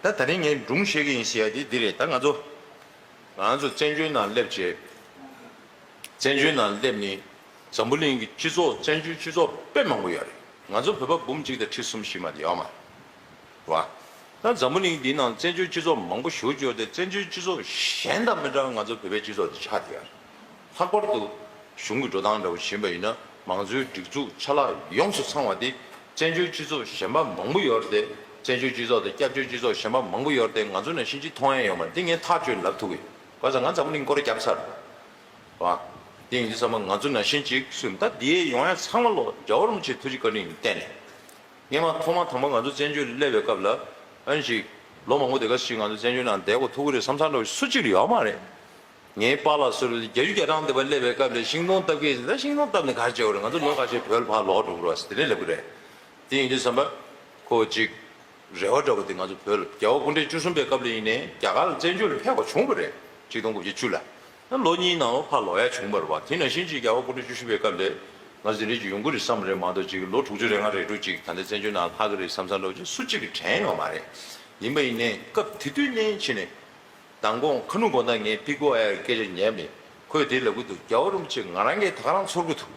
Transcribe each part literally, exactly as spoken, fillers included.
ད་ད་རིང་ངས་སྒྲུང་བཤད་ཀྱི་ཡིན་ཟེར་ཡ་དེ་འདི་རེད། ད་ང་ཚོ་ང་ཚོ་བཙན་བྱོལ་ནང་སླེབས་བྱས། བཙན་བྱོལ་ནང་སླེབས་ནས་འཛམ་བུ་གླིང་གི་སྤྱི་ཚོགས་བཙན་བྱོལ་སྤྱི་ཚོགས་དཔེ་མང་པོ་ཡོད་རེད། ང་ཚོ་བོད་པ་འབུམ་གཅིག་དང་ཁྲི་གསུམ་བཞི་མ་དེ་ཡོད་མ་རེད་བ། ད་འཛམ་བུ་གླིང་འདིའི་ནང་བཙན་བྱོལ་སྤྱི་ཚོགས་མང་པོ་ཞེ་པོ་ཅིག་ཡོད་དེ། བཙན་བྱོལ་སྤྱི་ཚོགས་གཞན་དང་མི་འདྲ་བ་ང་ཚོ་བོད་པའི་སྤྱི་ཚོགས་དེ་ཆགས་བསྡད་ཡོད་རེད། ལྷག་པར་དུ་གཞུང་གི་འགྲོ་སྟངས་འདྲ་བོ་ཞིག་ཡིན་པ་ཡིན་ན། མང་གཙོའི་སྒྲིག་འཛུགས་ཆ་ལག་ཡོངས་སུ་ཚང་བ་དེ་བཙན་བྱོལ་སྤྱི་ཚོགས་གཞན་པ་མང་པོ་ཡོད་རེད་དེ། བཙན་བྱོལ་སྤྱི་ཚོགས་དང་སྐྱབས་བཅོལ་སྤྱི་ཚོགས་གཞན་པ་མང་པོ་ཡོད་རེད་དེ། ང་ཚོ་ནང་བཞིན་ཅིག་མཐོང་ཡ་ཡོད་མ་རེད། འདི་ངས་ཐག་ཆོད་ལབ་ཐུབ་ཀྱི་ཡོད། ག་ས་ང་འཛམ་བུ་གླིང་སྐོར་བརྒྱབ་ཚར་བ། དེ་ཡིན་དུས་ཙམ་པ་ང་ཚོ་ནང་བཞིན་ཅིག་སུ་ད་འདིའི་ཡོང་ཡ་ཚང་མ་ལོ་རྒྱལ་བ་རིན་པོ་ཆེའི་ཐུགས་རྗེ་བཀའ་དྲིན་ལ་བརྟེན་ནས། སྔོན་མ་ཐོག་མ་དང་པོ་ང་ཚོ་བཙན་བྱོལ་ལ་སླེབས་པའི་སྐབས་ལ། ཨ་ནི་ཅིག་ལོ་མང་པོ་དེ་ག་ཞིག་ང་ཚོ་བཙན་བྱོལ་ནང་བསྡད་དགོས་ཐུག་གི་རེད་བསམ་བསམ་འདྲ་བོ་སུ་གཅིག་ལ་ཡོད་མ་རེད། ངའི་པཱ་ལགས་ཚོ་ལ་བརྒྱད་ཅུ་གྱ་གྲངས་དེ་བ་སླེབས་པའི་སྐབས་ལ་ཤིང་སྡོང་བཏབ་ཀྱི་ཡིན་ཟེར། ད་ཤིང་སྡོང་བཏབ་ནས་ག་རེ་བྱེད་དགོས་རེད། ང་ཚོ་ལོ་ཁ་ཤས་བོད་ལ་ཕར་ལོག་འགྲོ་དགོས་རེད་བ་ཟེར། དེ་འདྲས་ལབ་ཀྱི་རེད། དེ་ཡིན་དུས་ཙམ་པ་ཁོ་ཅིག་རེ་བ་འདྲ་བོ་དེ་ང་ཚོ་བོད་ལ་རྒྱལ་བ་སྐུ་ཕྲེང་བཅུ་གསུམ་པའི་སྐབས་ལ་ཡིན་ནའི་རྒྱ་གར་ལ་བཙན་བྱོལ་ལ་ཕེབས་པ་བྱུང་བ་རེད། ཆིག་སྟོང་དགུ་བརྒྱ་བཅུ་ལ། ད་ལོ་གཉིས་ནང་ལ་ཕར་ལོག་ཡ་བྱུང་བ་རེད་བ། དེ་ནང་བཞིན་ཅིག་རྒྱལ་བ་སྐུ་ཕྲེང་བཅུ་བཞི་པའི་སྐབས་ལ་ང་ཚོ་འདི་འདྲས་ཅིག་ཡོང་གི་རེད་བསམ་རེད་མ་གཏོགས། ཅིག་ལོ་དྲུག་ཅུ་རེ་ལྔ་རེ་དྲུག་ཅིག་ད་ལྟ་བཙན་བྱོལ་ནང་ལྷག་གི་རེད་བསམ་བསམ་འདྲ་བོ་ཅིག་སུ་གཅིག་གིས་དྲན་ཡོད་མ་རེད། ཡིན་པ་ཡིན་ནའི་སྐབས་དེ་དུས་ནས་ཕྱིན་ནས། མདང་དགོང་ཁ་ནུབ་དགོང་དག་ངས་པི་ཀོ་ཨའི་ཨར་སྐད་ཆ་ཉན་པས། ཁོས་དེ་ལབ་ཀྱི་འདུག་རྒྱལ་བ་རིན་པོ་ཆེ་ང་རང་གིས་ད་ག་རང་ཚོར་གྱི་འདུག་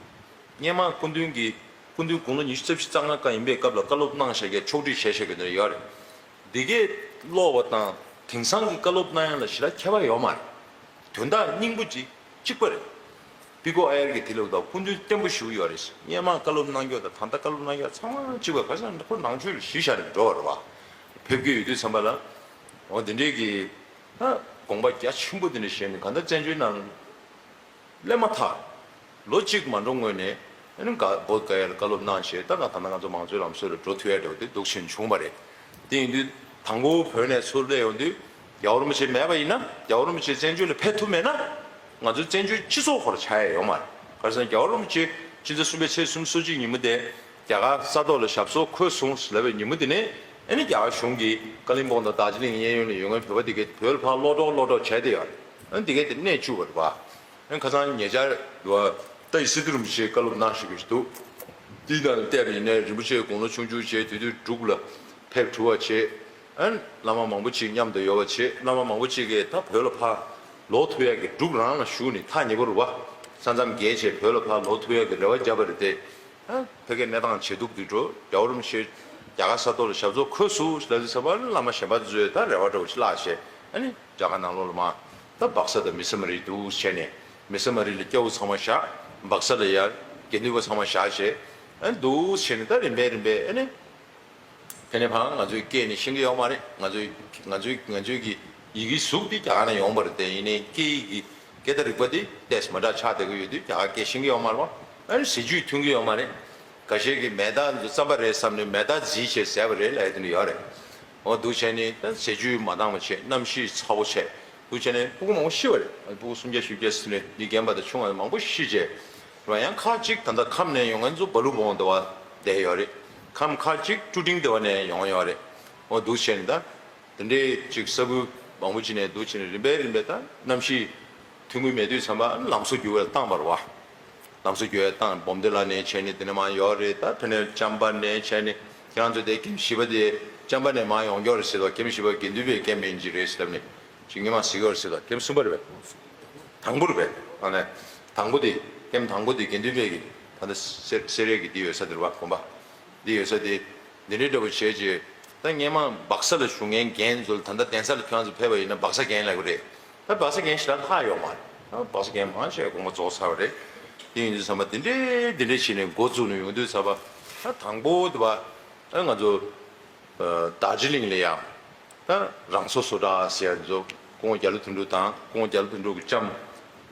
སྔོན་མ་སྐུ་མདུན་གྱིས། སྐུ་མདུན་དགུང་ལོ་ཉི་ཤུ་རྩ་བཞི་རྩ་ལྔ་ཀ་ཡིན་པའི་སྐབས་ལ་བཀའ་སློབ་གནང་བཞག་མཁན། ཕྱོགས་སྒྲིག་བྱས་བཞག་མཁན་དེ་འདྲ་ཡོད་རེད། འདི་གས་ཀློག་པ་དང་དེང་སང་གི་བཀའ་སློབ་གནང་ཡ་ལ་ཞེ་དྲག་ཁྱད་པར་ཡོད་མ་རེད། དོན་དག་སྙིང་པོ་ཅིག་གཅིག་པ་རེད། པི་ཀོ་ཨའི་ཨར་གྱིས་དེ་ལབ་དུས་སྐུ་མདུན་བརྟན་པོ་ཞེ་པོ་ཡོད་རེད། སྔོན་མ་བཀའ་སློབ་གནང་རྒྱུ་དང་ད་ལྟ་བཀའ་སློབ་གནང་རྒྱུ་ཚང་མ་གཅིག་པ། ག་ས་ཁོ་ནང་ཆོས་ལ་གཞི་བཞག་ནས་འགྲོ་བ་རེད་བ། ཕེབས་ཀྱི་ཡོད་དུས་ཙམ་པ་ལ། འོ་དེ་འདྲས་ཀྱི་ད་དགོངས་པ་རྒྱ་ཆེན་པོ་དེ་འདྲ་བཞེས་ནས། གང་ལྟར་བཙན་བྱོལ་ནང་སླེབས་མ་ཐག་ལོ་གཅིག་མ་འགྲོ་སྔོན་ནས། ཨ་ནི་ག་བོད་ག་ཡ་ལ་བཀའ་སློབ་གནང་བྱས། ད་ང་ད་ལྟ་ང་ཚོ་མང་གཙོའི་ལམ་སྲོལ་ལ་འགྲོ་ཐུབ་ཡ་འདྲ་བོ་དེ་འདུག་བྱས་བྱུང་བ་རེད། དེ་ཡིན་དུས་དང་པོ་བོད་ནས་ཚུར་སླེབས་ཡོང་དུས། རྒྱལ་བ་རིན་པོ་ཆེ་མེད་པ་ཡིན་ན། རྒྱལ་བ་རིན་པོ་ཆེ་བཙན་བྱོལ་ལ་ཕེབས་ཐུབ་མེད་ན། ང་ཚོའི་བཙན་བྱོལ་སྤྱི་ཚོགས་ཁོ་རང་ཆགས་ཡ་ཡོད་མ་རེད། ག་རེ་ཟེར་ན། རྒྱལ་བ་རིན་པོ་ཆེ་སྤྱི་ཟླ་གསུམ་པའི་ཚེས་སོ་གཅིག་ཉིན་མོ་དེ་རྒྱ་གར་ས་ཐོག་ལ་ཞབས་སོར་འཁོད་སོང་ལབ་པའི་ཉིན་མོ་དེ་ནས། ཨ་ནི་རྒྱ་གར་གཞུང་གིས་ཀ་ལིམ་པོང་དང་རྡོ་རྗེ་གླིང་གཡས་གཡོན་ལ་ཡོད་མཁན་བོད་པ་དེ་གས་བོད་ལ་ཕར་གློད་གྲོལ་གློད་གྲོལ་བྱས་བསྡད་ཡོད་རེད། ཨ་ནི་དེ་གས་དེ་གནས་བཅུག་པ་རེད་པ། ཨ་ནི་ཁ་སང་ཉེ་ཆར་དུ་བ་ཏཱ་ཡི་སི་ཏུ་རིན་པོ་ཆེས་བཀའ་སློབ་གནང་བཞག་གི་འདུག་དེའི་ནང་ལ་བལྟས་པ་ཡིན་ན། རིན་པོ་ཆེ་དགུང་ལོ་ཆུང་ཆུང་བྱས། དེ་དུས་འབྲུག་ལ་ཕེབས་གྲུབ་པ་བྱས། ཨ་ནི་བླ་མ་མང་པོ་ཅིག་མཉམ་དུ་ཡོད་པ་བྱས། བླ་མ་མང་པོ་ཅིག་གིས་ད་བོད་ལ་ཕར་ལོག་ཐུབ་ཡག་གི། འབྲུག་རང་ལ་བཞུགས་ནས་ཐག་ཉེ་པོ་རེད་པ། ས་མཚམས་བརྒལ་བྱས་བོད་ལ་ཕར་ལོག་ཐུབ་ཡག་གི་རེ་བ་བརྒྱབ་པ་རེད་དེ། ཨ་ཕ་གིའི་གནས་སྟངས་ཇེ་སྡུག་ཏུ་འགྲོ། རྒྱལ་བ་རིན་པོ་ཆེ་རྒྱ་གར་ས་ཐོག་ལ་ཞབས་སོར་འཁོད་སོང་ལབ་དུས་ཙམ་པ། བླ་མ་གཞན་པ་ཚོས་ད་རེ་བ་འདྲ་བོ་ཞིག་བརླགས་བྱས། ཨ་ནི་རྒྱ་གར་ནང་ལོགས་ལ་མར་ད་སྦག་ས་དང་མི་ས་མ་རི་འདུག་བྱས་ནས། མི་ས་མ་རི་ལ་སྐྱ་བོ་ཚང་མ་བཞག་སྦག་ས་ལ་ཡ་དགེ་འདུན་པ་ཚང་མ་བཞག་བྱས། ཨ་ནི་འདུག་བྱས་ནས་ད་རིམ་པས་རིམ་པས། ཨ་ནི་དེ་ནས་ཕར་ང་ཚོའི་སྐད་ནི་ཤེས་ཀྱི་ཡོད་མ་རེད། ང་ཚོའི་ང་ཚོའི་ང་ཚོའི་གི་ཡི་གེའི་གཟུགས་དེ་རྒྱ་གར་ནས་ཡོང་བ་རེད་དེ། ཡིན་ནའི་སྐད་ཡིག་གི་སྐད་བརྡ་རིག་པ་དེ་ཏོག་ཙམ་མ་འདྲ་ཆགས་བསྡད་ཀྱི་ཡོད་དུས། རྒྱ་གར་སྐད་ཤེས་ཀྱི་ཡོད་མ་རེད་པ། ཨ་ནི་ཟས་བཅུད་མཐུན་གྱི་ཡོད་མ་རེད། འགའ་ཤས་ཀྱིས་མེ་སྟག་འདི་རྩམ་པ་རེད་བསམ་ནས་མེ་སྟག་རྫིས་བྱས་བཟས་པ་རེད་ལབ་ཡ་དེ་འདྲ་ཡོད་རེད། འོ་འདུག་བྱས་ནས་ད་ཟས་བཅུད་མ་འདང་བ་བྱས། གནམ་གཤིས་ཚ་པོ་བྱས། འདུག་བྱས་ནས་ཕྲུ་གུ་མང་པོ་ཤི་བ་རེད། ཕྲུ་གུ་སུམ་བརྒྱ་བཞི་བརྒྱ་ཟིན་ནས། མི་རྒན་པ་དང་ཆུང་བ་མང་པོ་ཤི་བྱས། རེད་པ། ཡང་ཁག་ཅིག་ད་ལྟ་ཁམས་ནས་ཡོང་མཁན་ཚོ་བ་ལུ་བོང་དེ་བ་བསྡད་ཡོད་རེད། ཁམས་ཁག་ཅིག་ཀྲུ་ཀྲིང་དེ་བ་ནས་ཡོང་ཡོད་རེད། འོ་འདུག་བྱས་ནས་ད། དེ་འདྲའི་ཅིག་ས་ཁུལ་མང་པོ་ཅིག་ནས་འདུག་བྱས་ནས། རིམ་པས་རིམ་པས་ད་གནམ་གཤིས་མཐུན་གྱི་མེད་དུས་ཙམ་པ་ལམ་བཟོ་རྒྱུ་བས་བཏང་བ་རེད་པ། ལམ་བཟོ་རྒྱུ་བས་བཏང་། སྦོམ་སྡེ་ལ་ནས་བྱས་ནས་དེ་ནས་མར་ཡོད་རེད། ད་དེ་ནས་ལྕམ་པ་ནས་བྱས་ནས། ཁྱེད་རང་ཚོ་དེ་ཀེམ་བཞི་པ་དེ་ལྕམ་པ་ནས་མར་ཡོང་རྒྱུ་རེད་ཟེར་དོ། ཀེམ་བཞི་པ་དགེ་འདུན་པའི་ཀེམ་ཡིན་གྱི་རེད་ཟེར་ལབ་ནས་ཅིག་སྔོན་མ་ཟེར་གྱི་ཡོད་རེད་ཟེར་དོ། ཀེམ་གསུམ་པ་རེད་པས། དང་པོ་རེད་པས། ཨ་ནི་དང་པོ་དེ། ཀེམ་དང་པོ་དེ་དགེ་འདུན་པའི་གི། ད་ལྟ་སེ་སེ་རའི་གི་འདི་ཡོད་ས་དེ་རེད་པ། དགོན་པ་འདི་ཡོད་ས་དེ། འདི་འདྲའི་འདྲ་པོ་བྱས་རྗེས། ད་སྔོན་མ་སྦག་ས་ལ་བཞུགས་མཁན་རྒན་ཚོ་ལ་ད་ལྟ་གདན་ས་ལ་ཁྱོད་རང་ཚོ་ཕེབས་པ་ཡིན་ན་སྦག་ས་རྒན་ལབ་ཀྱི་རེད། ད་སྦག་ས་རྒན་ཞེ་དྲག་ལྷག་ཡོད་མ་རེད། ད་སྦག་ས་རྒན་མང་ཆེ་དགོངས་པ་རྫོགས་ཚར་བ་རེད། དེ་ཡིན་དུས་ཙམ་པ་དེ་འདྲའི་དེ་འདྲའི་བྱས་ནས་འགོ་བཙུགས་ནས་ཡོང་དུས་ཙམ་པ། ད་དང་པོ་དེ་བ་ཨ་ང་ཚོ་ཨ་རྡོ་རྗེ་གླིང་ལ་ཡང་ད་རང་སོ་སོ་འདྲ་ཟེར་ཡ་ཚོ། སྐུ་ངོ་རྒྱ་ལོ་དོན་གྲུབ་དང་། སྐུ་ངོ་རྒྱ་ལོ་དོན་གྲུབ་ཀྱི་ལྕམ།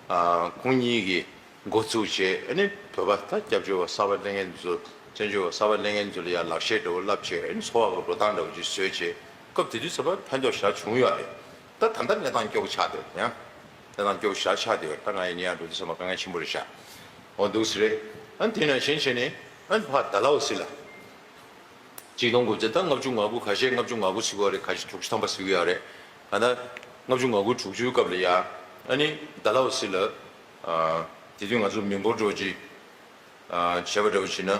ཨ་ཁོང་གཉིས་ཀྱིས་འགོ་བཙུགས་བྱས། ཨ་ནི་བོད་པ་ད་སྐྱབས་བཅོལ་བ་གསར་པ་སླེབས་མཁན་ཚོ། བཙན་བྱོལ་བ་གསར་པ་སླེབས་མཁན་ཚོ་ལ་ཡང་ལག་ཤེས་འདྲ་བོ་བསླབས་བྱས། ཨ་ནི་འཚོ་བ་གི་འགྲོ་སྟངས་འདྲ་བོ་ཅིག་བཟོས་བྱས། སྐབས་དེ་དུས་ཙམ་པ་ཕན་ཐོགས་ཞེ་དྲག་བྱུང་ཡོད་རེད། ད་ད་ལྟ་གནས་སྟངས་སྐྱོ་པོ་ཆགས་བསྡད་ཡོད། ཡང་གནས་སྟངས་སྐྱོ་པོ་ཞེ་དྲག་ཆགས་བསྡད་ཡོད། ད་ང་ཡིན་ན་ཡང་འགྲོ་དུས་ཙམ་པ་དཀའ་ངལ་ཆེན་པོ་རེད་ཤག་འོ་འདུག་སེ་རེད། ཨ་ནི་དེ་ནང་བཞིན་བྱས་ནས། ཨ་ནི་ཕར་ཌལ་ཧོ་སི་ལ། ཆིག་སྟོང་དགུ་བརྒྱ་དང་ལྔ་བཅུ་ང་དགུ། ཁ་ཤས་ལྔ་བཅུ་ང་དགུ་ཟེར་གྱི་ཡོད་རེད། ཁ་ཤས་དྲུག་ཅུ་ཐམ་པ་ཟེར་གྱི་ཡོད་རེད། ད་ལྟ་ལྔ་བཅུ་ང་དགུ་དྲུག་ཅུའི་སྐབས་ལ་ཡ། ཨ་ནི་ཌལ་ཧོ་སི་ལ། ཨ་དེ་དུས་ང་ཚོ་མི་འབོར་འདྲ་བོ་ཅིག་ཨ་བྱས་པ་འདྲ་བོ་བྱས་ན།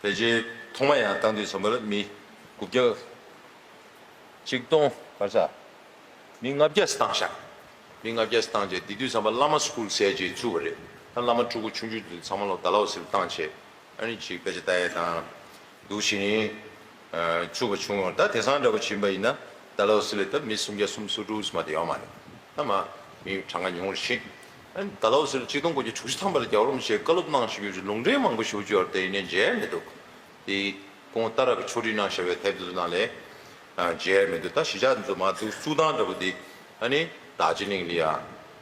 ཕལ་ཆེར་ཐོག་མ་ཡང་བཏང་དུས་ཙམ་པ་ལ་མི་དགུ་བརྒྱ་ གཅིག་སྟོང་ག་ས། མི་ལྔ་བརྒྱ་བཏང་ཤག་མི་ལྔ་བརྒྱ་བཏང་རྗེས་དེ་དུས་ཙམ་པ་བླ་མ་སི་ཀུལ་ཟེར་ཅིག་བཙུགས་པ་རེད། ད་བླ་མ་ཕྲུ་གུ་ཆུང་ཆུང་དེ་ཚང་མ་ལོ་ཌལ་ཧོ་སི་ལ་བཏང་བྱས། ཨ་ནི་ཅིག་དཔེ་ཆ་ལྟ་ཡས་དང་། འདུག་བྱས་ནས་བཙུགས་པ་བྱུང་ཡོད། ད་དེང་སང་འདྲ་པོ་བྱིན་པ་ཡིན་ན་ཌལ་ཧོ་སི་ལ་ད་མི་སུམ་བརྒྱ་སུམ་ཅུ་སོ་དྲུག་ཙམ་མ་དེ་ཡོད་མ་རེད། ད་མ་མི་གྲངས་ཀ་ཉུང་རུ་ཕྱིན། ཨ་ནི་ཌལ་ཧོ་སི་ལ་གཅིག་སྟོང་དགུ་བརྒྱ་དྲུག་ཅུ་ཐམ་པ་ལ་རྒྱལ་བ་རིན་པོ་ཆེས་བཀའ་སློབ་གནང་བཞིན་ཡོད་ཅིག་ལུང་འདྲེན་མང་པོ་ཞུ་རྒྱུ་ཡོད་རེད། དེ་ཡིན་ནའི་མཇལ་མི་འདུག་དེ་ཁོང་ཏཱ་ར་གི་ཕྱོགས་སྒྲིག་གནང་བཞག་པའི་དེབ་དེ་ཚོ་ནང་ལས་མཇལ་མི་འདུག་ད་གཞིས་ཆགས་འདི་ཚོ་མར་འདུག་བཙུགས་སྟངས་འདྲ་པོ་འདི་ཨ་ནི་རྡོ་རྗེ་གླིང་ལ་ཡ་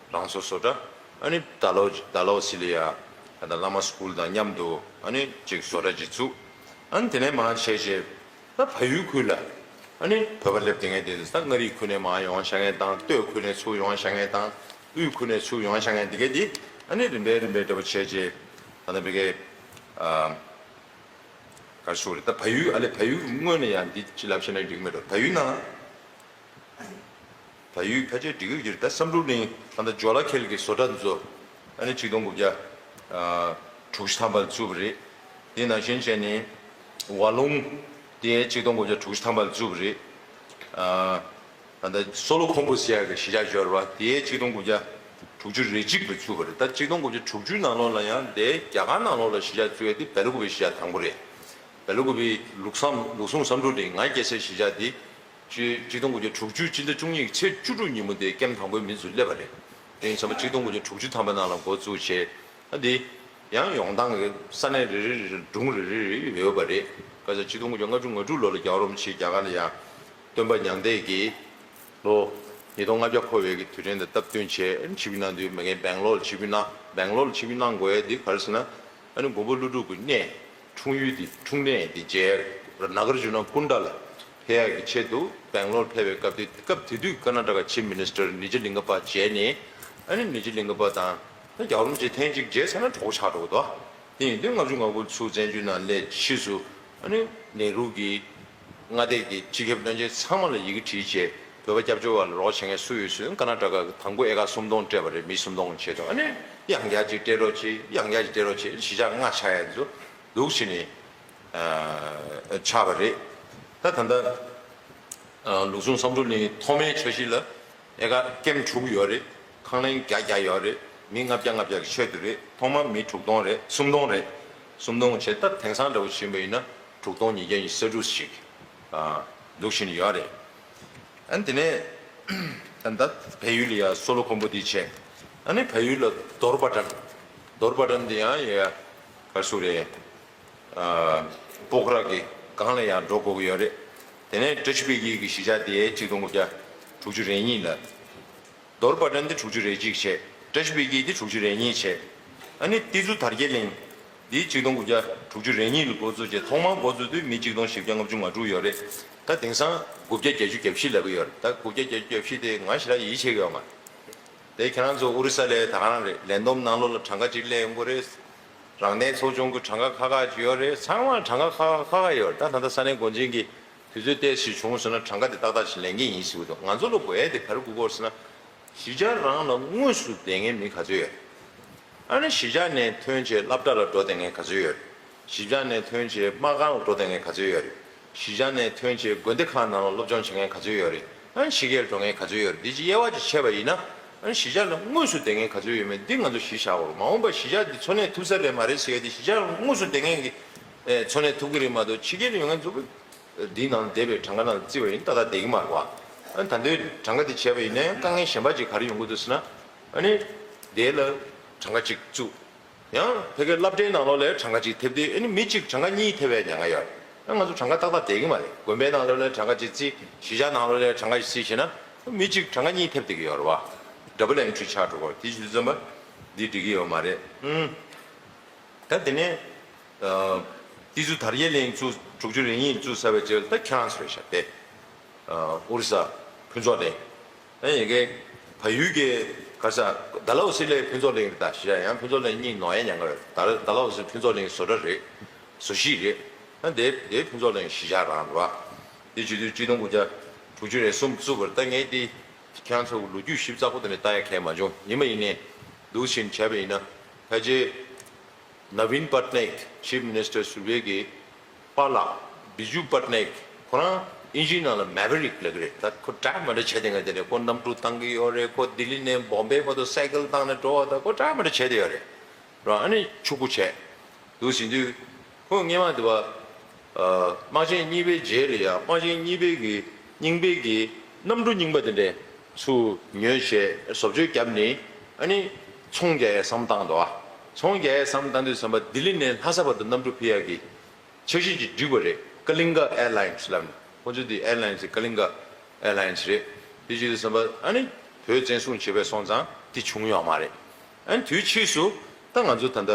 རང་སོ་བཟོ་གྲྭ། ཨ་ནི་ཌལ་ཧོ་ཌལ་ཧོ་སི་ལ་ཡ་ད་ལྟ་བླ་མ་སི་ཀུལ་དང་མཉམ་དུ་ཨ་ནི་ཅིག་བཟོ་གྲྭ་ཅིག་བཙུགས། ཨ་ནི་དེ་ནས་མར་བྱས་རྗེས་ད་བལ་ཡུལ་ཁུལ་ལ་ཨ་ནི་བོད་པ་སླེབས་བསྡད་མཁན་དེ་ཚོ་ད་མངའ་རིས་ཁུལ་ནས་མར་ཡོང་བཞག་མཁན་དང་། སྟོད་ཁུལ་ནས་ཚུར་ཡོང་བཞག་མཁན་དང་། དབུས་ཁུལ་ནས་ཚུར་ཡོང་བཞག་མཁན་དེ་གས་དེ་ཨ་ནི་རིམ་པས་རིམ་པས་འདྲ་པོ་བྱས་རྗེས་ད་ལྟ་བི་གའི་ཨ། ག་རེ་ཞུ་དགོས་རེད། ད་བལ་ཡུལ། ཨ་ལས་བལ་ཡུལ་སྔོན་ནས་ཡང་འདི་ཅི་ལབ་ཤེས་ན་འགྲིག་མེད་འགྲོ། བལ་ཡུལ་ནང་བལ་ཡུལ་ཕལ་ཆེར་འགྲིག་གི་ཡོད་རེད། ད་བསམ་གྲུབ་གླིང་ད་ལྟ་ཇོ་ལ་ཁེལ་གྱི་བཟོ་གྲྭ་འདི་ཚོ་ཨ་ནི་གཅིག་སྟོང་དགུ་བརྒྱ་དྲུག་ཅུ་ཐམ་པ་ལ་བཙུགས་པ་རེད། དེ་ནང་བཞིན་བྱས་ནས་ཝ་ལུང་དེ་གཅིག་སྟོང་དགུ་བརྒྱ་དྲུག་ཅུ་ཐམ་པ་ལ་བཙུགས་པ་རེད། ད་ལྟ་སོ་ལོ་ཁོམ་པོ་ཟེར་ཡག་གི་གཞིས་ཆགས་ཡོད་རེད་བ། དེ་གཅིག་སྟོང་དགུ་བརྒྱ་དྲུག་ཅུ་རེ་གཅིག་པ་བཙུགས་པ་རེད། ད་གཅིག་སྟོང་དགུ་བརྒྱ་དྲུག་ཅུ་ནང་ལོགས་ལ་ཡང་དེ་རྒྱ་གར་ནང་ལོགས་ལ་གཞིས་ཆགས་བཙུགས་ཡས་དེ་སྦེ་ལ་ཀུ་པེ་གཞིས་ཆགས་དང་པོ་རེད། སྦེ་ལ་ཀུ་པེ་ལུགས་བསམ་ལུགས་ཟུང་བསམ་གྲུབ་གླིང་ང་སྐྱེས་སའི་གཞིས་ཆགས་དེ་གཅིག་སྟོང་དགུ་བརྒྱ་དྲུག་ཅུ་སྤྱི་ཟླ་བཅུ་གཉིས་ཀྱི་ཚེས་བཅུ་དྲུག་ཉིན་མོ་དེ་ཀེམ་དང་པོའི་མི་ཚོ་སླེབས་པ་རེད། དེ་ཡིན་ཙང་གཅིག་སྟོང་དགུ་བརྒྱ་དྲུག་ཅུ་ཐམ་པ་ནང་ལ་འགོ་བཙུགས་བྱས། ཨ་འདི་ཡང་ཡོང་སྟངས་ཀྱི་ས་གནས་རེ་རེ་རེ་སྒྲུང་རེ་རེ་རེ་ཡོད་པ་རེད། ག་ས་གཅིག་སྟོང་དགུ་བརྒྱ་ལྔ་བཅུ་ང་དྲུག་ལོ་ལ་རྒྱལ་བ་རིན་པོ་ཆེ་རྒྱ་གར་ལ་ཡང་སྟོན་པ་མྱང་འདས་ཀྱིས་ལོ་ཉིས་སྟོང་ལྔ་བརྒྱ་འཁོར་བའི་གི་དུས་དྲན་དང་སྟབས་བསྟུན་བྱས། ཨ་ནི་ཆིབས་གནང་དུས་མ་གིན་སྦེང་ལོར་ལ་ཆིབས་གནང་། སྦེང་ལོར་ལ་ཆིབས་གནང་དགོས་ཡས་འདི་ག་རེ་ཟེར་ན། ཨ་ནི་མགོན་པོ་ཀླུ་སྒྲུབ་ཀྱི་གནས། འཁྲུངས་ཡུལ་འདི། འཁྲུངས་གནས་འདི་མཇལ་ནཱ་གཱར་ཇུ་ན་ཀུན་ཌ་ལ་ཕེབས་ཡག་གི་ཆེད་དུ་སྦེང་ལོར་ཕེབས་པའི་སྐབས་དེ། སྐབས་དེ་དུས་ཀར་ནཱ་ཊ་ཀ་ཆིབ་མི་ནི་སི་ཊར་ནི་ཇ་ལིང་ག་པ་མཇལ་ནས། ཨ་ནི་ནི་ཇ་ལིང་ག་པ་དང་ད་རྒྱལ་བ་རིན་པོ་ཆེ་ཐེངས་གཅིག་མཇལ་ཚར་ན་གྲོགས་ཆགས་འགྲོ་གི་འདུག་དེ་ཡིན་དུས་ལྔ་བཅུ་ང་དགུ་ཚུར་བཙན་བྱོལ་ནང་སླེབས་ཕྱིས་སུ། ཨ་ནི་ནེ་རུ་གིས་མངའ་སྡེ་གི་སྤྱི་ཁྱབ་བློན་ཆེན་ཚང་མ་ལ་ཡི་གེ་བྲིས་བྱས། བོད་པ་སྐྱབས་བཅོལ་བ་ལ་རོགས་བྱེད་མཁན་སུ་ཡོད་ཟེར་ན། ཀར་ནཱ་ཊ་ཀ་གི་དང་པོ་ཨེ་ཀར་སུམ་སྟོང་སྤྲད་པ་རེད། མི་སུམ་སྟོང་བྱས་འདུག་ཨ་ནི་ཡང་བསྐྱར་ཅིག་སྤྲད་རོགས་བྱེད། ཡང་བསྐྱར་ཅིག་སྤྲད་རོགས་བྱེད། གཞིས་ཆགས་ལྔ་ཆགས་ཡ་འདུག་འདུག་བྱས་ནས་ཨ་ཆགས་པ་རེད། ད་ད་ལྟ་ཨ་ལུགས་ཟུང་བསམ་གྲུབ་གླིང་ཐོག་མའི་འཆར་གཞི་ལ་ཨེ་ཀར་ཀེམ་དྲུག་ཡོད་རེད། ཁང་གླིང་བརྒྱ་བརྒྱ་ཡོད་རེད། མི་ལྔ་བརྒྱ་ལྔ་བརྒྱ་གི་ཆེད་དུ་རེད། ཐོག་མར་མི་དྲུག་སྟོང་རེད། སུམ་སྟོང་རེད། སུམ་སྟོང་བྱས། ད་དེང་སང་འདྲ་བོ་ཕྱིན་པ་ཡིན་ན་དྲུག་སྟོང་ཉིས་བརྒྱ་ཉི་ཤུ་རྩ་དྲུག་ཞིག་ཨ་འདུག་བཞིན་ཡོད་རེད། ཨ་ནི་དེ་ནས་ད་ལྟ་བལ་ཡུལ་ལ་ཡ་སོ་ལོ་ཁོམ་པོ་འདི་བྱས། ཨ་ནི་བལ་ཡུལ་ལ་རྡོར་པ་ཊན། རྡོར་པ་ཊན་འདི་ཡང་ཡ་ག་རེ་ཟེར་དགོས་རེད། ཨ་པོ་ཁ་ར་གི་སྒང་ལ་ཡང་འགྲོ་དགོས་ཀྱི་ཡོད་རེད། དེ་ནས་ཏྲ་ཤི་བི་ཀི་གི་གཞིས་ཆགས་དེ་གཅིག་སྟོང་དགུ་བརྒྱ་དྲུག་ཅུ་རེ་གཉིས་ལ། རྡོར་པ་ཊན་དེ་དྲུག་ཅུ་རེ་གཅིག་བྱས། ཏྲ་ཤི་བི་ཀི་དེ་དྲུག་ཅུ་རེ་གཉིས་བྱས། ཨ་ནི་ཏི་ཛུ་དར་རྒྱས་གླིང་འདི་གཅིག་སྟོང་དགུ་བརྒྱ་དྲུག་ཅུ་རེ་གཉིས་ལ་འགོ་བཙུགས་བྱས། ཐོག་མར་འགོ་བཙུགས་དུས་མི་གཅིག་སྟོང་བཞི་བརྒྱ་ལྔ་བཅུ་ང་དྲུག་ཡོད་རེད། ད་དེང་སང་དགུ་བརྒྱ་བརྒྱད་ཅུ་གྱ་བཞི་ལབ་ཀྱི་ཡོད་རེད། ད་དགུ་བརྒྱ་བརྒྱད་ཅུ་གྱ་བཞི་དེ་ང་ཞེ་དྲག་ཡིད་ཆེས་ཀྱི་ཡོད་མ་རེད། དེ་ཁྱེད་རང་ཚོ་ཨོ་རི་ས་ལ་ད་ག་རང་རེད། ལས་བསྡོམས་ནང་ལོགས་ལ་གྲངས་ཀ་གཅིག་སླེབས་ཡོང་གི་རེད། རང་བདེན་ཚོགས་ཆུང་གི་གྲངས་ཀ་ཁག་ཁག་ཅིག་ཡོད་རེད། ཚང་མ་གྲངས་ཀ་ཁག་ཁག་ཁག་ཁག་ཡོད་རེད། ད་ད་ལྟ་ས་གནས་འགོ་འཛིན་གྱིས་དུས་ཚོད་ཏོག་ཙམ་བྱུང་སོང་ན་གྲངས་ཀ་དེ་ཏག་ཏག་ཞིག་ལེན་གྱི་ཡིན་ཟེར་གྱི་འདུག་ང་ཚོ་ལ་དགོས་ཡས་དེ་ག་རེ་དགོས་ཀྱི་ཡོད་རེད་ཟེར་ན། གཞིས་ཆགས་རང་ལ་དངོས་སུ་བསྡད་མཁན་མི་ག་ཚོད་ཡོད་རེད། ཨ་ནི་གཞིས་ཆགས་ནས་ཐོན་བྱས་སློབ་གྲྭ་ལ་འགྲོ་བསྡད་མཁན་ག་ཚོད་ཡོད་རེད། གཞིས་ཆགས་ནས་ཐོན་བྱས་དམག་ཁང་ལ་འགྲོ་བསྡད་མཁན་ག་ཚོད་ཡོད་རེད། གཞིས་ཆགས་ནས་ཐོན་བྱས་དགོན་སྡེ་ཁག་ནང་ལ་སློབ་སྦྱོང་བྱེད་མཁན་ག་ཚོད་ཡོད་རེད། ཨ་ནི་ཕྱི་རྒྱལ་འགྲོ་མཁན་ག་ཚོད་ཡོད་རེད། འདི་ཅིག་དབྱེ་བ་ཅིག་ཕྱེ་བ་ཡིན་ན། ཨ་ནི་གཞིས་ཆགས་ལ་དངོས་སུ་བསྡད་མཁན་ག་ཚོད་ཡོད་མེད་འདི་ང་ཚོ་གཞི་བཞག་དགོས་རེད། མ་འོངས་པར་གཞིས་ཆགས་འདི་འཚོ་གནས་ཐུབ་ས་རེད་མ་རེད་ཟེར་ཡ་དེ་གཞིས་ཆགས་ལ་དངོས་སུ་བསྡད་མཁན་གྱི་ཨེ་འཚོ་གནས་ཐུབ་ཀྱི་རེད་མ་གཏོགས། ཕྱི་རྒྱལ་ལ་ཡོང་མཁན་ཚོ་འདིའི་ནང་བསྡད་པའི་གྲངས་ཀ་ནང་བརྩིས་པ་ཡིན་ན་ཏག་ཏག་བསྡད་ཀྱི་མ་རེད་བ། ཨ་ནི་ད་ལྟའི་གྲངས་ཀ་དེ་བྱས་པ་ཡིན་ན་ཡང་དཀའ་ངལ་གཞན་པ་ཅིག་ག་རེ་ཡོང་གི་འདུག་ཟེར་ན། ཨ་ནི་དེ་ལ་གྲངས་ཀ་ཅིག་བཙུགས། ཡང་ཕ་གིའི་སློབ་གྲྭའི་ནང་ལོགས་ལ་གྲངས་ཀ་གཅིག་ཐེབས་དུས། ཨ་ནི་མི་གཅིག་གྲངས་ཀ་གཉིས་ཐེབས་པའི་ཉེན་ཁ་ཡོད་རེད། ཨ་ང་ཚོ་གྲངས་ཀ་ཏག་ཏག་བསྡད་ཀྱི་མ་རེད། དགོན་པའི་ནང་ལོགས་ལ་གྲངས་ཀ་གཅིག་བརྩིས། གཞིས་ཆགས་ནང་ལོགས་ལ་གྲངས་ཀ་གཅིག་བརྩིས་བྱས་ན་མི་གཅིག་གྲངས་ཀ་གཉིས་ཐེབས་བསྡད་ཀྱི་ཡོད་རེད་བ། ཌབ་ལ་ཨེན་ཊི་རི་ཆགས་འགྲོ་གི་རེད། དེ་བྱེད་དུས་ཙམ་པ་འདི་འགྲིག་གི་ཡོད་མ་རེད། ཨུམ། ད་དེ་ནས་ཨ་ཏི་ཛུ་དར་རྒྱས་གླིང་བཙུགས། དྲུག་ཅུ་རེ་གཉིས་བཙུགས་ཚར་བའི་རྗེས་ལ་ད་ཁྱེད་རང་ཚོ་རེད་ཤག་དེ། ཨ་ཨོ་རི་ས་ཕུན་ཚོགས་གླིང་། ཨ་ཡ་གི་བལ་ཡུལ་གྱི་ག་ས་ཌལ་ཧོ་སི་ལའི་ཕུན་ཚོགས་གླིང་རེད། ད་ཤི་ཡ་ཡང་ཕུན་ཚོགས་གླིང་གཉིས་ནོར་ཡ་ཉེན་ཁ་ཡོད། ཌལ་ཌལ་ཧོ་སི་ཕུན་ཚོགས་གླིང་བཟོ་གྲྭ་རེད། བཟོ་གཞིས་རེད། ཨ་དེ་དེ་ཕུན་ཚོགས་གླིང་གཞིས་ཆགས་རང་རེད་བ། དེ་བྱེད་དུས་གཅིག་སྟོང་དགུ་བརྒྱ་དྲུག་ཅུ་རེ་གསུམ་བཙུགས་པ་རེད། ད་ངས་དེ་ཁྱེད་རང་ཚོ་ལོ་རྒྱུས་ཞིབ་ཚགས་པོ་དེ་ནས་ལྟ་ཡ་གལ་མ་བྱུང་། ཡིན་པ་ཡིན་ནའི་འདུག་བཞིན་བྱས་པ་ཡིན་ན། ཕལ་ཆེར་ནབ་བིན་པ་ཊ་ནེག་ཆིབ་མི་ནི་སི་ཊར་ཟུར་པའི་གི་པཱ་ལགས་བི་ཇུ་པ་ཊ་ནེག་ཁོ་རང་ ཨིན་ཇིའི་ནང་ལ་Maverick་ལབ་ཀྱི་རེད། ད་ཁོ་འདྲ་མི་འདྲ་བྱས་བསྡད་མཁན་དེ་རེད། ཁོ་གནམ་གྲུ་བཏང་གི་ཡོད་རེད། ཁོ་ལྡི་ལི་ནས་བོམ་བེ་བར་དུ་སའི་ཀལ་བཏང་ནས་འགྲོ་བ། ད་ཁོ་འདྲ་མི་འདྲ་བྱས་བསྡད་ཡོད་རེད། རོ། ཨ་ནི་ཕྱུག་པོ་བྱས། འདུག་ཟིན་དུས་ཁོ་སྔས་མ་དེ་བ་ཨ་དམག་ཆེན་གཉིས་པའི་རྗེས་ལ་ཡང་དམག་ཆེན་གཉིས་པའི་གི་རྙིང་པའི་གི་གནམ་གྲུ་རྙིང་པ་དེ་འདྲས་ཚུར་ཉོས་བྱས་བཟོ་བཅོས་བརྒྱབ་ནས། ཨ་ནི་ཚོང་རྒྱག་ཡས་བསམ་བཏང་འདུག་ཨ། ཚོང་རྒྱག་ཡས་བསམ་བཏང་དུས་ཙམ་པ་ལྡི་ལི་ནས་ལྷ་ས་བར་དུ་གནམ་གྲུ་ཕུད་ཡག་གི་འཆར་གཞི་ཅིག་བསྒྲིགས་པ་རེད། Kalinga Airlines་ལབ་ནས། ཁོ་ཚོ་དེ་Airlines་དེ་Kalinga Airlines་རེད། དེ་བྱེད་དུས་ཙམ་པ་ཨ་ནི་བོད་བཙན་བཟུང་བྱས་པའི་སོང་ཙང་དེ་བྱུང་ཡོད་མ་རེད། ཨ་ནི་དུས་ཕྱིས་སུ་ད་ང་ཚོ་ད་ལྟ་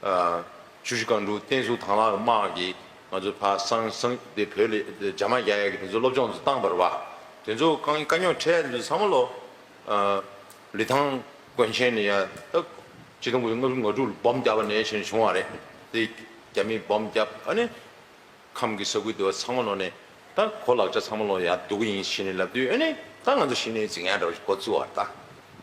ཨ་ཆུ་བཞི་སྒང་དྲུག་བསྟན་སྲུང་དང་བླངས་དམག་གིས་ང་ཚོ་ཕར་སང་སང་དེ་བོད་ལ་འཇབ་དམག་རྒྱག་ཡག་གི་དེ་ཚོ་སློབ་སྦྱོང་ཚོ་བཏང་བ་རེད་བ། དེ་ཚོ་དཀའ་དཀའ་རྙོག་འཕྲད་ཡག་དེ་ཚོ་ཚང་མ་ལོ། ཨ་ལི་ཐང་དགོན་ཆེན་ནས་ཡ་ད་ཆིག་སྟོང་དགུ་བརྒྱ་ལྔ་བཅུ་ང་དྲུག་ལ་སྦོམ་བརྒྱབ་པ་ནས་བྱས་ནས་བྱུང་བ་རེད། དེ་རྒྱ་མིས་སྦོམ་བརྒྱབ། ཨ་ནི་ཁམས་ཀྱི་ས་ཁུལ་དེ་བ་ཚང་མ་ནང་ནས་ད་གོ་ལག་ཆ་ཚང་མ་ལོ་ཡ་སྡུག་གི་ཡིན་ཞེས་ནས་ལབ་དུས། ཨ་ནི་ད་ང་ཚོ་ཤི་ནས་འཛིང་ཡ་འདྲ་བ་ཞིག་འགོ་བཙུགས་པ་རེད།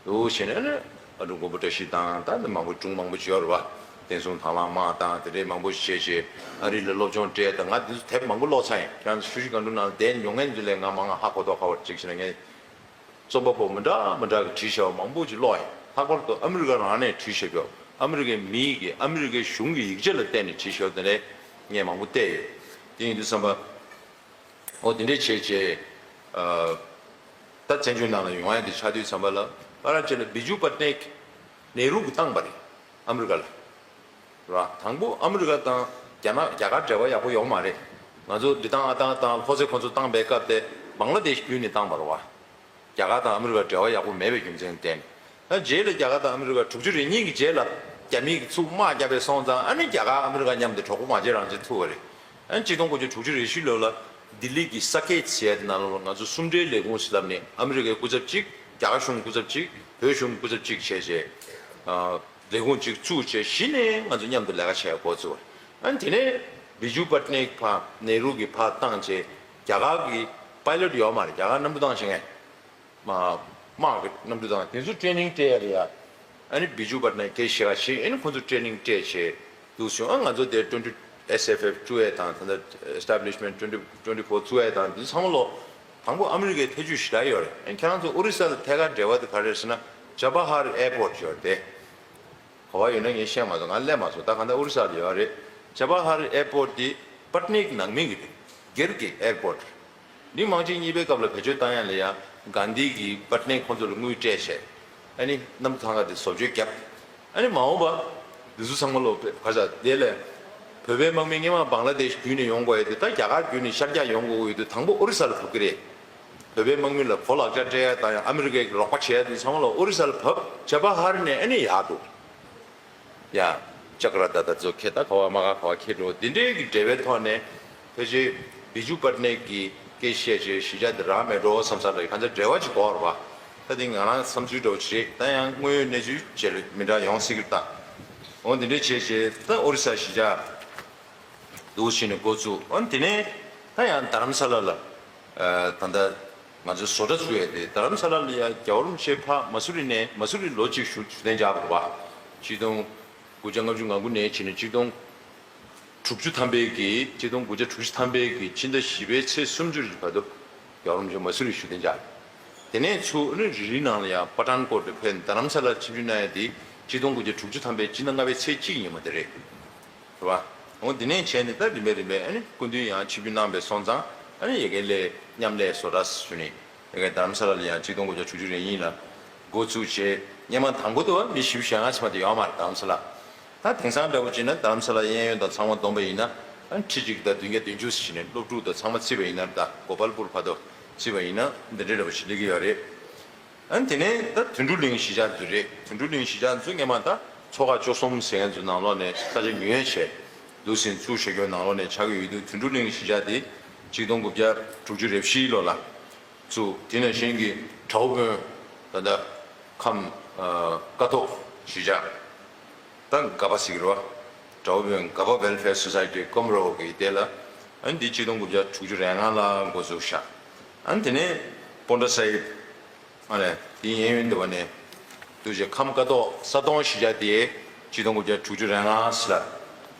ད་འདུག་བྱས་ནས་ཨ་ནི་ཨ་འབྲུག་མགོན་པོ་བཀྲ་ཤིས་དང་ད་འདི་མང་པོ་སྒྲུང་མང་པོ་ཅིག་ཡོད་རེད་བ། བསྟན་སྲུང་དང་བླངས་དམག་དང་དེ་འདྲའི་མང་པོ་ཞིག་བྱས་བྱས་ཨ་རི་ལ་སློབ་སྦྱོང་སྤྲད། ད་ང་འདི་ཚོ་དེབ་མང་པོ་ཀློག་ཚར་ཡིན། ཁྱེད་རང་ཚོ་ཆུ་བཞི་སྒང་དྲུག་ནང་ལ་བསྡད་མྱོང་མཁན་ཚོ་ལས་ང་མང་ང་ཧ་གོ་མདོག་ཁ་པོ་ཅིག་བྱས་ན། ངས་རྩོམ་པ་པོ་མི་འདྲ་མི་འདྲ་གིས་བྲིས་བཞག་པ་མང་པོ་ཅིག་ཀློག་ཡིན། ལྷག་པར་དུ་ཨ་མི་རི་ཀ་རང་ནས་བྲིས་བཞག་རྒྱུ། ཨ་མི་རི་ཀའི་མིའི་གི་ཨ་མི་རི་ཀའི་གཞུང་གི་ཡིག་ཆ་ལ་བརྟེན་ནས་བྲིས་བཞག་པ་དེ་འདྲ་ངས་མང་པོ་བལྟས་ཡོད། དེ་ཡིན་དུས་ཙམ་པ་ཨོ་དེ་འདྲས་བྱས་བྱས་ཨ་ད་བཙན་བྱོལ་ནང་ལ་ཡོང་ཡ་དེ་ཆགས་དུས་ཙམ་པ་ལ། ཕར་ཅིག་ལ་བི་ཇུ་པཏ་ནེག་ནེ་རུ་གིས་བཏང་པ་རེད། ཨ་མི་རི་ཀ་ལ། ར། དང་པོ་ཨ་མི་རི་ཀ་དང་རྒྱ་ནག་རྒྱ་གར་འབྲེལ་བ་ཡག་པོ་ཡོད་མ་རེད། ང་ཚོ་འདི་དང་ཨ་དང་དང་ལྷོ་སའི་ཁོང་ཚོ་བཏང་པའི་སྐབས་དེ་བང་ལ་དེཤ་བརྒྱུད་ནས་བཏང་པ་རེད་བ། རྒྱ་གར་དང་ཨ་མི་རི་ཀ་འབྲེལ་བ་ཡག་པོ་མེད་པའི་རྒྱུ་མཚན་བརྟེན། ཨ་རྗེས་ལ་རྒྱ་གར་དང་ཨ་མི་རི་ཀ་དྲུག་ཅུ་རེ་གཉིས་ཀྱི་རྗེས་ལ་རྒྱ་མིས་ཀྱི་ཚུར་དམག་བརྒྱབ་པའི་སོང་ཙང་། ཨ་ནི་རྒྱ་གར་ཨ་མི་རི་ཀ་མཉམ་དུ་གྲོགས་པོ་མ་བྱེད་རང་བྱེད་ཐུབ་པ་རེད། ཨ་ནི་ཆིག་སྟོང་དགུ་བརྒྱ་དྲུག་ཅུ་རེ་བཞི་ལོ་ལ་ལྡི་ལི་གི་ས་ཀེད་ཟེར་ཡ་དེ་ནང་ལ་ང་ཚོ་གསུམ་སྒྲིལ་ལས་ཁུངས་ཟེར་ལབ་ནས། ཨ་མི་རི་ཀའི་སྐུ་ཚབ་གཅིག་རྒྱ་གར་གཞུང་སྐུ་ཚབ་གཅིག་བོད་གཞུང་སྐུ་ཚབ་གཅིག་བྱས་བྱས། ཨ། ལས་ཁུངས་གཅིག་བཙུགས་བྱས་གཞི་ནས་ང་ཚོ་མཉམ་དུ་ལས་ཀ་བྱེད་འགོ་བཙུགས་པ་རེད། ཨ་ནི་དེ་ནས་བི་ཇུ་པཏ་ནེག་ཕར་ནེ་རུ་གིས་ཕར་བཏང་བྱས། རྒྱ་གར་གི་པའི་ལོཊ་ཡོད་མ་རེད། རྒྱ་གར་གནམ་གྲུ་བཏང་བྱེད་མཁན། མ་དམག་གི་གནམ་གྲུ་བཏང་། དེ་ཚོ་ཊེ་རེ་ནིང་སྤྲད་ཡ་རེད་ཡ། ཨ་ནི་བི་ཇུ་པཏ་ནེག་དེ་ཤེས་ཀ་བྱས། ཨ་ནི་ཁོ་ཚོ་ཊེ་རེ་ནིང་སྤྲད་བྱས་འདུག་སེ། ཨ་ང་ཚོ་དེ་ཊུ་ཝེན་ཊི་ཨེས་ཨེཕ་ཨེཕ་བཙུགས་ཡ་དང་། ད་ལྟ་ཨེ་སི་ཊེབ་ལི་ཤ་མེན་ཊི་ཊུ་ཝེན་ཊི་ཊུ་ཝེན་ཊི་ཕོར་བཙུགས་ཡ་དང་། འདི་ཚང་མ་ལོ། དང་པོ་ཨ་མི་རི་ཀའི་ཐེ་ཇུས་ཞེ་དྲག་ཡོད་རེད། ཨ་ནི་ཁྱེད་རང་ཚོ་ཨོ་རི་ས་ལ་ཐད་ཀར་འབྲེལ་བ་དེ་ག་རེ་རེད་ཟེར་ན། ཇ་བ་ཧར་ཨེར་པོརཊ་ཡོད་རེད་དེ། ག་པར་ཡོད་ན་ངས་ཤེས་མ་སོང་། ང་སླེབས་མ་སོང་། ད་གང་ལྟར་ཨོ་རི་ས་ལ་ཡོད་རེད། ཇ་བ་ཧར་ཨེར་པོརཊ་འདི་པཏ་ནེག་ནང་མི་གི་རེད། སྒེར་གྱི་ཨེར་པོརཊ་རེད། འདི་དམག་ཆེན་གཉིས་པའི་སྐབས་ལ་བེད་སྤྱོད་བཏང་ཡ་ལ་ཡ་གྷན་དྷི་གིས་པཏ་ནེག་ཁོང་ཚོ་ལ་དངུལ་སྤྲད་བྱས། ཨ་ནི་གནམ་གྲུ་ཐང་ག་དེ་བཟོ་བཅོས་བརྒྱབ། ཨ་ནི་མ་འོངས་པ་འདི་ཚོ་ཚང་མ་ལོ་བེ་ག་ས་དེ་ལས་བོད་པའི་དམག་མི་སྔོན་མ་བང་ལ་དེཤ་བརྒྱུད་ནས་ཡོང་དགོས་ཡ་དེ། ད་རྒྱ་གར་བརྒྱུད་ནས་ཤར་རྒྱག་ཡོང་དགོས་ཡོད་དུས། དང་པོ་ཨོ་རི་ས་ལ་བབས་ཀྱི་རེད། བོད་པའི་དམག་མི་ལ་གོ་ལག་ཆ་སྤྲད་ཡ་དང་ཡང་ཨ་མི་རི་ཀའི་རོགས་པ་བྱེད་ཡ་དེ་ཚང་མ་ལ་ཨོ་རི་ས་ལ་བབས། ཇ་བ་ཧར་ནས་ཨ་ནི་ཡར་འགྲོ། ཡ། ཅ་ཀ་ར་ཏ་ད་ཚོ་ཁེ་ད་ག་བ་མ་ག་ག་བ་ཁེ་འགྲོ། འདི་འདྲའི་གི་འབྲེལ་བའི་ཐོག་ནས་ཕལ་ཆེར་བི་ཇུ་པཏ་ནེག་གི་སྐད་བཤད་བྱས་གཞིས་ཆགས་འདི་རག་མེད་འགྲོ་བསམ་བསམ་འདྲ། གང་ལྟར་འབྲེལ་བ་ཅིག་དགོས་རེད་བ། ད་འདི་ང་རང་བསམ་ཚུལ་འདྲ་བོ་ཅིག་རེད། ད་ཡང་དངོས་ཡོད་གནས་ཚུལ་བྱས་ལ་མི་འདྲ་ཡོང་སྲིད་ཀྱི་རེད་ད། འོ་འདི་འདྲའི་བྱས་བྱས་ད་ཨོ་རི་ས་གཞིས་ཆགས། འདུག་བྱས་ནས་འགོ་བཙུགས། ཨ་ནི་དེ་ནས་ད་ཡང་རྡ་རམ་ས་ལ་ལ་ཨ་ད་ལྟ་ང་ཚོའི་བཟོ་གྲྭ་བཙུགས་ཡས་དེ། རྡ་རམ་ས་ལ་ལ་ཡ་རྒྱལ་བ་རིན་པོ་ཆེ་ཕར་མ་སུ་རི་ནས། མ་སུ་རི་ལོ་གཅིག་བཞུགས་བཞུགས་གདན་འཇགས་པ་རེད་བ། ཆིག་སྟོང་དགུ་བརྒྱ་ལྔ་བཅུ་ང་དགུ་ནས་བྱས་ནས་ཆིག་སྟོང་དྲུག་ཅུ་ཐམ་པའི་གི། ཆིག་སྟོང་དགུ་བརྒྱ་དྲུག་ཅུ་ཐམ་པའི་གི་ཕྱི་ཟླ་བཞི་པའི་ཚེས་སུམ་ཅུ་རེ་བར་དུ་རྒྱལ་བ་རིན་པོ་ཆེ་མ་སུ་རི་བཞུགས་གདན་འཇགས། དེ་ནས་ཚུར་ཨ་ནི་རི་རི་ནང་ལ་ཡང་པ་ཐན་ཀོཊ་དུ་ཕེབས་ནས་རྡ་རམ་ས་ལར་ཆིབས་བསྒྱུར་གནང་ཡ་དེ་ཆིག་སྟོང་དགུ་བརྒྱ་དྲུག་ཅུ་ཐམ་པའི་སྤྱི་ཟླ་ལྔ་པའི་ཚེས་གཅིག་ཉིན་མོ་དེ་རེད། རེད་བ། འོ་འདི་ནས་བྱས་ནས་ད་རིམ་པས་རིམ་པས་ཨ་ནི་སྐུ་མདུན་ཡང་ཆིབས་བསྒྱུར་གནང་བའི་སོང་ཙང་། ཨ་ནི་ཡ་གི་ལས་མཉམ་ལས་བཟོ་གྲྭ་ཞུ་ནས། ཡ་གི་རྡ་རམ་ས་ལ་ལ་ཡང་ཆིག་སྟོང་དགུ་བརྒྱ་དྲུག་ཅུ་རེ་གཉིས་ལ་འགོ་བཙུགས་བྱས། སྔོན་མ་དང་པོ་དུ་བ་མི་བཞི་བཅུ་ཞེ་ལྔ་ཙམ་མ་གཏོགས་ཡོད་མ་རེད་རྡ་རམ་ས་ལ། ད་དེང་སང་འདྲ་བོ་བྱས་ན་རྡ་རམ་ས་ལ་གཡས་གཡོན་དང་ཚང་མ་བསྡོམས་པ་ཡིན་ན། ཨ་ནི་ཁྲི་གཅིག་དང་བདུན་བརྒྱ་བདུན་ཅུ་ཟེར་ནས་སློབ་ཕྲུག་དང་ཚང་མ་བརྩིས་པ་ཡིན་ན། ད་གོ་པལ་པུར་བར་དུ་བརྩིས་པ་ཡིན་ན་འདི་འདྲའི་འདྲ་བོ་ཞིག་སླེབས་ཀྱི་ཡོད་རེད། ཨ་ནི་དེ་ནས་ད་དོན་གྲུབ་གླིང་གཞིས་ཆགས་འདི་རེད། དོན་གྲུབ་གླིང་གཞིས་ཆགས་འདི་ཚོ་སྔོན་མ་ད་ཚོ་ཁག་བཅུ་གསུམ་ཟེར་མཁན་ཚོ་ནང་ལོགས་ནས་ས་ཆ་ཉོས་བྱས་འདུག་སེ་བཙུགས་བཞག་རྒྱུ་ནང་ལོགས་ནས་ཆགས་ཀྱི་ཡོད་དུས། དོན་གྲུབ་གླིང་གཞིས་ཆགས་འདི་ཆིག་སྟོང་དགུ་བརྒྱ་དྲུག་ཅུ་རེ་བཞི་ལོ་ལ་བཙུགས། དེ་ནང་བཞིན་གྱི་གྲྭ་བོ་དཔོན་ད་ལྟ་ཁམས་ཀ་ཐོག་གཞིས་ཆགས། ད་དགའ་པ་ཟེར་གྱི་རེད་བ། གྲྭ་བོ་དཔོན་དགའ་པ་ཝེལ་ཕེར་སོ་སའི་ཊི་ཀོམ་རོ་གི་དེ་ལ། ཨ་ནི་འདི་ཆིག་སྟོང་དགུ་བརྒྱ་དྲུག་ཅུ་རེ་ལྔ་ལ་འགོ་བཙུགས་ཤག་ཨ་ནི་དེ་ནས་པོན་ཊ་སཱ་ཧིབ། ཨ་ནི་དེ་གཡས་གཡོན་དེ་བ་ནས་འདུག་བྱས་ཁམས་ཀ་ཐོག་ས་དོང་གཞིས་ཆགས་དེ་ཆིག་སྟོང་དགུ་བརྒྱ་དྲུག་ཅུ་རེ་ལྔ་ལ་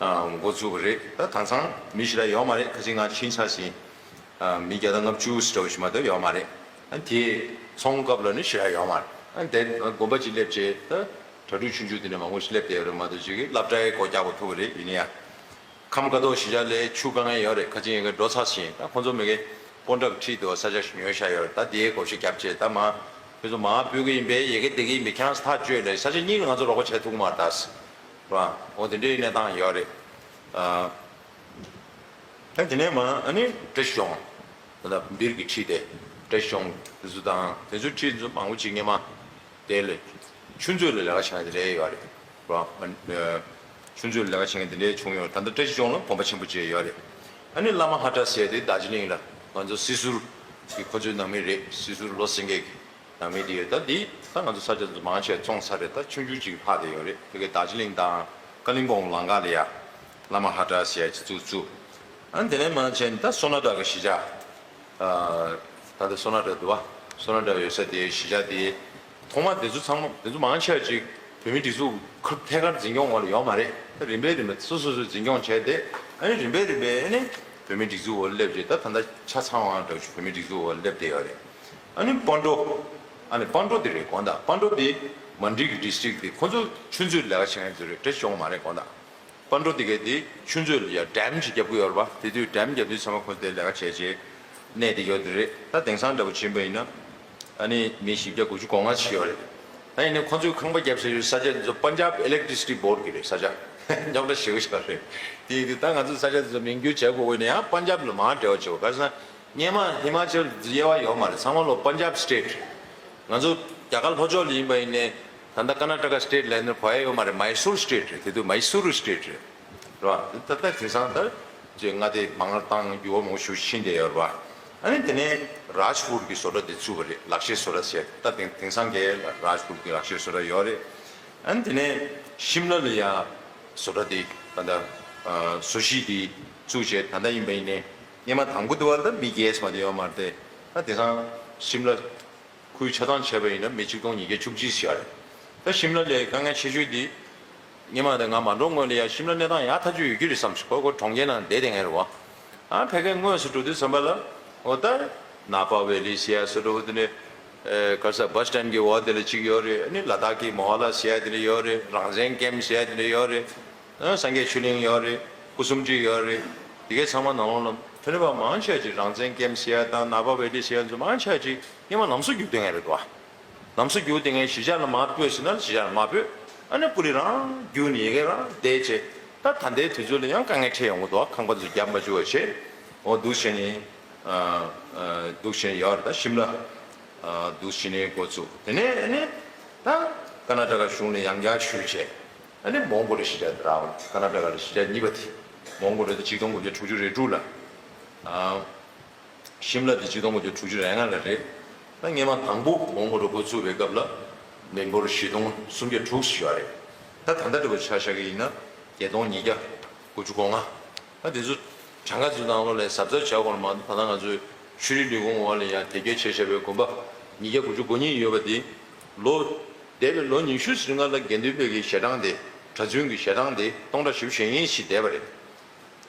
འགོ་བཙུགས་པ་རེད། ད་དེང་སང་མི་ཞེ་དྲག་ཡོད་མ་རེད། ཁ་སང་ང་ཕྱིན་ཚར་ཟིན། ཨ། མི་བརྒྱ་དང་ལྔ་བཅུ་ཙམ་ཞིག་མ་གཏོགས་ཡོད་མ་རེད། ཨ། དེ་ཚོང་སྐབས་ལ་ནི་ཞེ་དྲག་ཡོད་མ་རེད། ཨ། དེ་དགོན་པ་གཅིག་སླེབས་རྗེས་ད་གྲྭ་ཕྲུག་ཆུང་ཆུང་དེ་འདྲ་མང་པོ་ཞིག་སླེབས་བསྡད་ཡོད་རེད་མ་གཏོགས། ཅིག་གིས་སློབ་གྲྭའི་སྒོ་རྒྱག་པ་ཐུབ་པ་རེད། ཡིན་ན་ཡང་ཁམས་ཁ་ཐོག་གཞིས་ཆགས་ལ་ཆུ་དཀའ་ངལ་ཡོད་རེད། ཁ་ཆེ་ཡིན་གྱི་འགྲོ་ཚར་ཟིན། ད་ཁོང་ཚོ་མི་གི་སྤོན་ཊ་གི་འཁྲིས་དུ་ས་ཆ་ཞིག་ཉོས་བཞག་ཡོད་རེད། ད་དེའི་བགོ་བཤའ་བརྒྱབ་བྱས། ད་མ་ཁྱོད་ཚོ་མར་ཕུད་ཀྱི་ཡིན་པས། ཡ་གི་བསྡད་ཀྱི་ཡིན་པས། ཁྱེད་རང་ཚོ་ཐག་གཅོད་ལབ། ས་ཆ་གཉིས་ལ་ང་ཚོ་རོགས་པ་བྱེད་ཐུབ་ཀྱི་མ་རེད་ད། རེད་པ། འོ་དེ་འདྲའི་གནས་སྟངས་ཡོད་རེད། ཨ། ད་དེ་ནས་མར་ཨ་ནི་བཀྲ་ཤིས་ལྗོངས། ད་ལྟ་སྦིར་གྱི་འཁྲིས་དེ། བཀྲ་ཤིས་ལྗོངས་དེ་ཚོ་དང་། དེ་ཚོའི་འཁྲིས་ཚོ་མང་པོ་ཅིག་སྔོན་མ་དེ་ལ་ཆུ་མཛོད་ལ་ལས་ཀ་བྱེད་མཁན་དེ་འདྲ་ཡོད་རེད། རེད་པ། ཆུ་མཛོད་ལ་ལས་ཀ་བྱེད་མཁན་དེ་འདྲ་བྱུང་ཡོད། ད་ལྟ་བཀྲ་ཤིས་ལྗོངས་ལ་དགོན་པ་ཆེན་པོ་ཅིག་ཡོད་རེད། ཨ་ནི་བླ་མ་ཧ་ཏྲ་ཟེར་དེ་རྡོ་རྗེ་གླིང་ལ། ང་ཚོ་སྲིད་ཟུར་གྱི་ཁོ་ཚོའི་ནང་མི་རེད། སྲིད་ཟུར་བློ་སེང་གེ་གི་ནང་མི་དེ་ཡོད། ད་འདི་ད་ང་ཚོ་ས་ཆ་ཚོ་མང་ཆེ་བཙོངས་ཚར་རེད། ད་ཆུང་ཆུང་ཅིག་ལྷག་བསྡད་ཡོད་རེད། དེ་གའི་རྡོ་རྗེ་གླིང་དང་ཀ་ལིང་པོང་ལམ་ཁ་ལ་ཡ་བླ་མ་ཧ་ཏྲ་ཟེར་ཡ་ཅིག་བཙུགས་བཙུགས། ཨ་ནི་དེ་ནས་མར་ཕྱིན་ད་སོ་ན་ཊ་གི་གཞིས་ཆགས། ཨ། ད་ལྟ་སོ་ན་ཊ་འདུག་པ། སོ་ན་ཊ་ཡོད་ས་དེའི་གཞིས་ཆགས་དེ། ཐོག་མ་དེ་ཚོ་ཚང་མ་དེ་ཚོ་མང་ཆེ་བ་ཅིག་བོད་མིའི་སྒྲིག་འཛུགས་ཁ་ཐད་ཀར་འཛིན་སྐྱོང་འོག་ལ་ཡོད་མ་རེད། ད་རིམ་པས་རིམ་པས་སོ་སོ་སོས་འཛིན་སྐྱོང་བྱས་ཏེ། ཨ་ནི་རིམ་པས་རིམ་པས་ཨ་ནི་བོད་མིའི་སྒྲིག་འཛུགས་འོག་སླེབས་རྗེས། ད་ད་ལྟ་ཆ་ཚང་བ་འདྲ་བོ་ཞིག་བོད་མིའི་སྒྲིག་འཛུགས་འོག་སླེབས་བསྡད་ཡོད་རེད། ཨ་ནི་སྤོན་ཊ། ཨ་ནི་སྤོན་ཊ་དེ་རེད། དགོངས་དག། སྤོན་ཊ་དེ་མན་ཌི་གི་ཌི་སི་ཊིག་དེ། ཁོ་ཚོ་ཆུ་མཛོད་ལས་ཀ་བྱེད་མཁན་ཚོ་རེད། བཀྲ་ཤིས་ལྗོངས་མ་རེད། དགོངས་དག། སྤོན་ཊ་དེ་གའི་དེ་ཆུ་མཛོད་ལ་ཡ་ཌེམ་ཅིག་རྒྱབ་ཀྱི་ཡོད་རེད་པ། དེ་དུས་ཌེམ་རྒྱབ་དུས་ཚང་མ་ཁོ་ཚོ་དེ་ལས་ཀ་བྱས་བྱས་གནས་བསྡད་ཡོད་དེ་རེད། ད་དེང་སང་འདྲ་པོ་ཕྱིན་པ་ཡིན་ན་ཨ་ནི་མི་བཞི་བརྒྱ་དགུ་བཅུ་གོ་ལྔ་ཅིག་ཡོད་རེད། ད་ཡིན་ནའི་ཁོ་ཚོས་ཁང་པ་བརྒྱབ་བྱས་ཡོད་ས་ཆ་དེ་ཚོ་པན་ཇབ་ཨི་ལེག་ཊི་རི་སི་ཊི་བྷོར་གྱི་རེད། ས་ཆ་རྙོག་དྲ་ཞེ་པོ་ཞིག་རེད། དེ་ཡིན་དུས་ད་ང་ཚོ་ས་ཆ་དེ་ཚོ་མིང་བསྒྱུར་བྱེད་དགོས་ཀྱི་ཡོད་ན་ཡང་པན་ཇབ་ལ་མར་འབྲེལ་བ་བྱེད་དགོས། ག་རེ་ཟེར་ན། སྔོན་མ་ཧི་མ་ཅལ་དབྱེ་བ་ཡོད་མ་རེད། ཚང་མ་ལོ་པན་ཇབ་སི་ཊེཊ་རེད། ང་ཚོ་རྒྱ་གར་ལྷོ་ཕྱོགས་ལ་ཡིན་པ་ཡིན་ནའི་ད་ལྟ་ཀར་ནཱ་ཊ་ཀ་སི་ཊེཊ་ལབ་ནས་གོ་ཡ་ཡོད་མ་རེད། མའི་སུར་སི་ཊེཊ་རེད། དེ་དུས་མའི་སུར་སི་ཊེཊ་རེད། རེད་པ། ད་ལྟ་དེང་སང་ད་ཅིག་མངའ་སྡེ་མང་རུ་བཏང་། འགྱུར་བ་མང་པོ་ཞིག་ཕྱིན་བསྡད་ཡོད་རེད་པ། ཨ་ནི་དེ་ནས་རཱཇ་པུར་གྱི་བཟོ་གྲྭ་དེ་བཙུགས་པ་རེད། ལག་ཤེས་བཟོ་གྲྭ་ཟེར། ད་དེང་དེང་སང་གི་རཱཇ་པུར་གྱི་ལག་ཤེས་བཟོ་གྲྭ་ཡོད་རེད། ཨ་ནི་དེ་ནས་ཤིམ་ལ་ལ་ཡ་བཟོ་གྲྭ་དེ། ད་ལྟ་ཨ་བཟོ་གཞིས་དེ་བཙུགས་བྱས། ད་ལྟ་ཡིན་པ་ཡིན་ནའི་སྔོན་མ་དང་པོ་དེ་བ་ད་མི་བརྒྱད་ཙམ་མ་གཏོགས་ཡོད་མ་རེད་དེ། ད་དེང་སང་ཤིམ་ལ་ཁུལ་ཆ་ཚང་བྱས་པ་ཡིན་ན་མི་གཅིག་སྟོང་ཉིས་བརྒྱ་བཅུ་གཅིག་ཞིག་ཡོད་རེད། ད་ཤིམ་ལ་ལའི་དཀའ་ངལ་ཆེ་ཤོས་དེ། སྔོན་མ་དེ་ང་མ་འགྲོ་སྔོན་ལ་ཡ་ཤིམ་ལ་གནས་སྟངས་ཡག་ཐག་ཆོད་ཡོད་ཀྱི་རེད་བསམ་ཞིག་ཁོ་ཁོ་གྲོང་ཁྱེར་ནང་བསྡད་བསྡད་མཁན་རེད་པ། ཨ་ཕ་གིར་དངོས་སུ་འགྲོ་དུས་ཙམ་པ་ལ། འོ་ད་ནཱ་པ་ཝེ་ལི་ཟེར་ཡ་བཟོ་འདྲ་བོ་དེ་འདྲ། ཨེ་ག་རེ་ཟེར། བྷ་སི་སི་ཊེན་གྱི་འོག་དེ་ལ་གཅིག་ཡོད་རེད། ཨ་ནི་ལ་དྭགས་ཀྱི་མོ་ཧ་ལ་ཟེར་ཡ་དེ་འདྲ་ཡོད་རེད། རང་བཙན་ཀེམ་ཟེར་ཡ་དེ་འདྲ་ཡོད་རེད། ཨ་སངས་རྒྱས་ཆོས་གླིང་ཡོད་རེད། སྐུ་གསུམ་སྒྲིག་ཡོད་རེད། དེ་གའི་ཚང་མ་ནང་ལོགས་ལ་ཕན་པ་མང་ཆེ་ཅིག་རང་བཙན་ཀེམ་ཟེར་ཡ་དང་ནཱ་པ་ཝེ་ལི་ཟེར་ཡ་ཚོ་མང་ཆེ་ཅིག་སྔོན་མ་ལམ་བཟོ་རྒྱུགས་བསྡད་མཁན་རེད་འདུག་ཨ། ལམ་བཟོ་རྒྱུགས་བསྡད་མཁན་གཞིས་ཆགས་ལ་མར་སྤོས་ཟེར་ན་གཞིས་ཆགས་ལ་མར་སྤོས། ཨ་ནི་སྤུ་རིས་རང་རྒྱུགས་ནས་ཡ་གི་རང་བསྡད་བྱས། ད་ད་ལྟའི་དུས་ཚོད་ལ་ཡང་དཀའ་ངལ་འཕྲད་ཡོང་གི་འདུག་ཁང་པ་ཚོ་བརྒྱབ་མ་བཅུག་པ་བྱས། འོ་འདུག་བྱས་ནས། ཨ་ཨ་འདུག་བྱས་ནས་ཡོད་རེད། ད་ཤིམ་ལ་ཨ་འདུག་བྱས་ནས་འགོ་བཙུགས། དེ་ནས་ཨ་ནི་ད་ཀར་ནཱ་ཊ་ཀ་གཞུང་ནས་ཡང་བསྐྱར་ཞུས་བྱས། ཨ་ནི་མོན་གྷོ་རུ་གཞིས་ཆགས་དེ་རག་པ་རེད། ཀར་ནཱ་ཊ་ཀ་ལ་གཞིས་ཆགས་གཉིས་པ་དེ། མོན་གྷོ་རུ་དེ་ཆིག་སྟོང་དགུ་བརྒྱ་དྲུག་ཅུ་རེ་དྲུག་ལ། ཨ། ཤིམ་ལ་དེ་ཆིག་སྟོང་དགུ་བརྒྱ་དྲུག་ཅུ་རེ་ལྔ་ལ་རེད། ད་སྔོན་མ་དང་པོ་མོན་གྷོ་རུ་འགོ་བཙུགས་པའི་སྐབས་ལ་མི་འབོར་བཞི་སྟོང་སུམ་བརྒྱ་དྲུག་ཅུ་ཡོད་རེད། ད་ད་ལྟ་འདྲ་པོ་ཆ་བཞག་གི་ཡིན་ན་བརྒྱད་སྟོང་ཉིས་བརྒྱ་དགུ་བཅུ་གོ་ལྔ། ད་དེ་ཚོ་གྲངས་ཀ་ཚོའི་ནང་ལོགས་ལ་གཟབ་གཟབ་བྱ་དགོས་ལ་མ་གཏོགས། ད་ལྟ་ང་ཚོའི་ཆོས་རིག་ལས་ཁུངས་འོག་ལ་ཡང་དེབ་སྐྱེལ་བྱས་བཞག་པའི་དགོན་པ་ཉིས་བརྒྱ་དགུ་བཅུ་གོ་གཉིས་ཡོད་པ་དེ། ལོ་འདས་པའི་ལོ་ཉི་ཤུ་ཙམ་སྔོན་ལ་དགེ་འདུན་པའི་གི་ཞལ་གྲངས་དེ། གྲྭ་བཙུན་གྱི་ཞལ་གྲངས་དེ་སྟོང་ཕྲག་བཞི་བཅུ་ཞེ་གཉིས་ཞིག་འདས་པ་རེད།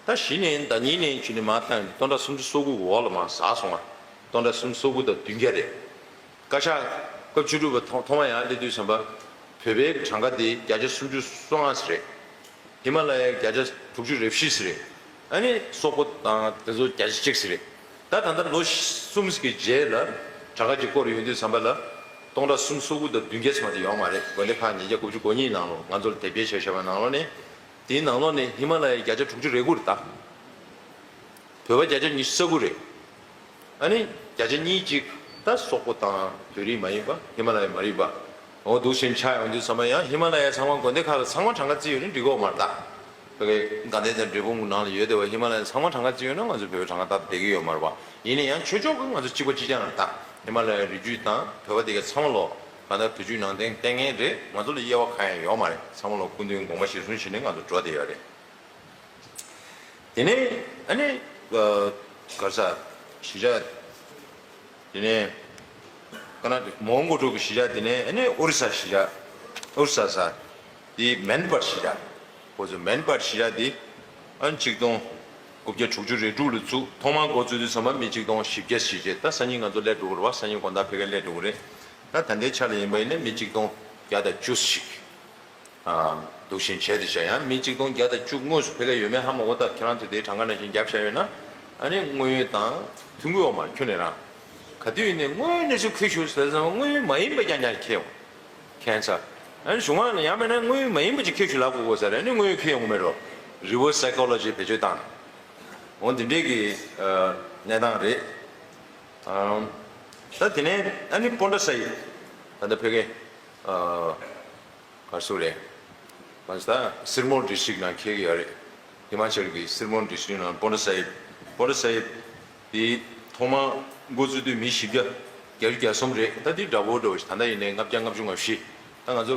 ད་གཞི་ནས་ཟླ་ཉིན་ནས་ཕྱི་ནས་མར་བཏང་ནས་སྟོང་ཕྲག་སུམ་ཅུ་སོ་དགུ་འོག་ལ་མར་ཟག་སོང་བ། སྟོང་ཕྲག་སུམ་ཅུ་སོ་དགུ་དང་བདུན་བརྒྱ་རེད། བཀའ་ཤག་སྐབས་བཅུ་དྲུག་པ་ཐོག་ཐོག་མ་ཡར་སླེབས་དུས་ཙམ་པ། བོད་པའི་གྲངས་ཀ་དེ་བརྒྱ་ཆ་སུམ་ཅུ་སོ་ལྔ་ཙམ་རེད། ཧི་མ་ལ་ཡའི་བརྒྱ་ཆ་དྲུག་ཅུ་རེ་བཞི་ཙམ་རེད། ཨ་ནི་སོག་པོ་དང་དེ་ཚོ་བརྒྱ་ཆ་གཅིག་ཙམ་རེད། ད་ད་ལྟ་ལོ་གསུམ་གྱི་རྗེས་ལ་གྲངས་ཀ་གཅིག་སྐོར་ཡོང་དུས་ཙམ་པ་ལ། སྟོང་ཕྲག་སུམ་ཅུ་སོ་དགུ་དང་བདུན་བརྒྱ་ཙམ་དེ་ཡོད་མ་རེད། དགོན་སྡེ་ཁག་ཉིས་བརྒྱ་དགུ་བཅུ་གོ་གཉིས་ནང་ལོགས། ང་ཚོ་ལ་དེབ་སྐྱེལ་བྱས་བཞག་པའི་ནང་ལོགས་ནས། དེའི་ནང་ལོགས་ནས་ཧི་མ་ལ་ཡའི་བརྒྱ་ཆ་དྲུག་ཅུ་རེ་དགུ་རེད་ད། བོད་པ་བརྒྱ་ཆ་ཉི་ཤུ་རྩ་དགུ་རེད། ཨ་ནི་བརྒྱ་ཆ་གཉིས་གཅིག་ད་སོག་པོ་དང་བོད་རིགས་མ་ཡིན་པ། ཧི་མ་ལ་ཡ་མ་རིག་པ། འོ་འདུག་བཞིན་ཆགས་ཡོང་དུས་ཙམ་པ་ཡང་ཧི་མ་ལ་ཡའི་ཚང་མ་དགོན་སྡེ་ཁག་ལ་ཚང་མ་གྲངས་ཀ་བརྩི་ཡོད་ན་འགྲིག་གི་ཡོད་མ་རེད་ད། བོད་ཀྱི་དགའ་ལྡན་དང་འབྲས་སྤུངས་ནང་ལ་ཡོད་བསྡད་པ་ཧི་མ་ལ་ཡའི་ཚང་མ་གྲངས་ཀ་བརྩི་ཡོད་ན་ང་ཚོ་བོད་པའི་གྲངས་ཀ་ཏག་ཏག་བསྡད་ཀྱི་ཡོད་མ་རེད་པ། ཡིན་ན་ཡང་ཆོས་ཕྱོགས་ཀྱི་ང་ཚོ་གཅིག་པ་གཅིག་རྐྱང་རེད་ད། ཧི་མ་ལ་ཡའི་རི་རྒྱུད་དང་བོད་པ་དེ་ག་ཚང་མ་ལོ་ག་ད་བོད་བརྒྱུད་ནང་བསྟན་བསྟེན་མཁན་རེད། ང་ཚོ་ལ་དབྱེ་བ་གང་ཡང་ཡོད་མ་རེད། ཚང་མ་ལོ་སྐུ་མདུན་དགོངས་པ་གཞིར་བཟུང་བྱས་ནས་ང་ཚོ་འགྲོ་བསྡད་ཡོད་རེད། དེ་ནས་ཨ་ནི་ཨ་ག་རེ་ཟེར། གཞིས་ཆགས། དེ་ནས་ཀར་ནཱ་ཊ་ཀ་མོན་གྷོ་ཕྲུག་གི་གཞིས་ཆགས། དེ་ནས་ཨ་ནི་ཨོ་རི་ས་གཞིས་ཆགས། ཨོ་རི་ས་ས། དེ་མན་པར་གཞིས་ཆགས། ཁོ་ཚོ་མན་པར་གཞིས་ཆགས་དེ་ཨ་ནི་ཆིག་སྟོང་ དགུ་བརྒྱ་དྲུག་ཅུ་རེ་དྲུག་ལ་བཙུགས། ཐོག་མར་འགོ་བཙུགས་དུས་ཙམ་པ་མི་གཅིག་སྟོང་བཞི་བརྒྱ་ཞིག་བྱས། ད་སང་ཉིན་ང་ཚོ་སླེབས་འགྲོ་གི་རེད་བ། སང་ཉིན་དགོང་དག་ཕ་གིར་སླེབས་འགྲོ་གི་རེད། ད་ད་ལྟའི་ཆ་ལ་ཡིན་པ་ཡིན་ན་མི་གཅིག་སྟོང་བརྒྱ་དང་བཅུ་ཞིག་འདུག་བཞིན་བྱས་ཏེ་བཞག། ཡང་མི་གཅིག་སྟོང་བརྒྱ་དང་བཅུ་དངོས་སུ་ཕ་གིར་ཡོད་མེད་ཧ་མ་གོ། ད་ཁྱེད་རང་ཚོས་དེའི་གྲངས་ཀ་ནང་བཞིན་བརྒྱབ་བཞག་ཡོད་ན། ཨ་ནི་དངོས་ཡོད་དང་མཐུན་གྱི་ཡོད་མ་རེད། ཁྱོན་ནས་རང་ག་དུས་ཡིན་ནའི་དངོས་ཡོད་གནས་ཚུལ་འཁྱེར་ཤོག་ཟེར་ཙང་དངོས་ཡོད་མ་ཡིན་པ་རྐྱང་རྐྱང་འཁྱེར་ཡོང་། ཁྱད་མཚར། ཨ་ནི་གཞུང་ལ་ཡང་མིན་ན་དངོས་ཡོད་མ་ཡིན་པ་ཅིག་འཁྱེར་ཤོག་ལབ་དགོས་དགོས་ས་རེད། ཨ་ནི་དངོས་ཡོད་འཁྱེར་ཡོང་གི་མེད་འགྲོ། Reverse psychology བེད་སྤྱོད་བཏང་། འོ་འདི་འདྲའི་གི་ཨ་གནས་སྟངས་རེད། ཨམ། ད་དེ་ནས་ཨ་ནི་པོན་ཏྲ་ས་ཡིབ། ད་ལྟ་ཕ་གིའི་ཨ་ག་རེ་ཟེར་དགོས་རེད། ང་ཚོ་ད་སིར་མོར་ཌི་སི་ཊྲིཀ་ནང་འཁེལ་གྱི་ཡོད་རེད། ཧི་མ་ཅལ་གྱི་སིར་མོར་ཌི་སི་ཊྲིཀ་ནང་པོན་ཏྲ་ས་ཡིབ། པོན་ཏྲ་ས་ཡིབ་དེ་ཐོག་མར་འགོ་བཙུགས་དུས་མི་བཞི་བརྒྱ་བརྒྱད་ཅུ་གྱ་གསུམ་རེད། ད་དེ་འདྲ་བོ་འདྲ་བོ་ཞིག་ད་ལྟ་ཡིན་ནའི་ལྔ་བརྒྱ་ལྔ་བཅུ་ང་བཞི། ད་ང་ཚོ་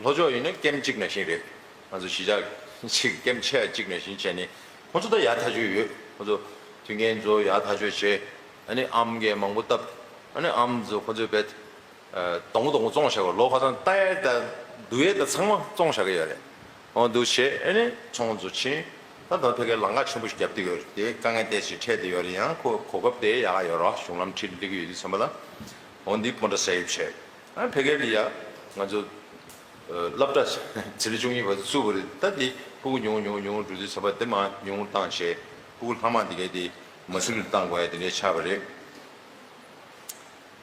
ལྷོ་ཕྱོགས་ཡིན་ན་ཀེམ་གཅིག་ནང་བཞིན་རེད། ང་ཚོ་གཞིས་ཆགས་གཅིག་ཀེམ་ཆེ་ཡ་གཅིག་ནང་བཞིན་བྱས་ནས་ཁོང་ཚོ་ད་ཡག་ཐག་ཆོད་ཡོད། ཁོང་ཚོ་མཐུན་རྐྱེན་ཚོ་ཡག་ཐག་ཆོད་བྱས། ཨ་ནི་ཨམ་གྱི་མང་པོ་བཏབ། ཨ་ནི་ཨམ་ཚོ་ཁོང་ཚོས་བེད་སྡོང་པོ་སྡོང་པོ་བཙོང་བཞག་པ། ལོ་ཁ་སང་ལྟ་ཡས་དང་བསྡུ་ཡས་དང་ཚང་མ་བཙོང་བཞག་གི་ཡོད་རེད། འོ་འདུག་བྱས་ཨ་ནི་ཚོང་ཚོ་ཕྱིན། ད་ད་ཕ་གིར་ལམ་ཁ་ཆེན་པོ་ཞིག་བརྒྱབ་བསྡད་ཡོད་རེད། དེ་དཀའ་ངལ་ཏོག་ཙམ་འཕྲད་བསྡད་ཡོད་རེད། ཡང་ཁོ་གོ་སྐབས་དེ་ཡག་ཡོད་རེད། གཞུང་ལམ་འཁྲིད་སླེབས་ཀྱི་ཡོད་དུས་ཙམ་པ་ལ། འོ་འདི་པོན་ཏྲ་ས་ཡིབ་བྱས། ཨ་ཕ་གིར་ལ་ཡ་ང་ཚོ་སློབ་གྲྭ་ཆེ་ཆུང་གཉིས་བར་དུ་བཙུགས་པ་རེད། ད་དེ་ཕྲུ་གུ་ཉུང་ཉུང་ཉུང་འགྲོ་དུས་ཙམ་པ་དེ་མར་ཉུང་བཏང་བྱས། ཕྲུ་གུ་ལྷག་མ་དེ་གས་དེ་མ་སུ་རི་ལ་བཏང་དགོས་ཡ་དེ་འདྲའི་ཆགས་པ་རེད།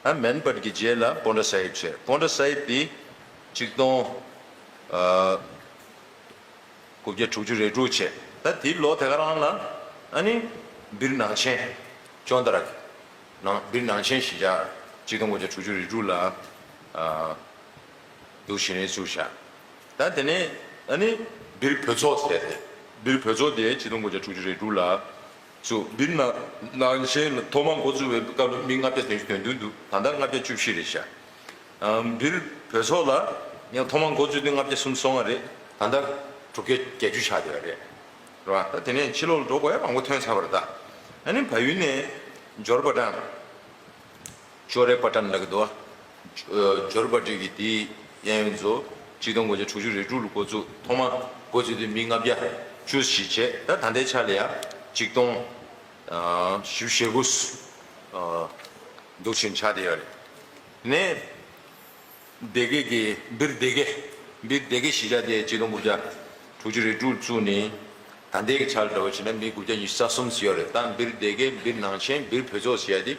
ཨ་མན་བྷཊ་གི་རྗེས་ལ་པོན་ཏྲ་ས་ཡིབ་བྱས། པོན་ཏྲ་ས་ཡིབ་དེ་ཆིག་སྟོང་ཨ་དགུ་བརྒྱ་དྲུག་ཅུ་རེ་དྲུག་བྱས། ད་དེའི་ལོ་དེ་ག་རང་ལ་ཨ་ནི་སྦིར་ནང་ཆེན་ཅོན་ཏ་ར་གི་ནང་སྦིར་ནང་ཆེན་གཞིས་ཆགས་ཆིག་སྟོང་དགུ་བརྒྱ་དྲུག་ཅུ་རེ་དྲུག་ལ་ཨ་འདུག་བྱས་ནས་བཙུགས་བཞག། ད་དེ་ནས་ཨ་ནི་སྦིར་བོད་ཚོགས་ཟེར་ཏེ། སྦིར་བོད་ཚོགས་དེ་ཆིག་སྟོང་དགུ་བརྒྱ་དྲུག་ཅུ་རེ་དྲུག་ལ་བཙུགས། སྦིར་ནང་ནང་ཆེན་ལ་ཐོག་མར་འགོ་བཙུགས་པའི་སྐབས་ལ་མི་ལྔ་བརྒྱ་དོན་དོན་བདུན་འདུག། ད་ལྟ་ལྔ་བརྒྱ་བཅུ་བཞི་རེད་ཤག། ཨ་སྦིར་བོད་ཚོགས་ལ་ཡང་ཐོག་མར་འགོ་བཙུགས་དུས་ལྔ་བརྒྱ་སུམ་ཅུ་སོ་ལྔ་རེད། ད་ལྟ་དྲུག་བརྒྱ་བརྒྱད་ཅུ་ཆགས་བསྡད་པ་རེད། རེད་བ། ད་དེ་ནས་ཕྱི་ལོགས་ལ་འགྲོ་དགོས་ཡ་མང་པོ་ཐོན་ཚར་བ་རེད་ད། ཨ་ནི་བལ་ཡུལ་ནས་འབྱོར་པ་དང་། ཅོ་རེ་པ་ཊན་ལབ་ཀྱི་འདུག་བ། ཨ་ཇོར་པ་ཊི་གི་དེའི་གཡས་གཡོན་ཚོ་ཆིག་སྟོང་དགུ་བརྒྱ་དྲུག་ཅུ་རེ་དྲུག་ལ་འགོ་བཙུགས། ཐོག་མ་འགོ་བཙུགས་དུས་མི་ལྔ་བརྒྱ་བཅུ་ཞིག་བྱས། ད་ད་ལྟའི་ཆ་ལ་ཡ་ཆིག་སྟོང་ཨ་བཞི་བཅུ་ཞེ་དགུ་ཨ་འདུག་བཞིན་ཆགས་བསྡད་ཡོད་རེད། དེ་ནས་སྡེ་དགེ་གི་སྦིར་སྡེ་དགེ། སྦིར་སྡེ་དགེ་གཞིས་ཆགས་དེ་ཆིག་སྟོང་དགུ་བརྒྱ་དྲུག་ཅུ་རེ་དྲུག་བཙུགས་ནས་ད་ལྟའི་གི་ཆར་འདྲ་བོ་བྱས་ན་མི་དགུ་བརྒྱ་ཉི་ཤུ་རྩ་གསུམ་ཙམ་ཡོད་རེད། ད་སྦིར་སྡེ་དགེ་སྦིར་ནང་ཆེན་སྦིར་བོད་ཚོགས་ཟེར་ཡ་དེ་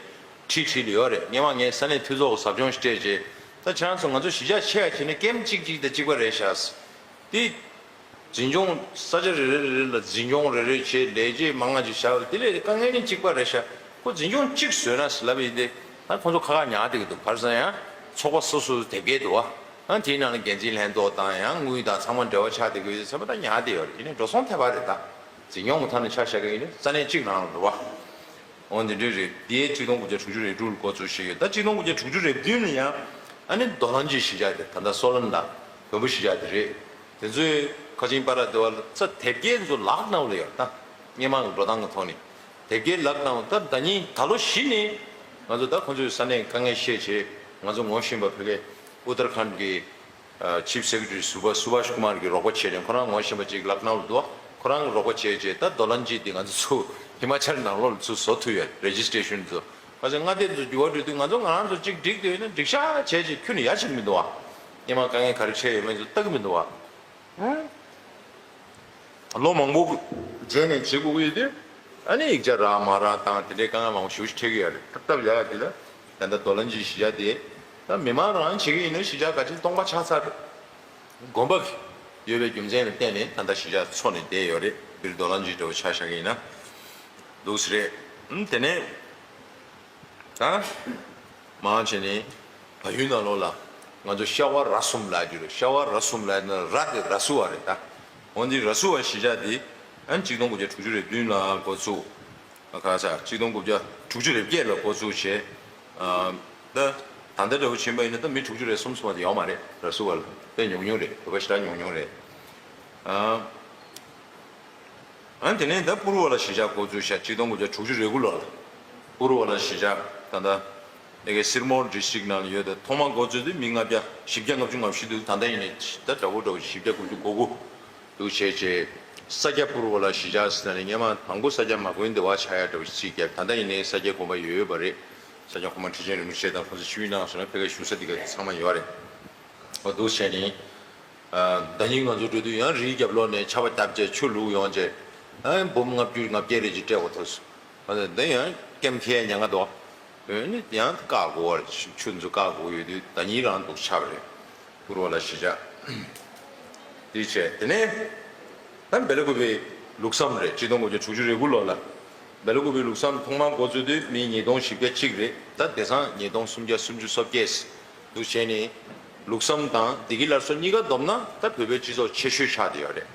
ཁྲི་ཁྲི་ལ་ཡོད་རེད། སྔོན་མ་ངས་ས་གནས་འཐུས་ཚོགས་ཀྱི་ཟབ་སྦྱོང་ཞིག་སྤྲད་རྗེས། ད་ཁྱེད་རང་ཚོ་ང་ཚོ་གཞིས་ཆགས་ཆེ་བ་བྱས་ན་ཀེམ་གཅིག་གཅིག་དང་གཅིག་པ་རེད་ཤག། དེ་འཛིན་སྐྱོང་ས་ཆ་རེ་རེ་རེ་རེ་ལ་འཛིན་སྐྱོང་རེ་རེ་བྱས། ལས་བྱེད་མང་ང་ཅིག་བཞག་པ་དེ་ལས་དཀའ་ངལ་ནི་གཅིག་པ་རེད་ཤག། ཁོ་འཛིན་སྐྱོང་གཅིག་བཟོས་ན་ཟེར་ལབ་ཡིན་ཏེ། ད་ཁོང་ཚོ་ཁ་ཁ་ཉར་བསྡད་ཀྱི་འདུག། ག་རེ་ཟེར་ན་ཡང་ཚོགས་པ་སོ་སོ་སོ་དེབ་སྐྱེལ་འདུག་བ། ཨ་དེའི་ནང་ལ་འགན་འཛིན་ལྷན་ཚོགས་དང་ཡང་དངུལ་དང་ཚང་མ་འབྲེལ་བ་ཆགས་བསྡད་ཀྱི་ཡོད་ཚད་མ་ད་ཉར་བསྡད་ཡོད་རེད། ཡིན་ནའི་འགྲོ་སོང་ཐེབས་པ་རེད་ད། འཛིན་སྐྱོང་གི་ཐོག་ནས་ཆ་བཞག་གི་ཡིན་ན་ས་གནས་གཅིག་ནང་ལ་འགྲོ་བ། འོ་འདི་འདྲ་རེད། དེའི་ཆིག་སྟོང་དགུ་བརྒྱ་དྲུག་ཅུ་རེ་དྲུག་ལ་འགོ་བཙུགས་བྱས་ཡོད། ད་ཆིག་སྟོང་དགུ་བརྒྱ་དྲུག་ཅུ་རེ་བདུན་ལ་ཡང་ཨ་ནི་རྡོ་ལ་འཇིགས་གཞིས་ཆགས་དེ་ད་ལྟ་སོ་ལན་དང་བོན་པོ་གཞིས་ཆགས་དེ་རེད། དེ་ཚོའི་ཁ་ཆེན་པ་ར་དེ་བ་ལ་ས་དེབ་སྐྱེལ་ཚོ་ལག་ནང་ལ་ཡོད་ད། སྔོན་མ་གི་འགྲོ་སྟངས་ཀྱི་ཐོག་ནས་དེབ་སྐྱེལ་ལག་ནང་ད་ཟླ་ཉིན་ད་ལོ་གཞི་ནས་ང་ཚོ་ད་ཁོང་ཚོའི་ས་གནས་དཀའ་ངལ་བཤད་བྱས། ང་ཚོ་ངོ་ཤེས་པ་ཕ་གི་ཨུ་ཏར་ཁཱན་གྱི་ཨ་Chief Secretary ཟུར་པ་སུ་བྷཱཤ་ཀུ་མར་གྱི་རོགས་པ་བྱས་ནས། ཁོ་རང་ངོ་ཤེས་པ་ཅིག་ལག་ནང་ལ་འདུག། ཁོ་རང་གི་རོགས་པ་བྱས་བྱས་ད་རྡོ་ལ་འཇིགས་དེ་ང་ཚོ་ཚུར་ཧི་མ་ཅལ་ནང་ལོགས་ལ་ཚུར་བཟོ་ཐུབ་ཡོད། རེ་ཇི་སི་ཊེ་ཤན་ཚོ་ཁ་ཆེ་མངའ་སྡེ་ཚོ་འགྱུར་བ་འགྲོ་དུས་ང་ཚོ་ང་རང་ཚོ་ཅིག་འགྲིག་བསྡད་ཡོད་ན་འགྲིག་ཤག་བྱས་བྱས་ཁྱོན་ནས་ཡ་བྱེད་ཀྱི་མི་འདུག་བ། སྔོན་མ་དཀའ་ངལ་ག་རེ་འཕྲད་ཡོད་མེད་ཚོ་ལྟ་གི་མི་འདུག་བ། ལོ་མང་པོ་རྗེས་ནས་བྱེད་དགོས་ཀྱི་ཡོད་དུས། ཨ་ནི་ཡིག་ཆ་རག་མ་རག་དང་དེ་འདྲའི་དཀའ་ངལ་མང་པོ་ཞེ་པོ་ཅིག་འཕྲད་ཀྱི་ཡོད་རེད། སྟབས་ཡག་ཡག་དེ་ལ་ད་ལྟ་རྡོ་ལ་འཇིགས་གཞིས་ཆགས་དེ་ད་མི་མང་རང་བྱེད་ཀྱི་ཡིན་ན་གཞིས་ཆགས་ག་ཅིག་སྟོང་པ་ཆགས་ཚར་རེད། དགོན་པ་ཡོད་པའི་རྒྱུ་མཚན་ལ་བརྟེན་ནས་ད་ལྟ་གཞིས་ཆགས་འཚོ་ནས་བསྡད་ཡོད་རེད། སྦིར་རྡོ་ལ་འཇིགས་འདྲ་བོ་ཆ་བཞག་གི་ཡིན་ན་འདུག་སེ་རེད། ཨུམ་དེ་ནས། ད་མར་བྱས་ནས་བལ་ཡུལ་ནང་ལོགས་ལ་ང་ཚོ་ཤ་བ་ར་གསུམ་ལབ་ཀྱི་རེད། ཤ་བ་ར་གསུམ་ལབ་ན་ར་དེ་ར་སུ་བ་རེད་ད། འོན་ཏེ་ར་སུ་བ་གཞིས་ཆགས་དེ་ཨ་ནི་ཆིག་སྟོང་དགུ་བརྒྱ་དྲུག་ཅུ་རེ་བདུན་ལ་འགོ་བཙུགས། ཨ་ཁ་ས་ཆིག་སྟོང་དགུ་བརྒྱ་དྲུག་ཅུ་རེ་བརྒྱད་ལ་འགོ་བཙུགས་བྱས། ཨ་ད་ད་ལྟ་འདྲ་བོ་ཕྱིན་པ་ཡིན་ན་ད་མི་དྲུག་ཅུ་རེ་གསུམ་སོང་བ་དེ་ཡོད་མ་རེད། ར་སུ་བ་ལ་དཔེ་ཉུང་ཉུང་རེད། བོད་པ་ཞེ་དྲག་ཉུང་ཉུང་རེད། ཨ། ཨ་ནི་དེ་ནས་ད་པུ་རུ་བ་ལ་གཞིས་ཆགས་འགོ་བཙུགས་ཤག། ཆིག་སྟོང་དགུ་བརྒྱ་དྲུག་ཅུ་རེ་དགུ་ལོ་ལ། པུ་རུ་བ་ལ་གཞིས་ཆགས་ད་ལྟ་ཨེ་གེ་སིར་མོར་ཌི་སི་ཊིག་ནང་ལ་ཡོད། ད་ཐོག་མ་འགོ་བཙུགས་དུས་མི་ལྔ་བརྒྱ་བཞི་བརྒྱ་ལྔ་བཅུ་ང་བཞི་འདུག། ད་ལྟ་ཡིན་ནའི་ད་འདྲ་བོ་འདྲ་བོ་བཞི་བརྒྱ་དགུ་བཅུ་གོ་དགུ་འདུག་བྱས་བྱས། ས་སྐྱ་པུར་བ་ལ་གཞིས་ཆགས་ཟེར་ནས་སྔོན་མ་དང་པོ་ས་སྐྱ་མ་དགོན་སྡེ་བ་ཆགས་ཡ་འདྲ་བོ་ཞིག་བརྩིས་བརྒྱབ། ད་ལྟ་ཡིན་ནའི་ས་སྐྱ་དགོན་པ་ཡོད་ཡོད་པ་རེད། ས་སྐྱ་གོང་མ་ཁྲི་ཆེན་རིན་པོ་ཆེ་དང་ཁོང་ཚོ་ཆིབས་བསྒྱུར་གནང་སོང་ན་ཕ་གིའི་གཞུང་ས་འདི་ག་ཚང་མ་ཡོད་རེད། འོ་འདུག་བྱས་ནས། ཨ། ཟླ་ཉིན་ང་ཚོ་འགྲོ་དུས་ཡང་རིའི་རྒྱབ་ལོགས་ནས་ཆར་པ་བརྒྱབ་བྱས་ཆུ་བླུགས་ཡོང་བྱས། ཨ། འབུམ་ལྔ་བཅུ་ལྔ་བརྒྱ་རེ་ཅིག་སྤྲད་དགོས་ཐུག་སོང་། ཨ། འདི་ཡང་སྐྱེམ་ཁའི་ཉེན་ཁ་འདུག། འོན་ནི་ཡང་བཀག་དགོས་པ་རེད། ཆུ་ཆུ་ཚོད་བཀག་དགོས་ཡོད་དུས་ཟླ་ཉིན་རང་འདུག་ཆགས་པ་རེད། ཕུར་བ་ལ་གཞིས་ཆགས། དེ་བྱས་དེ་ནས་ད་སྦེ་ལ་ཀུ་པའི་ལུགས་བསམ་རེད། གཅིག་སྟོང་དགུ་བརྒྱ་དྲུག་ཅུ་རེ་དགུ་ལོ་ལ་སྦེ་ལ་ཀུ་པའི་ལུགས་བསམ་ཐོག་མར་འགོ་བཙུགས་དུས་མི་ཉིས་སྟོང་བཞི་བརྒྱ་གཅིག་རེད། ད་དེང་སང་ཉིས་སྟོང་སུམ་བརྒྱ་སུམ་ཅུ་སོ་བརྒྱད་འདུག་བྱས་ནས་ལུགས་བསམ་དང་བདེ་སྐྱིད་སླར་གསོ་གཉིས་ཀ་བསྡོམས་ན་ད་བོད་པའི་སྤྱི་ཚོགས་ཆེ་ཤོས་ཆགས་བསྡད་ཡོད་རེད།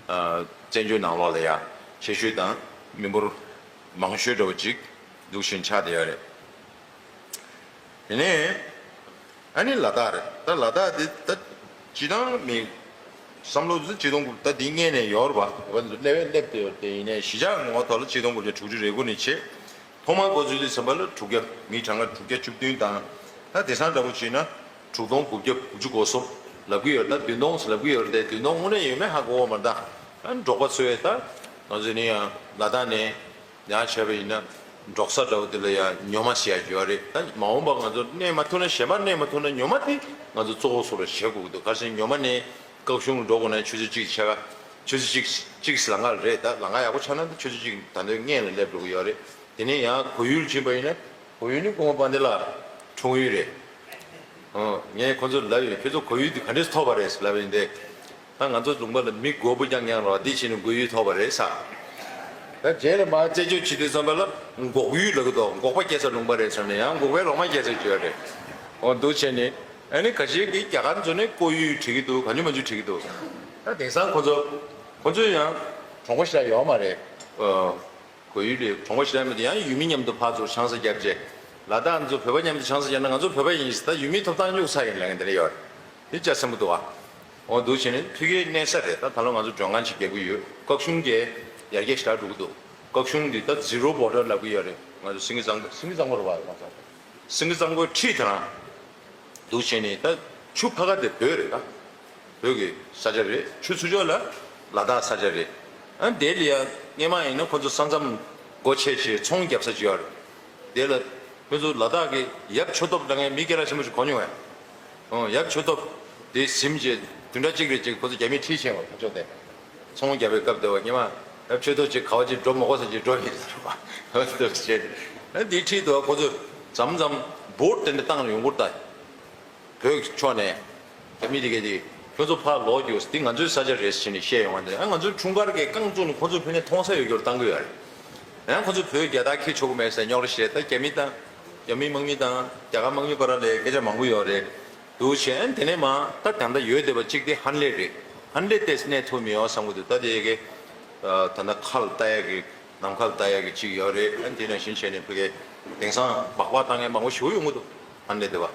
ཨ། བཙན་བྱོལ་ནང་ལོགས་ལ་ཡ་ཆེ་ཤོས་དང་མི་འབོར་མང་ཤོས་འདྲ་བོ་ཅིག་འདུག་བཞིན་ཆགས་བསྡད་ཡོད་རེད། དེ་ནས་ཨ་ནི་ལ་དྭགས་རེད། ད་ལ་དྭགས་འདི་ད་སྤྱི་བཏང་མི་བསམ་བློ་འདི་སྤྱི་སྟོང་དགུ་ད་འདི་སྔས་ནས་ཡོད་རེད་པ། འོ་འདི་སླེབས་སླེབས་བསྡད་ཡོད། དེ་ཡིན་ནའི་གཞིས་ཆགས་ངོ་ཐོག་ལ་གཅིག་སྟོང་དགུ་བརྒྱ་དྲུག་ཅུ་རེ་དགུ་ནས་བྱས། ཐོག་མར་འགོ་འཛུགས་དུས་ཙམ་པ་ལ་དྲུག་བརྒྱ། མི་གྲངས་ཀ་དྲུག་བརྒྱ་བཅུ་བདུན་དང་། ད་དེང་སང་འདྲ་པོ་བྱས་ན་དྲུག་སྟོང་དགུ་བརྒྱ་དགུ་བཅུ་གོ་གསུམ་ལབ་ཀྱི་ཡོད། ད་བདུན་སྟོང་ལབ་ཀྱི་ཡོད་རེད་དེ། བདུན་སྟོང་དངོས་གནས་ཡོད་མེད་ཧ་གོ་བ་མ་རེད། ད་འབྲོག་པ་ཚོས་ད་ང་ཚོ་ནི་ཡང་ལ་དྭགས་ནས་ཡང་བྱས་པ་ཡིན་ན་འབྲོག་ས་འདྲ་པོ་དེ་ལ་ཡང་ཉོ་མ་ཟེར་ཡ་ཡོད་རེད། ད་མ་འོངས་པ་ང་ཚོ་གནས་མ་ཐུབ་ན་གཞན་པ་གནས་མ་ཐུབ་ན་ཉོ་མ་དེ་ང་ཚོ་གཙོ་བོ་བཟོ་འདྲ་བྱེད་དགོས་ཀྱི་འདུག། ག་རེ་ཟེར་ན་ཉོ་མ་ནས་སྐབས་གཞུང་ལ་འགྲོ་དགོས་ན་ཆུ་ཚོད་གཅིག་ཆ་ག་ཆུ་ཚོད་གཅིག་གཅིག་ལམ་ཁ་རེད། ད་ལམ་ཁ་ཡག་པོ་ཆགས་ན་ད་ཆུ་ཚོད་གཅིག་ད་དུང་སྔོན་ལ་སླེབས་འགྲོ་གི་ཡོད་རེད། དེ་ནས་ཡང་གོ་ཡུལ་ཕྱིན་པ་ཡིན་ན་གོ་ཡུལ་ནི་སྐུ་ངོ་དཔལ་ལྡན་ལགས་འཁྲུངས་ཡུལ་རེད། ཨོ། ངས་ཁོ་ཚོར་ལབ་ཡོད། ཁྱོད་ཚོ་གོ་ཡུལ་དེ་ག་འདྲས་ཐོབ་པ་རེད་ལབ་ཡིན་ཏེ། ད་ང་ཚོ་ལུང་པ་ལ་མི་མགོ་བོ་རྐྱང་རྐྱང་རེད་པ། འདི་ཕྱིན་ནས་གོ་ཡུལ་ཐོབ་པ་རེད་ཟེར། ད་རྗེས་ལ་མར་རྩད་གཅོད་བྱེད་དུས་ཙམ་པ་ལ་འགོག་ཡུལ་ལབ་ཀྱི་འདུག། འགོག་པ་སྐྱེ་ས་ལུང་པ་རེད་ཟེར་ནས་ཡང་འགོག་པའི་ལོག་སྨྲ་སྐྱེ་ས་བྱོས་རེད། ཨོ་འདུག་བྱས་ནས་ཨ་ནི་ཁ་ཤས་ཀྱིས་རྒྱ་གར་ཚོ་ནས་ཀོ་ཡུལ་བྲིས་ཀྱི་འདུག། གང་བྱུང་མང་བྱུང་བྲིས་ཀྱི་འདུག། ད་དེང་སང་ཁོ་ཚོ་ཁོ་ཚོ་ཡང་གྲོང་པ་ཞིག་ལ་ཡོད་མ་རེད། ཨོ། གོ་ཡུལ་ལས་གྲོང་པ་ཞིག་ལ་མེད་དུས་ཡང་ཡུལ་མི་མཉམ་དུ་ཕར་ཚུར་ཆང་ས་བརྒྱབ་རྗེས། ལ་དྭགས་ཚོ་བོད་པ་མཉམ་དུ་ཆང་ས་བརྒྱབ་ན་ང་ཚོ་བོད་པ་ཡིན་ཟེར། ད་ཡུལ་མི་ཐོབ་ཐང་གཡུག་ཚར་ཡིན་ལབ་མཁན་དེ་འདྲ་ཡོད་རེད། དེ་ལྕགས་ཟམ་པོ་འདུག་པ། འོ་འདུག་བྱས་ནས་ཕ་གིའི་གནས་ས་རེད། ད་ད་ལོ་ང་ཚོ་མགྲོན་ཁང་ཅིག་རྒྱག་གི་ཡོད། སྐབས་གཞུང་གི་ཡར་རྒྱས་ཞེ་དྲག་འགྲོ་གི་འདུག། སྐབས་གཞུང་འདི་ད་ཛི་རོ་བོ་ཌར་ལབ་ཀྱི་ཡོད་རེད། ང་ཚོ་སེང་གེ་གཙང་སེང་གེ་གཙང་པོ་རེད་པ། ང་ཚོ་སེང་གེ་གཙང་པོའི་འཁྲིས་དེ་རང་འདུག་བྱས་ནས། ད་ཆུ་ཕར་ཁ་དེ་བོད་རེད། ད་བོད་ཀྱི་ས་ཆ་རེད། ཆུ་ཚུར་ཕྱོགས་ལ་ལ་དྭགས་ས་ཆ་རེད། ཨ་དེ་ལ་ཡ་སྔས་མ་ཡིན་ན་ཁོ་ཚོ་ས་མཚམས་སྒོ་ཕྱེ་བྱས་ཚོང་རྒྱབ་ས་ཅིག་ཡོད་རེད། དེ་ལ་ཁོ་ཚོ་ལ་དྭགས་ཀྱི་ཡབ་ཆོས་ཐོབ་ལབ་མཁན་མི་སྐད་གྲགས་ཆེན་པོ་ཞིག་གོ་མྱོང་བས། ཨོ་ཡབ་ཆོས་ཐོབ་དེ་ཟིན་བྱས་བདུན་ཕྲག་གཅིག་རེ་ཅིག་ཁོ་ཚོ་རྒྱ་མིས་ཁྲིད་ཕྱིན་པ། ཁ་ཕྱོགས་དེ་ཚོང་རྒྱབ་པའི་སྐབས་དེ་བ་སྔས་མ་ཡབ་ཆོས་ཐོབ་ཅིག་ག་བ་ཅིག་འགྲོ་མ་དགོས་ས་ཅིག་འགྲོ་ཡིན་ཟེར་བ། ཨོ་དེ་བྱས་ཨ་དེ་ཁྲིད་དུ་ཁོ་ཚོ་མཚམས་མཚམས་བོ་ཊི་དེ་འདྲ་བཏང་ནས་ཡོང་གི་རེད་ད། བོད་ཕྱོགས་ནས་རྒྱ་མི་དེ་གས་དེ་ཁྱོད་ཚོ་ཕར་ལོག་རྒྱུགས། འདི་ང་ཚོའི་ས་ཆ་རེད་ཟེར་ནས་བཤད་ཡོང་བ་འདི། ཨ་ང་ཚོའི་འཁྲུངས་སྐར་གྱི་རྐང་བཙུགས་ནས་ཁོ་ཚོ་ཕ་གིར་མཐོང་ས་ཡོད་རྒྱུར་བཏང་གི་ཡོད་རེད། ཡང་ཁོ་ཚོ་བོད་རྒྱལ་དར་འཁྱེར་ཆོག་གི་མེད་ཟེར་རྙོག་དྲ་བཤད། ད་རྒྱ་མི་དང་རྒྱ་མི་དམག་མི་དང་རྒྱ་གར་དམག་མི་བར་ལ་སྐད་ཆ་མང་པོ་ཡོད་རེད། འདུག་བྱས་ཨ་དེ་ནས་མར་ད་ད་ལྟ་ཡོད་བསྡད་པ་གཅིག་དེ་ཧན་ལེ་རེད། ཧན་ལེ་དེ་གནས་ཐུབ་མི་ཡོང་བསམ་གི་འདུག། ད་དེ་གས་ད་ལྟ་ཁ་ལ་ལྟ་ཡག་གི་ནམ་མཁའ་ལ་ལྟ་ཡག་གི་ཅིག་ཡོད་རེད། ཨ་དེ་ནང་བཞིན་བྱས་ནས་ཕ་གིར་དེང་སང་སྦག་སྦག་བཏང་མཁན་མང་པོ་ཞིག་ཡོང་གི་འདུག། ཧན་ལེ་དེ་བ།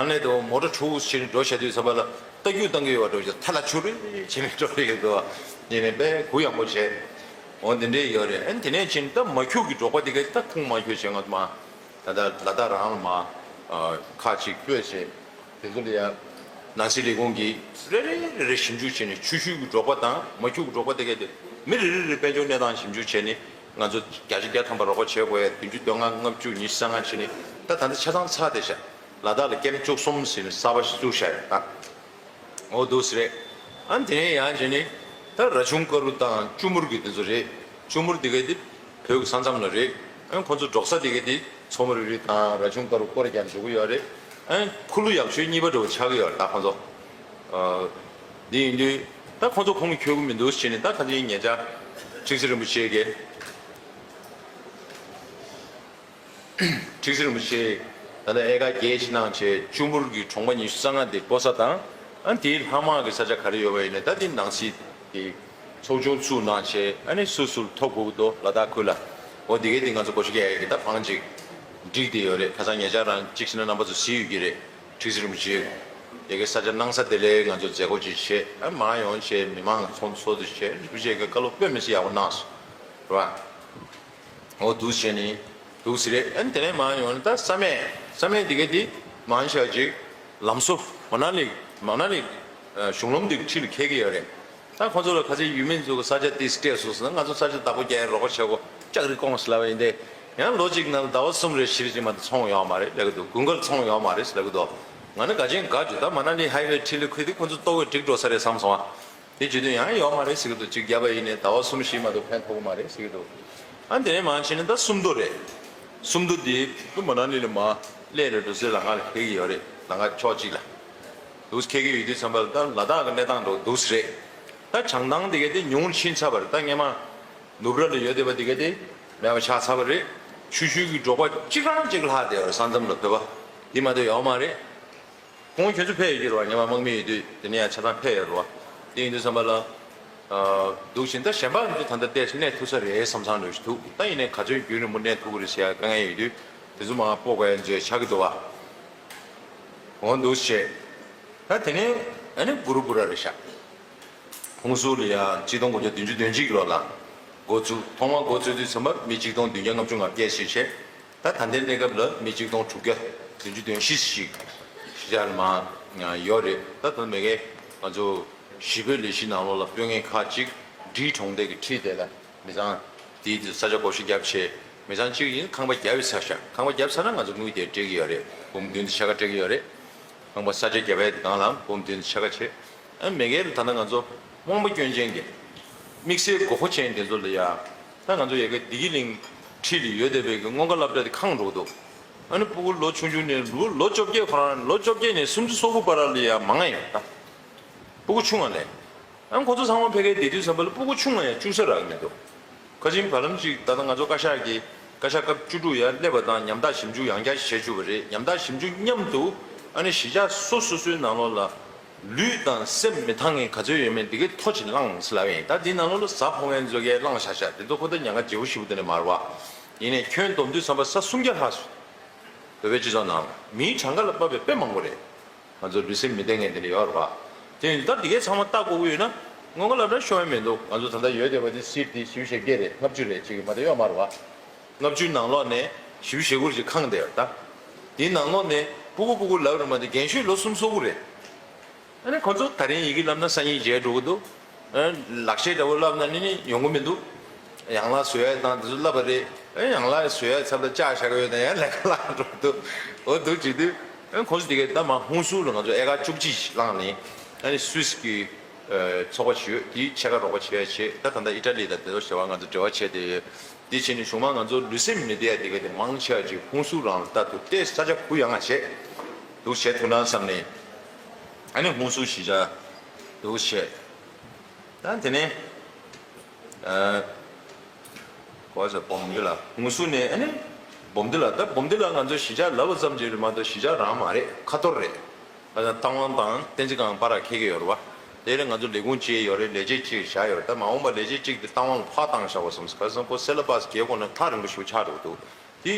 ཧན་ལེ་དེ་བ་མོ་ཊ་འཁྲུག་བྱས་ནས་འགྲོ་བྱ་དུས་ཙམ་པ་ལ་རྟ་རྒྱུག་བཏང་གི་ཡོད་པ་འདྲ་བོ་ཞིག། ཐ་ལ་ཆུ་རེ་བྱས་ནས་འགྲོ་གི་འདུག་བ། ཡིན་ནའི་དཔེ་གུ་ཡངས་པོ་བྱས། འོ་དེ་འདྲས་ཡོད་རེད། ཨ་དེ་ནས་ཕྱིན་ད་མ་ཁྱུག་གི་འབྲོག་པ་དེ་ག་ད་ཁུངས་མ་འཁྱོལ་བྱས། ང་ཚོ་མ་ད་ལྟ་ལ་དྭགས་རང་ལ་མ་ཁག་ཅིག་སྤོས་བྱས། དེ་ཚོ་ལ་ཡང་ནང་སྲིད་ལས་ཁུངས་ཀྱིས་རེ་རེ་རེ་རེ་ཞིབ་འཇུག་བྱས་ནས། ཆུ་ཤུལ་གྱི་འབྲོག་པ་དང་མ་ཁྱུག་གི་འབྲོག་པ་དེ་གས་དེ་མི་རེ་རེ་རེ་དཔལ་འབྱོར་གནས་སྟངས་ཞིབ་འཇུག་བྱས་ནས། ང་ཚོ་བརྒྱ་ཆ་བརྒྱ་ཐམ་པ་རོགས་པ་བྱེད་དགོས་ཡ། བདུན་ཅུ་དོན་ལྔ་ལྔ་བཅུ་ཉི་ཤུ་རྩ་ལྔ་བྱས་ནས། ད་ད་ལྟ་ཆ་ཚང་ཚར་བསྡད་ཤག། ལ་དྭགས་ལ་ཀེམ་བཅུ་གསུམ་ཟེར་ནས་གསར་པ་ཞིག་བཙུགས་ཤག་ཡ་ད། འོ་འདུག་སེ་རེད། ཨ་དེ་ནས་ཡང་བྱས་ནས་ད་ར་ཆུང་དཀར་པོ་དང་ལྕུམ་མུར་གྱི་དེ་ཚོ་རེད། ལྕུམ་མུར་དེ་གས་དེ་བོད་ཀྱི་ས་མཚམས་ལ་རེད། ཨ་ཁོ་ཚོ་འབྲོག་ས་དེ་གས་དེ་མཚོ་མོ་རི་རི་དང་ར་ཆུང་དཀར་པོ་སྐོར་རྒྱག་འགྲོ་གི་ཡོད་རེད། ཨ་ཁུ་ལུ་ཡག་ཤོས་གཉིས་པ་འདྲ་བོ་ཆགས་ཀྱི་ཡོད་རེད་ད་ཁོ་ཚོ། ཨ་འདི་ཡིན་དུས་ད་ཁོ་ཚོ་ཁུངས་འཁྱོལ་གི་མི་འདུག་ཟེར་ནས། ད་ཁ་སང་ཉེ་ཆར་ཁྲི་ཟུར་རིན་པོ་ཆེ་གིས། ཁྲི་ཟུར་རིན་པོ་ཆེ་ད་ལྟ་ཨེ་ཀར་བརྒྱད་ཅིག་གནང་བྱས། ལྕུམ་མུར་གྱི་གྲོང་པ་ཉི་ཤུ་རྩ་ལྔ་དེ་སྤོ་ས་དང་། ཨ་དེའི་ལྷག་མ་གི་ས་ཆ་ག་རེ་ཡོད་པ་ཡིན་ན། ད་དེ་ནང་སྲིད་དེ་ཚོགས་ཆུང་བཙུགས་གནང་བྱས། ཨ་ནི་སུ་སུར་ཐོབ་དགོས་ཀྱི་འདུག་ལ་དྭགས་ཁུལ་ལ། འོ་དེ་གས་དེ་ང་ཚོ་སྒོ་ཕྱེ་རྒྱག་ཡ་གི་ད་བང་ཅིག་བསྒྲིགས་བསྡད་ཡོད་རེད། ཁ་སང་ཉེ་ཆར་རང་གཅིག་བྱས་ན་རྣམ་པ་ཚོ་གཟིགས་ཡོད་ཀྱི་རེད། ཁྲི་ཟུར་རིན་པོ་ཆེ་ཡ་གི་ས་ཆ་གནང་ས་དེ་ལ་ང་ཚོ་མཛད་སྒོ་ཅིག་བྱས། ཨ་མར་ཡོང་བྱས་མི་མང་ཚོགས་འདུ་ཚོགས་འདུ་བྱས། རིན་པོ་ཆེ་གི་བཀའ་སློབ་དཔེ་མི་སྲིད་ཡག་པོ་གནང་སོང་། རེད་བ། འོ་འདུག་བྱས་ནས་འདུག་སེ་རེད། ཨ་ནི་དེ་ནས་མར་ཡོང་ནས་ད་བསམ་ཡས་བསམ་ཡས་དེ་ག་དེ་མང་ཆེ་བ་ཅིག་ལམ་བཟོ། མ་ན་ལི་མ་ན་ལི་གཞུང་ལམ་དེ་འཁྲིས་ལ་འཁེལ་གྱི་ཡོད་རེད། ད་ཁོང་ཚོ་ལ་ག་ཚོད་ཡུལ་མི་ཚོ་གི་ས་ཆ་ཏིས་སྤྲད་སོང་ཟེར་ན། ང་ཚོ་ས་ཆ་བདག་པོ་རྒྱག་ཡ་རོགས་པ་བྱེད་དགོས། ལྕགས་རི་སྐོང་ཟེར་ལབ་པ་ཡིན་ཏེ། ཡང་ལོ་གཅིག་ནང་ཟླ་བ་གསུམ་རེ་བཞི་རེ་ཅིག་མ་གཏོགས་ཚོང་ཡོད་མ་རེད་ལབ་ཀྱི་འདུག་དགུན་ཁར་ཚོང་ཡོད་མ་རེད་ཟེར་ལབ་ཀྱི་འདུག་ང་ནི་དགའ་ཅན་དགའ་བྱུང་། ད་མ་ན་ལི་ཧའི་ཝེ་འཕྲིན་ལས་ཁུལ་དེ་ཁོང་ཚོ་ལྟོ་གོས་འགྲིག་འགྲོ་ས་རེད་བསམ་སོང་ཨ། དེ་བྱེད་དུས་ཡང་ཡོད་མ་རེད་ཟེར་གྱི་འདུག་གཅིག་བརྒྱབ་པ་ཡིན་ནའི་ཟླ་བ་གསུམ་བཞི་མ་གཏོགས་ཕན་ཐོགས་མ་རེད་ཟེར་གྱི་འདུག་ཨ་དེ་ནས་མར་ཕྱིན་ནས་ད་སུམ་མདོ་རེད། སུམ་མདོ་འདི་ཏུ་མ་ན་ལི་ལ་མར་སླེབས་ནས་འགྲོ་སའི་ལམ་ཁ་ལ་འཁེལ་གྱི་ཡོད་རེད། ལམ་ཁ་ཕྱོགས་གཅིག་ལ། འདུག་འཁེལ་གྱི་ཡོད་དུས་ཙམ་པ་ལ་ད་ལ་དྭགས་ཀྱི་གནས་སྟངས་འགྲོ་འདུག་སེ་རེད། ད་བྱང་ཐང་དེ་ག་དེ་ཉུང་ཕྱིན་ཚར་བ་རེད། ད་སྔས་མ་ནུབ་ར་ལ་ཡོད་བསྡད་པ་དེ་ག་དེ་མེད་པ་ཆགས་ཚར་བ་རེད། ཆུ་ཤུལ་གྱི་འབྲོག་པ་གཅིག་རང་གཅིག་ལྷག་བསྡད་པ་རེད། ས་མཚམས་ལ་བོད་པ་དེ་མ་གཏོགས་ཡོད་མ་རེད། ཁོང་ཁྱོད་ཚོ་ཕེབས་ཡོད་ཀྱི་རེད་བ། ཉི་མ་དམག་མི་ཡོད་དུས་དེ་ནས་ཡང་ཆ་ཚང་ཕེབས་ཡོད་རེད་བ། དེ་ཡིན་དུས་ཙམ་པ་ལ། ཨ། འདུག་བཞིན་ད་གཞན་པ་ཚོ་ད་ལྟ་ཏོག་ཙམ་གནས་ཐུབ་ས་རེད་བསམ་བསམ་འདྲ་ཞིག་འདུག་ད་ཡིན་ནའི་ག་ཚོད་རྒྱུན་རིང་པོ་གནས་ཐུབ་ཀྱི་རེད་ཟེར་ཡ་དཀའ་ངལ་ཡོད་དུས་དེ་ཚོ་མར་སྤོ་དགོས་ཡ་མཛོད་ཆགས་ཀྱི་འདུག་བ། འོ་འདུག་བྱས། ད་དེ་ནས་ཨ་ནི་གུ་རུ་བུ་ར་རེད་ཤག་ཧུན་སུར་ལ་ཡ་གཅིག་སྟོང་དགུ་བརྒྱ་བདུན་ཅུ་དོན་གཅིག་ལོ་ལ་འགོ་བཙུགས། ཐོག་མར་འགོ་བཙུགས་དུས་ཙམ་པ་མི་གཅིག་སྟོང་བདུན་བརྒྱ་ལྔ་བཅུ་ང་བརྒྱད་ཞིག་བྱས། ད་ད་ལྟའི་གནས་སྐབས་ལ་མི་གཅིག་སྟོང་དྲུག་བརྒྱ་བདུན་ཅུ་དོན་བཞི་ཞིག་གཞིས་ཆགས་ལ་མར་ཡོད་རེད། ད་ད་མ་གི་ང་ཚོ་གཞིས་སྤོའི་ལས་གཞི་ནང་ལོགས་ལ་དཔོན་ངན་ཁག་ཅིག་འབྲི་གྲོང་རྡལ་གྱི་འཁྲིས་དེ་ལ་མི་ཚང་དེའི་དུས་ས་ཆ་བགོ་བཤའ་བརྒྱབ་བྱས། མི་ཚང་གཅིག་ཡིན་ཁང་པ་བརྒྱབ་ཚར་ཤག་ཁང་པ་བརྒྱབ་ཚར་ན་ང་ཚོ་དངུལ་དེ་སྤྲད་ཀྱི་ཡོད་རེད། འབུམ་བདུན་དང་ཕྱེད་ཀ་སྤྲད་ཀྱི་ཡོད་རེད། ཁང་པ་ས་ཆ་བརྒྱབ་པའི་སྒང་ལ་འབུམ་བདུན་དང་ཕྱེད་ཀ་བྱས། ཨ་མ་གིར་ད་ལྟ་ང་ཚོ་རྨོངས་པ་སྐྱོན་ཅན་གྱི་དམིགས་བསལ་དགོས་མཁོ་ཅན་དེ་ཚོ་ལ་ཡ། ད་ང་ཚོ་ཡ་གི་བདེ་སྐྱིད་གླིང་འཁྲིས་ལ་ཡོད་བསྡད་པའི་གི་སྔོན་ཁ་སློབ་གྲྭ་དེ་ཁེངས་འགྲོ་གི་འདུག་ཨ་ནི་སྤུ་གུ་ལོ་ཆུང་ཆུང་ནས་ལོ་ལོ་བཅོ་བརྒྱད། ཁོ་རང་ལོ་བཅོ་བརྒྱད་ནས་སུམ་ཅུ་སོ་དགུ་བར་ལ་ཡ་མང་ང་ཡོད་ད། སྤུ་གུ་ཆུང་བ་ལས། ཨ་ཁོ་ཚོ་ཚང་མ་ཕ་གིར་བསྡད་དུས་ཙམ་པ་ལ་སྤུ་གུ་ཆུང་བ་ཡང་བཅུག་ས་རག་གི་མི་འདུག་ཁ་ཆེམས་བར་ལམ་ཅིག་ད་ལྟ་ང་ཚོ་བཀའ་ཤག་གི་བཀའ་ཤག་སྐབས་བཅུ་དྲུག་ཡར་སླེབས་པ་དང་ཉམ་ཐག་ཞིབ་འཇུག་ཡང་བསྐྱར་བྱེད་བཅུག་པ་རེད། ཉམ་ཐག་ཞིབ་འཇུག་མཉམ་དུ་ཨ་ནི་གཞིས་ཆགས་སོ་སོ་སོའི་ནང་ལོགས་ལ་ལུས་དང་སེམས་མི་ཐང་ངེས་ག་ཚོད་ཡོད་མེད་འདི་གའི་ཐོ་ཅིག་བླངས་ཟེར་ལབ་ཡིན། ད་འདི་ནང་ལོགས་ལ་གཟའ་ཕོག་མཁན་ཚོ་གས་བླངས་བཞག་བཞག་འདི་ཚོ་ཁོ་ད་ཉེན་ཁ་ལྗིད་པོ་ཞེ་པོ་དེ་འདྲ་མ་རེད་བ། ཡིན་ནའི་ཁྱོན་བསྡོམས་དུས་ཙམ་པ་ས་སུམ་བརྒྱ་ལྷག་སོང་། བོད་པའི་སྤྱི་ཚོགས་ནང་ལ་མིའི་གྲངས་ཀ་ལ་དཔག་པའི་དཔེ་མང་པོ་རེད། ང་ཚོ་ལུས་སེམས་མི་བདེ་མཁན་དེ་འདྲ་ཡོད་རེད་བ། དེ་ཡིན་དུས་ད་འདི་གའི་ཚང་མ་ལྟ་དགོས་ཀྱི་ཡོད་ན་སྔོན་ཁ་སློབ་གྲྭ་ཤོར་ཡ་མི་འདུག་ང་ཚོ་ད་ལྟ་ཡོད་བསྡད་པ་དེ་སིཊ་དེ་བཞི་བཅུ་ཞེ་བརྒྱད་རེད། ལྔ་བཅུ་རེད་ཅིག་མ་གཏོགས་ཡོད་མ་རེད་བ། ལྔ་བཅུའི་ནང་ལོགས་ནས་བཞི་བཅུ་ཞེ་དགུ་ཅིག་ཁེངས་བསྡད་ཡོད་ད། དེའི་ནང་ལོགས་ནས་སྤུ་གུ་སྤུ་གུ་ལབ་རེད་མ་གཏོགས་རྒན་ཤོས་ལོ་སུམ་ཅུ་སོ་དགུ་རེད། ཨ་ནི་ཁོ་ཚོ་ད་རིང་ཡི་གེ་བསླབ་ན་སང་ཉིན་མཇལ་འགྲོ་གི་འདུག་ཨ་ལག་ཤེས་འདྲ་བོ་བསླབ་ན་ནི་ནི་ཡོང་གི་མི་འདུག་ཡན་ལག་བཟོ་ཡས་དང་དེ་ཚོ་བསླབ་པ་རེད། ཨ་ཡན་ལག་བཟོ་ཡས་ཚབ་ལ་ལྕགས་བཞག་གི་ཡོད་ན་ཡང་ལས་ཀ་བརླག་འགྲོ་གི་འདུག་འོ་འདུག་བྱེད་དུས་ཨ་ཁོ་ཚོ་དེ་གའི་ད་མ་ཧུན་སུར་ལ་ང་ཚོ་ཨེ་ཀར་བཅུ་གཅིག་བླངས་ནས་ཨ་ནི་སུད་སི་གི་ཚོགས་པ་ཞིག་ཡོད། དེའི་ཕྱེད་ཀ་རོགས་པ་བྱེད་ཡས་བྱས། ད་ད་ལྟ་ཨི་ཊ་ལི་དང་དེ་ཚོ་བྱེད་པ་ང་ཚོ་འབྲེལ་བ་བྱས་ཏེ་ཡོད། དེ་བྱས་ནས་གཞུག་མ་ང་ཚོ་ལུས་སེམས་མི་བདེ་ཡ་དེ་ག་དེ་མང་ཆེ་བ་ཅིག་ཧུན་སུར་རང་ལ་ལྟ་ཐུབ་སྟེ་ས་ཆ་གུ་ཡངས་བྱས་འདུག་བྱས་ཐུབ་ན་བསམ་ནས། ཨ་ནི་ཧུན་སུར་གཞིས་ཆགས་འདུག་བྱས། ད་དེ་ནས་ཨ་གོ་ས་སྦོམ་འདི་ལ་ཧུན་སུར་ནས་ཨ་ནི་སྦོམ་འདི་ལ། ད་སྦོམ་འདི་ལ་ང་ཚོ་གཞིས་ཆགས་ལབ་པ་ཙམ་ཅིག་རེད་མ་གཏོགས་གཞིས་ཆགས་རང་མ་རེད། ཁ་ཐོར་རེད། ཨ་ནི་རྟ་དབང་དང་བསྟན་འཛིན་སྒང་བར་ལ་འཁེལ་གྱི་ཡོད་རེད་བ། དེ་ལས་ང་ཚོ་ལས་ཁུངས་གཅིག་ཡོད་རེད། ལས་བྱེད་གཅིག་བཞག་ཡོད་རེད། ད་མ་འོངས་པ་ལས་བྱེད་གཅིག་དེ་རྟ་དབང་ལ་ཕར་བཏང་བཞག་པ་བསམ། ག་རེ་ཟེར་ན་ཁོ་སེ་ལ་བྷ་སི་རྒྱལ་ཁོངས་ནས་ཐག་རིང་པོ་ཞིག་ཆགས་འགྲོ་གི་འདུག་དེ་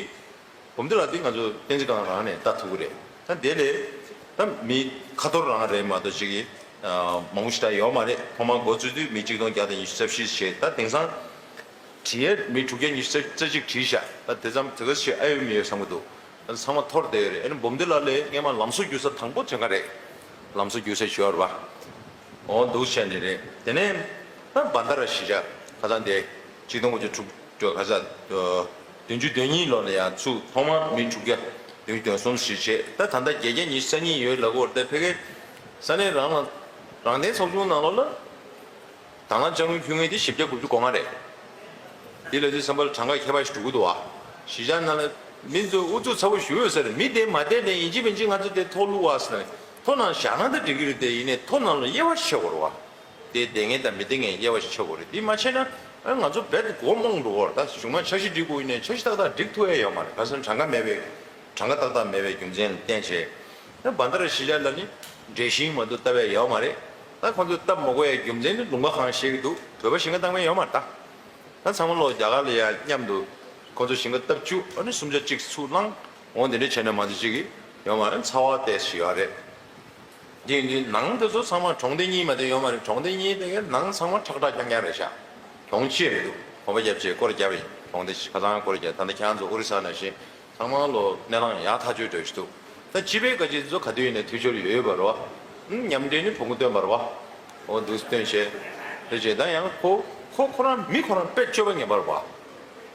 སྦོམ་འདི་ལ་དེ་ང་ཚོ་བསྟན་འཛིན་སྒང་རང་ནས་ལྟ་ཐུབ་ཀྱི་རེད། ད་དེ་ལས་ད་མི་ཁ་ཐོར་རང་རེད་མ་གཏོགས་ཅིག་གི་མང་པོ་ཞིག་ད་ཡོད་མ་རེད། ཐོག་མར་འགོ་བཙུགས་དུས་མི་གཅིག་སྟོང་བརྒྱ་དང་ཉི་ཤུ་རྩ་བཞི་བྱས། ད་དེང་སང་བྲིས་ཡས་མི་དྲུག་བརྒྱ་ཉི་ཤུ་རྩ་གཅིག་བྲིས་ཤག་ད་དེ་ཙམ་དེ་ག་ཞིག་ཨ་ཡོད་མི་ཡོད་བསམ་གྱི་འདུག་ད་ཚང་མ་འཐོར་བསྡད་ཡོད་རེད། ཨ་ནི་སྦོམ་འདི་ལ་ལས་སྔས་མ་ལམ་བཟོ་རྒྱུག་ས་དང་པོ་དེ་ག་རེད། ལམ་བཟོ་རྒྱུག་ས་ཞུ་བ་རེད་བ། འོ་འདུག་བྱས་ནས་རེད། དེ་ནས་ད་བྷན་དྷ་ར་གཞིས་ཆགས་ཁ་སང་དེ་གཅིག་སྟོང་དགུ་བརྒྱ་དྲུག་ཅུ་ག་ས་བདུན་ཅུ་དོན་གཉིས་ལོ་ལ་ཡང་ཚུགས། ཐོག་མར་མི་དྲུག་བརྒྱ་བདུན་ཅུ་དོན་གསུམ་ཞིག་བྱས། ད་ད་ལྟ་བརྒྱད་བརྒྱ་ཉི་ཤུ་རྩ་གཉིས་ཡོད་ལབ་ཀྱི་ཡོད་རེད། དེ་ཕ་གིའི་ས་གནས་རང་ལ་རང་བདེན་ཚོགས་ཆུང་ནང་ལོགས་ལ། དྭང་བླངས་ལྕགས་ལུང་ཁུལ་ངོས་དེ་བཞི་བརྒྱ་དགུ་བཅུ་གོ་ལྔ་རེད། དེ་ལ་དུས་བསམ་པར་གྲངས་ཀ་ཁྱད་པར་ཞིག་འགྲོ་གི་འདུག་བ། གཞིས་ཆགས་ནང་ལ་མི་ཚོས་ཨུ་ཚུགས་ཚ་པོ་ཞུ་ཡོད་ས་རེད། མི་དེ་མ་བསྡད་ནས་ཡིན་གཅིག་མིན་གཅིག་ང་ཚོ་དེ་ཐོག་བླུགས་བ་ཟེར་ནས་ཐོ་ནང་བཞག་ན་ད་འགྲིག་གི་རེད། དེ་ཡིན་ནའི་ཐོ་ནང་ལ་དབྱེ་བ་ཕྱེ་དགོས་རེད་བ། དེ་བསྡད་མཁན་དང་མི་བསྡད་མཁན་དབྱེ་བ་ཕྱེ་དགོས་རེད། དེ་མ་བྱས་ན་ཨ་ང་ཚོ་རྦད་དེ་མགོ་རྨོངས་འགྲོ་གི་རེད། ད་གཞུག་མ་འཆར་གཞི་སྒྲིག་དགོས་ཡིན་ནའི་འཆར་གཞི་ཏག་ཏག་སྒྲིག་ཐུབ་ཡ་ཡོད་མ་རེད། ག་ཟེར་ན་གྲངས་ཀ་མེད་པའི་གྲངས་ཀ་ཏག་ཏག་མེད་པའི་རྒྱུ་མཚན་ལ་བརྟེན་བྱས། ད་བྷན་དྷ་ར་གཞིས་ཆགས་ལ་ནི་འབྲས་ཤིང་མ་གཏོགས་བཏབ་ཡ་ཡོད་མ་རེད། ད་ཁོང་ཚོས་བཏབ་མ་དགོས་ཡ་རྒྱུ་མཚན་ནི་ལུང་པ་གང་བཤད་ཀྱི་འདུག་བོད་པ་ཞིང་ཁ་བཏབ་མཁན་ཡོད་མ་རེད་ད། ད་ཚང་མ་ལོག་རྒྱ་གར་ལ་ཡ་མཉམ་དུ་ཁོང་ཚོ་ཞིང་ཁ་བཏབ་བཅུག་ཨ་ནི་སུམ་ཆ་གཅིག་ཚུར་བླངས། འོ་འདི་འདྲ་བྱས་ན་མ་གཏོགས་ཅིག་གི་ཡོད་མ་རེད། ཚ་བ་ཏོག་ཙམ་ཡོད་རེད། འདི་འདི་ནང་དེ་ཚོ་ཚང་མ་གྲོང་སྡེ་གཉིས་མ་གཏོགས་ཡོད་མ་རེད། གྲོང་སྡེ་གཉིས་དེ་གའི་ནང་ཚང་མ་ཁྲག་ཁྲག་རྐྱང་རྐྱང་རེད་ཤག་གྱོང་ཆེ་མི་འདུག་གོམ་པ་རྒྱབ་བྱས་སྐོར་རྒྱབ་ཡིན། གྲོང་སྡེ་ཁ་སང་སྐོར་རྒྱབ། ད་ལྟ་ཁྱེད་རང་ཚོ་ཨོ་རི་ས་ནང་བཞིན་ཚང་མ་ལོ་གནས་སྟངས་ཡག་ཐག་ཆོད་འདྲ་ཞིག་འདུག་ད་སྤྱི་པའི་བཀའ་སྤྱི་ཚོ་ག་དུས་ཡིན་ནའི་འཐུས་ཤོར་ཡོད་ཡོད་པ་རེད་བ། མཉམ་འབྲེལ་ནི་བོང་གུ་སྟོན་པ་རེད་བ། འོ་འདུག་སྟོན་བྱས། དེ་བྱས་ད་ཡང་ཁོ་ཁོ་ཁོ་རང་མི་ཁོ་རང་དཔེ་སྤྱོད་པ་ངན་པ་རེད་བ།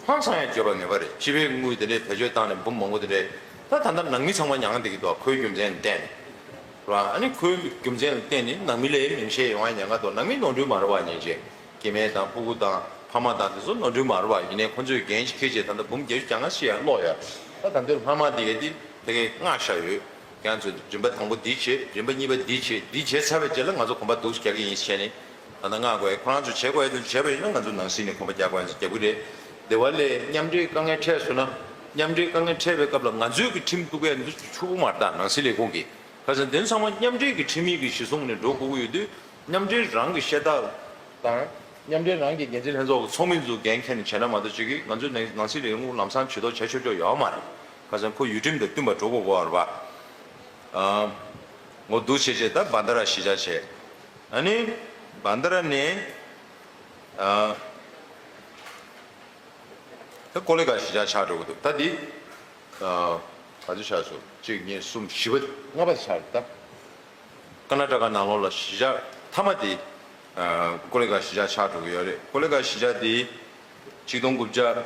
ཧང་སང་ཡང་སྤྱོད་པ་ངན་པ་རེད། སྤྱི་པའི་དངུལ་དེ་འདྲའི་བེད་སྤྱོད་བཏང་ནས་འབུམ་མང་པོ་དེ་འདྲའི་ད་ད་ལྟ་ནང་མི་ཚང་མ་མྱངས་བསྡད་ཀྱི་འདུག་ཁོའི་རྒྱུ་མཚན་ལ་བརྟེན་ནས་རེད་བ། ཨ་ནི་ཁོའི་རྒྱུ་མཚན་ལ་བརྟེན་ནས་ནང་མི་ལ་མིང་བཤད་ཡོང་བ་ཉེན་ཁ་འདུག་ནང་མི་ནོར་འཁྲུལ་མ་རེད་བ། ཉེན་ཆེ་སྐྱེ་དམན་དང་ཕྲུ་གུ་དང་ཕ་མ་དང་དེ་ཚོ་ནོར་འཁྲུལ་མ་རེད་བ། ཡིན་ནའི་ཁོ་ཚོས་འགན་ཅིག་འཁྱེར་བྱས་ད་ལྟ་འབུམ་བརྒྱད་ཅུ་གྱ་ལྔ་ཞིག་ཡང་སློག་ཡ། ད་ད་འདིར་ལྷག་མ་དེ་གས་དེ་དེ་གས་མངགས་བཞག་ཡོད། ཁྱེད་ཚོས་རིམ་པ་དང་པོ་འདི་བྱེད། རིམ་པ་གཉིས་པ་འདི་བྱེད། འདི་བྱས་ཚར་བའི་རྗེས་ལ་ང་ཚོ་གོམ་པ་འདུག་རྒྱག་གི་ཡིན་ཟེར་ནས་ད་ལྟ་མངགས་དགོས་ཡ། ཁོ་རང་ཚོས་བྱེད་དགོས་ཡ་དེ་ཚོ་བྱས་པ་ཡིན་ན་ང་ཚོ་ནང་སྲིད་ནས་གོམ་པ་རྒྱག་དགོས་ཡ་ཚོ་རྒྱག་གི་རེད། དེ་བ་ལས་མཉམ་འབྲེལ་དཀའ་ངལ་འཕྲད་སོང་ན། མཉམ་འབྲེལ་དཀའ་ངལ་འཕྲད་པའི་སྐབས་ལ་ང་ཚོས་ཀྱི་ཁྲིམས་གཏུག་ཡ་འདི་ཚོ་ཆོག་གི་མ་རེད། ད་ནང་སྲིད་ལས་ཁུངས་ཀྱིས། ཁ་སང་དེ་ཚང་མ་མཉམ་འབྲེལ་གྱི་ཁྲིམས་ཡིག་གི་གཞི་བཟུང་ནས་འགྲོ་དགོས་ཀྱི་ཡོད་དུས། མཉམ་འབྲེལ་རང་གི་བཤད་སྟངས་དང་། མཉམ་འབྲེལ་རང་གི་འགན་འཛིན་ལྷན་ཚོགས་ཀྱི་ཚོགས་མི་ཚོ་འགན་འཁྱེར་ནས་བྱས་ན་མ་གཏོགས་ཅིག་གིས་ང་ཚོའི་ནང་ནང་སྲིད་ལས་ཁུངས་ལམ་སང་ཇུས་གཏོགས་བྱ་ཆོག་ཆོག་ཡོད་མ་རེད། ཁ་སང་ཁོ་ཡུལ་ཁྲིམས་དང་བསྟུན་པ་འགྲོ་དགོས་པ་རེད་པ། ཨ། ངོ་འདུག་བྱས་བྱས་ད་བྷན་དྷ་ར་གཞིས་ཆགས་བྱས། ཨ་ནི་བྷན་དྷ་ར་ནས། ཨ། ད་ཀོ་ལི་གྷལ་གཞིས་ཆགས་ཆགས་འགྲོ་གི་འདུག་ད་འདི། ཨ། ག་ཚོད་ཆགས་སོང་། གཅིག་གཉིས་གསུམ་བཞི་པ། ལྔ་པ་ཆགས་རེད་ད། ཀར་ནཱ་ཊ་ཀ་ནང་ལོགས་ལ་གཞིས་ཆགས་མཐའ་མ་དེ། ཨ། ཀོ་ལི་གྷལ་གཞིས་ཆགས་ཆགས་འགྲོ་གི་ཡོད་རེད། ཀོ་ལི་གྷལ་གཞིས་ཆགས་དེ་གཅིག་སྟོང་དགུ་བརྒྱ་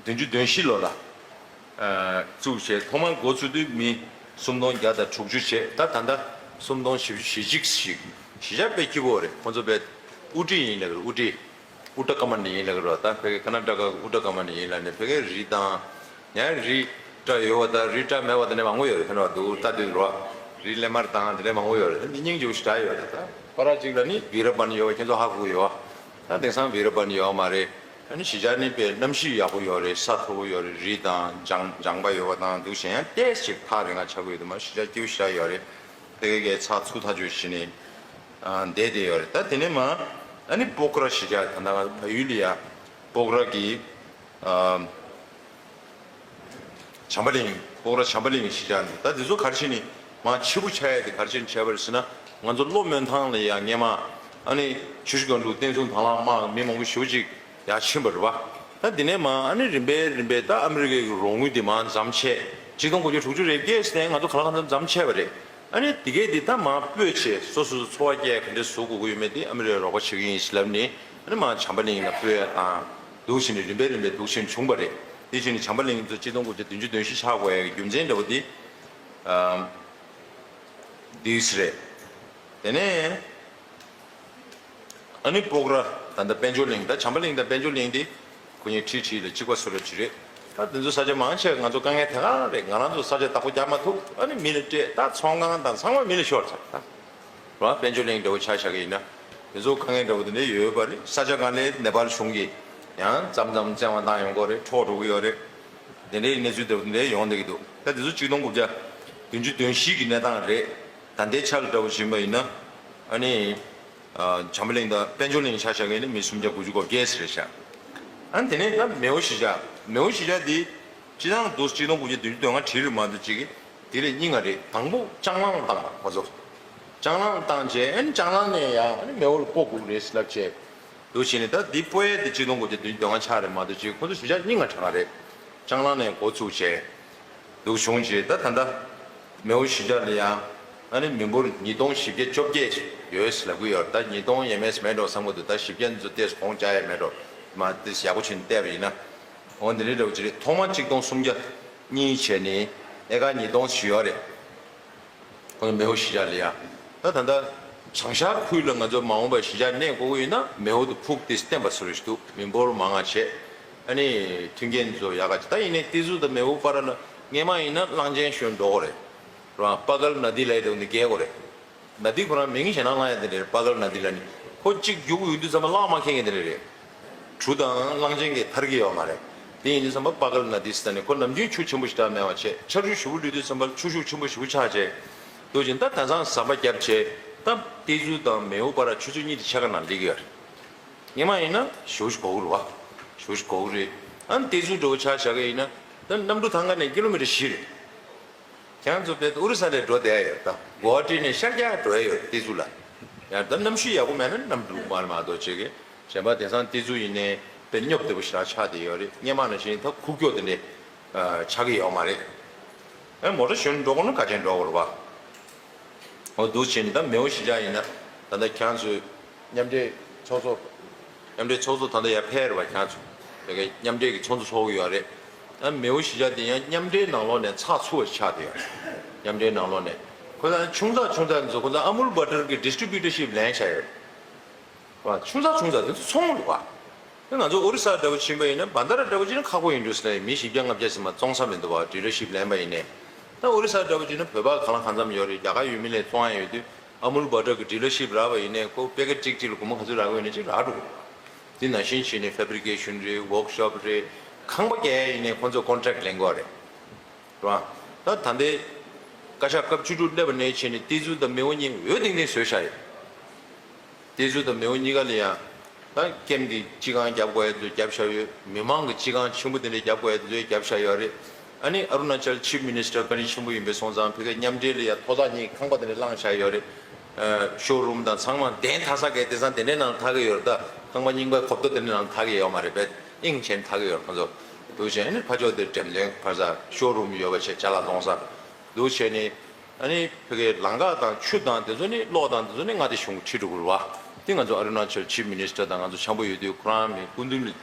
བདུན་ཅུ་དོན་བཞི་ལོ་ལ། ཨ། བཙུགས་བྱས་ཐོག་མར་འགོ་ཚུགས་དུས་མི་སུམ་སྟོང་བརྒྱ་དང་དྲུག་ཅུ་བྱས། ད་ད་ལྟ་སུམ་སྟོང་བཞི་བཅུ་ཞེ་གཅིག་ཞིག་གཞིས་ཆགས་དཔེ་སྐྱིད་པོ་རེད། ཁོང་ཚོ་དཔེ་དབུ་ཁྲིད་ཡིན་ལབ་ཀྱི་རེད། དབུ་ཁྲིད། ཨུ་ཏྲ་ཀ་མན་ཌི་ཡིན་ལབ་ཀྱི་རེད། ད་ཕ་གི་ཀར་ནཱ་ཊ་ཀ་གི་ཨུ་ཏྲ་ཀ་མན་ཌི་ཡིན་ལབ་ནས་ཕ་གི་རི་དང་། ཡང་རི་བཀྲ་ཡོད་པ་དང་རི་བཀྲ་མེད་པ་དེ་འདྲ་མང་པོ་ཡོད་རེད། ཕན་པ་འདུག་ལྟ་དུས་རོ། རི་ལེབ་མ་དང་དེ་འདྲ་མང་པོ་ཡོད་རེད། ད་འདི་སྙིང་རྗེ་པོ་ཞེ་དྲག་ཡོད་རེད། ད་ཕར་གཅིག་ལ་ནི་བི་ར་པན་ཡོད་པ་ཁྱེད་ཚོ་ཧ་གོ་གི་ཡོད། ད་དེང་སང་བི་ར་པན་ཡོད་མ་རེད། ཨ་ནི་གཞིས་ཆགས་ནི་དཔེ་གནམ་གཤིས་ཡག་པོ་ཡོད་རེད། ས་མཐོ་པོ་ཡོད་རེད། རི་དང་ལྗང་ལྗང་པ་ཡོད་པ་དང་འདུག་གཞན་ཡང་ཏོག་ཙམ་ཅིག་ཐག་རིང་ང་ཆགས་ཀྱི་ཡོད་དུས་མ་གཞིས་ཆགས་སྐྱིད་པོ་ཞེ་དྲག་ཡོད་རེད། དེ་གའི་ཚགས་ཚུད་ཐག་ཆོད་བྱས་ནས་ཨ་བསྡད་བསྡད་ཡོད་རེད། ད་དེ་ནས་མ་ཨ་ནི་སྤོག་ར་གཞིས་ཆགས། ད་ལྟ་ང་ཚོ་བལ་ཡུལ་ལ་ཡ་སྤོག་ར་གི་ཨ་བྱམས་པ་གླིང་། སྤོག་ར་བྱམས་པ་གླིང་གི་གཞིས་ཆགས་འདུག་ད་དེ་ཚོ་ག་རེ་བྱས་ནས་མ་ཆེ་པོ་ཆགས་ཡ་དེ་ག་རེ་བྱས་ནས་ཆགས་པ་རེད་ཟེར་ན། ང་ཚོ་གློ་སྨོན་ཐང་ལ་ཡ་སྔས་མ་ཨ་ནི་ཆུ་བཞི་སྒང་དྲུག་བསྟན་སྲུང་དང་བླངས་དམག་མི་མང་པོ་ཞེ་པོ་ཅིག་ཡར་ཕྱིན་པ་རེད་པ། ད་དེ་ནས་མ་ཨ་ནི་རིམ་པས་རིམ་པས་ད་ཨ་མི་རི་ཀའི་རོགས་དངུལ་དེ་མར་མཚམས་ཆད། ཆིག་སྟོང་དགུ་བརྒྱ་དྲུག་ཅུ་རེ་བརྒྱད་ནས་ང་ཚོ་གང་ལ་གང་འཚམ་མཚམས་ཆད་པ་རེད། ཨ་ནི་དེ་གས་དེ་ད་མར་སྤོས་བྱས་སོ་སོ་འཚོ་བ་སྐྱེལ་ག་འདྲས་བཟོ་དགོས་ཀྱི་ཡོད་མེད་དེ་ཨ་མི་རི་ཀས་རོགས་པ་བྱེད་ཀྱི་ཡིན་ཞེས་ལབ་ནས། ཨ་ནི་མར་བྱམས་པ་གླིང་ལ་སྤོས་ཡ་དང་འདུག་བྱས་ནས་རིམ་པས་རིམ་པས་འདུག་བྱས་ནས་བྱུང་པ་རེད། དེ་བྱས་ནས་བྱམས་པ་གླིང་དུ་ཆིག་སྟོང་དགུ་བརྒྱ་བདུན་ཅུ་དོན་བཞི་ཆགས་དགོས་ཡ་གི་རྒྱུ་མཚན་འདྲ་བོ་དེ། ཨ། འདུག་སེ་རེད། དེ་ནས་ཨ་ནི་སྤོག་ར། ད་ལྟ་དཔལ་འབྱོར་གླིང་། ད་བྱམས་པ་གླིང་དང་དཔལ་འབྱོར་གླིང་དེ་ཁོ་གཉིས་འཁྲིས་འཁྲིས་ལ་གཅིག་པ་བཟོ་འདྲ་ཅིག་རེད། ད་དེ་ཚོ་ས་ཆ་མང་ཆེ་ང་ཚོ་དཀའ་ངལ་དེ་ག་རེད། ང་རང་ཚོ་ས་ཆ་བདག་པོ་རྒྱག་མ་ཐུབ། ཨ་ནི་མི་ལ་སྤྲད། ད་ཚོང་ཁང་དང་ཚང་མ་མི་ལ་ཤོར་ཚར། ད་ར་དཔལ་འབྱོར་གླིང་འདྲ་བོ་ཆ་བཞག་གི་ཡིན་ན། དེ་ཚོ་དཀའ་ངལ་འདྲ་བོ་དེ་འདྲ་ཡོད་པ་རེད། ས་ཆ་གང་ལ་ནེ་པཱལ་གཞུང་གིས་ཡང་མཚམས་མཚམས་བཙན་དབང་བཏང་ཡོང་གི་རེད། འཕྲོག་འགྲོ་གི་ཡོད་རེད། དེ་འདྲའི་གནས་ཚུལ་དེ་འདྲ་ཡོང་བསྡད་ཀྱི་འདུག་ད་དེ་ཚོ་ཆིག་སྟོང་དགུ་བརྒྱ་བདུན་ཅུ་དོན་བཞི་གི་གནས་སྟངས་རེད། ད་ལྟའི་ཆ་ལ་འདྲ་བོ་བྱིན་པ་ཡིན་ན། ཨ་ནི། ཨ། བྱམས་པ་གླིང་དང་དཔལ་འབྱོར་གླིང་ཆ་བཞག་གི་ནི་མི་སུམ་བརྒྱ་དགུ་བཅུ་གོ་བརྒྱད་ཙམ་རེད་ཤག་ཨ་ནི་དེ་ནས་ད་མེའོ་གཞིས་ཆགས། མེའོ་གཞིས་ཆགས་འདི་སྤྱིར་བཏང་དུ་ཆིག་སྟོང་དགུ་བརྒྱ་བདུན་ཅུ་དོན་ལྔ་བྲིས་རེད་མ་གཏོགས་ཅིག་གི་དེ་ལས་རྙིང་བ་རེད། དང་པོ་ལྕང་གླང་བཏང་བ་ཁོ་ཚོ། ལྕང་གླང་བཏང་རྗེས་ཨ་ནི་ལྕང་གླང་ནས་ཡང་ཨ་ནི་མེའོ་ལ་སྤོ་དགོས་རེད་ལབ་བྱས། འདུག་བྱས་ནས་ད་འདི་སྤོ་ཡས་དེ་ཆིག་སྟོང་དགུ་བརྒྱ་བདུན་ཅུ་དོན་ལྔ་ཆགས་རེད་མ་གཏོགས་ཅིག་ཁོ་ཚོ་གཞིས་ཆགས་རྙིང་བ་དྲགས་རེད། ལྕང་གླང་ནས་འགོ་ཚུགས་བྱས། འདུག་བྱུང་རྗེས་ད་ད་ལྟ་མེའོ་གཞིས་ཆགས་ལ་ཡང་ཨ་ནི་མི་འབོར་ཉིས་སྟོང་བཞི་བརྒྱ་བཅོ་བརྒྱད་ཡོད་ལབ་ཀྱི་ཡོད། ད་ཉིས་སྟོང་ཡས་མས་མེད་འགྲོ་བསམ་གྱི་འདུག་ད་བཞི་བརྒྱ་འདི་ཚོ་ཏོག་ཙམ་གོང་བཅག་ཡས་མེད་འགྲོ། མ་ཏོག་ཙམ་ཡག་པོ་བྱས་ནས་བལྟས་པ་ཡིན་ན། འོ་འདི་འདྲའི་འདྲ་བོ་ཅིག་རེད། ཐོག་མ་ཆིག་སྟོང་སུམ་བརྒྱ་གཉིས་བྱས་ནས་ཨེ་ཀར་ཉིས་སྟོང་ཞིག་ཡོད་རེད། ཁོང་ཚོ་མེའོ་གཞིས་ཆགས་ལ་ཡ། ད་ད་ལྟ་བྱང་ཤར་ཁུལ་ལ་ང་ཚོ་མ་འོངས་པར་གཞིས་ཆགས་གནས་དགོས་ཀྱི་ཡོད་ན་མེའོ་དང་ཕུག་དེ་བརྟན་པ་བཟོ་རེ་ཞིག་འདུག་མི་འབོར་མང་ང་བྱས། ཨ་ནི་མཐུན་རྐྱེན་ཚོ་ཡག་ག་བྱས། ད་ཡིན་ནའི་ཏི་ཛུ་དང་མེའོ་བར་ལ་སྔས་མ་ཡིན་ན་གླང་ཆེན་ཞོན་འགྲོ་གི་རེད། རང་པ་ཀལ་ན་དི་ལབ་ཡ་དེ་འདི་བརྒལ་དགོས་རེད། ན་དི་ཁོ་རང་མིང་གཞན་དག་བླང་ཡ་དེ་རེད། པ་ཀལ་ན་དི་ལ་ནི་ཁོ་གཅིག་རྒྱུག་ཡོང་དུས་ཙམ་པ་གླང་མ་འཁེལ་མཁན་དེ་རེད། གྲུ་དང་གླང་ཆེན་གྱིས་ཐར་གྱི་ཡོད་མ་རེད། དེ་ཡིན་དུས་ཙམ་པ་པ་ཀལ་ན་དི་ཟེར་ནས་ཁོ་ནམ་རྒྱུན་ཆུ་ཆེན་པོ་ཞེ་དྲག་མེད་པ་བྱས། ཆར་ཆུ་ཞེ་པོ་སླེབས་དུས་ཙམ་པ་ཆུ་ཤུགས་ཆེན་པོ་ཞེ་པོ་ཆགས་བྱས། འདུག་ཅིང་ད་དེང་སང་ཟམ་པ་བརྒྱབ་བྱས། ད་ཏི་ཛུ་དང་མེའོ་བར་ཆུ་ཚོད་གཉིས་དེ་ཕྱེད་ཀ་ནང་སླེབས་ཀྱི་ཡོད་རེད། སྔས་མ་ཡིན་ན་ཞེ་པོ་ཞིག་འགོར་གྱི་རེད་བ། ཞེ་པོ་ཞིག་འགོར་གྱི་རེད། ཨ་ནི་ཏི་ཛུ་འདྲ་བོ་ཆ་བཞག་གི་ཡིན་ན་ད་གནམ་གྲུ་ཐང་ག་ནས་ཀི་ལོ་མི་ཊར་བཞི་རེད། ཁྱེད་རང་ཚོ་དཔེ་ཨོ་རི་ས་ལ་འགྲོ་བསྡད་ཡོད་ད། གོ་ཝ་ཊི་ནས་ཤར་རྒྱག་འགྲོ་ཡ་ཡོད་ཏི་ཛུ་ལ། ཡང་ད་གནམ་གཤིས་ཡག་པོ་མེད་ན་གནམ་གྲུ་མར་མ་གཏོགས་བྱེད་ཀྱི། གཞན་པ་དེང་སང་ཏི་ཛུ་ཡིན་ནའི་དཔེ་སྙོབ་བདེ་པོ་ཞེ་དྲག་ཆགས་བསྡད་ཡོད་རེད། སྔས་མ་ནང་བཞིན་ད་ཁུག་ཀྱོག་དེ་འདྲས་ཆགས་ཀྱི་ཡོད་མ་རེད། ཨེ་མོ་ཊ་ཞོན་འགྲོ་དགོས་ན་ག་ཅན་འགྲོ་དགོས་རེད་བ། འོ་འདུག་བྱས་ནས་ད་མེའོ་གཞིས་ཆགས་ཡིན་ན་ད་ལྟ་ཁྱེད་རང་ཚོས་མཉམ་འབྲེལ་ ཚོགས་གཙོ། མཉམ་འབྲེལ་ཚོགས་གཙོ་ད་ལྟ་ཡར་ཕེབས་རེད་པ། ཁྱེད་ཚོ་དེ་གའི་མཉམ་འབྲེལ་གྱི་ཚོགས་གཙོ་ཚོགས་ཀྱི་ཡོད་རེད། ཨ་མེའོ་གཞིས་ཆགས་དེ་ཡང་མཉམ་འབྲེལ་ནང་ལོགས་ནས་ཚགས་ཚུད་པ་ཆགས་བསྡད་ཡོད་རེད། མཉམ་འབྲེལ་ནང་ལོགས་ནས་ཁོ་ཚོ་ཆུང་ཙག་ཆུང་ཙག་ཚོ་ཁོ་ཚོ་ཨ་མུལ་བྷ་ཊར་གྱི་ཌི་སི་ཊི་རི་བྷྱུ་ཊར་ཤིབ་ལེན་བཞག་ཡོད་རེད། ཆུང་ཙག་ཆུང་ཙག་དེ་ཚོ་ཚོང་རེད་པ། དེ་ང་ཚོ་ཨོ་རི་ས་འདྲ་བོ་ཕྱིན་པ་ཡིན་ན། བན་དྷ་ར་འདྲ་བོ་ཕྱིན་ན་ཁག་པོ་ཡིན་འགྲོ་ཟེར་ན། མི་བཞི་བརྒྱ་ལྔ་བརྒྱ་ཙམ་བཙོང་ས་མི་འདུག་པ། ཌི་ལར་ཤིབ་ལེན་པ་ཡིན་ནའི། ད་ཨོ་རི་ས་འདྲ་བོ་ཕྱིན་ན་བོད་པ་གང་ལ་གང་འཚམ་ཡོད་རེད། རྒྱ་གར་ཡུལ་མི་ལ་བཙོང་ཡ་ཡོད་དུས། ཨ་མུལ་བྷ་ཊར་གྱི་ཌི་ལར་ཤིབ་རག་པ་ཡིན་ནའི་ཁོ་པེ་ཀེཊ་གཅིག་གཅིག་ལ་སྒོར་མོ་ག་ཚོད་རག་གི་ཡོད་ནའི་གཅིག་རག་འགྲོ་གི་རེད། དེ་ནང་བཞིན་བྱས་ནས་ཕེབ་རི་ཀེ་ཤན་རེད། ཝོག་ཤོབ་རེད། ཁང་པ་རྒྱག་ཡ་ཡིན་ནའི་ཁོ་ཚོ་ཀོན་ཊེག་ལེན་དགོས་རེད། རེད་པ། ད་ད་ལྟའི་བཀའ་ཤག་སྐབས་བཅུ་དྲུག་སླེབས་པ་ནས་བྱས་ནས་ཏི་ཛུ་དང་མེའོ་གཉིས་འོས་ཐེངས་ཐེངས་བཟོས་བཞག་ཡོད། ཏི་ཛུ་དང་མེའོ་གཉིས་ཀ་ལ་ཡང་ད་ཀེམ་གྱི་སྤྱི་ཁང་རྒྱབ་དགོས་ཡ་དེ་ཚོ་རྒྱབ་བཞག་ཡོད། མི་མང་གི་སྤྱི་ཁང་ཆེན་པོ་དེ་འདྲ་རྒྱབ་དགོས་ཡ་དེ་ཚོ་རྒྱབ་བཞག་ཡོད་རེད། ཨ་ནི་ཨ་རུ་ན་ཅལ་ཆིབ་མི་ནི་སི་ཊར་བཀའ་དྲིན་ཆེན་པོ་ཡིན་པ་སོང་ཙང་། ཕ་གིའི་མཉམ་འབྲེལ་ལ་ཡང་ཐོག་ཐག་ཉེ་ཁང་པ་དེ་འདྲ་བླངས་བཞག་ཡོད་རེད། ཤོ་རུམ་དང་ཚང་མ་གདན་འཐག་ས་གའི་དེང་སང་དེ་འདྲའི་ནང་འཐག་གི་ཡོད་རེད། ད་ཁང་པ་རྙིང་པའི་གོ་ཐོག་དེ་འདྲའི་ནང་འཐག་གི་ཡོད་མ་རེད་པས། དབྱིངས་ཆེན་འཐག་གི་ཡོད་རེད་ཁོང་ཚོ། འདུག་བྱས་ནས་ཕར་ཕྱོགས་དེར་འགྲེམས་སྟོན་ཕར་ས་ཤོ་རུམ་ཡོད་པ་བྱས། ཅ་ལག་བཙོང་ས། འདུག་བྱས་ནས་ཨ་ནི་ཕ་གིའི་ལམ་ཁ་དང་ཆུ་དང་དེ་ཚོ་ནི། གློག་དང་དེ་ཚོ་ནི་མངའ་སྡེ་གཞུང་གིས་ཁྲིད་འགྲོ་གི་རེད་པ། དེ་ང་ཚོ་ཨ་རུ་ན་ཅལ་ཆིབ་མི་ནི་སི་ཊར་དང་ང་ཚོ་འཆམ་པོ་ཡོད་དུས། ཁོ་རང་མི་སྐུ་མདུན་ལ་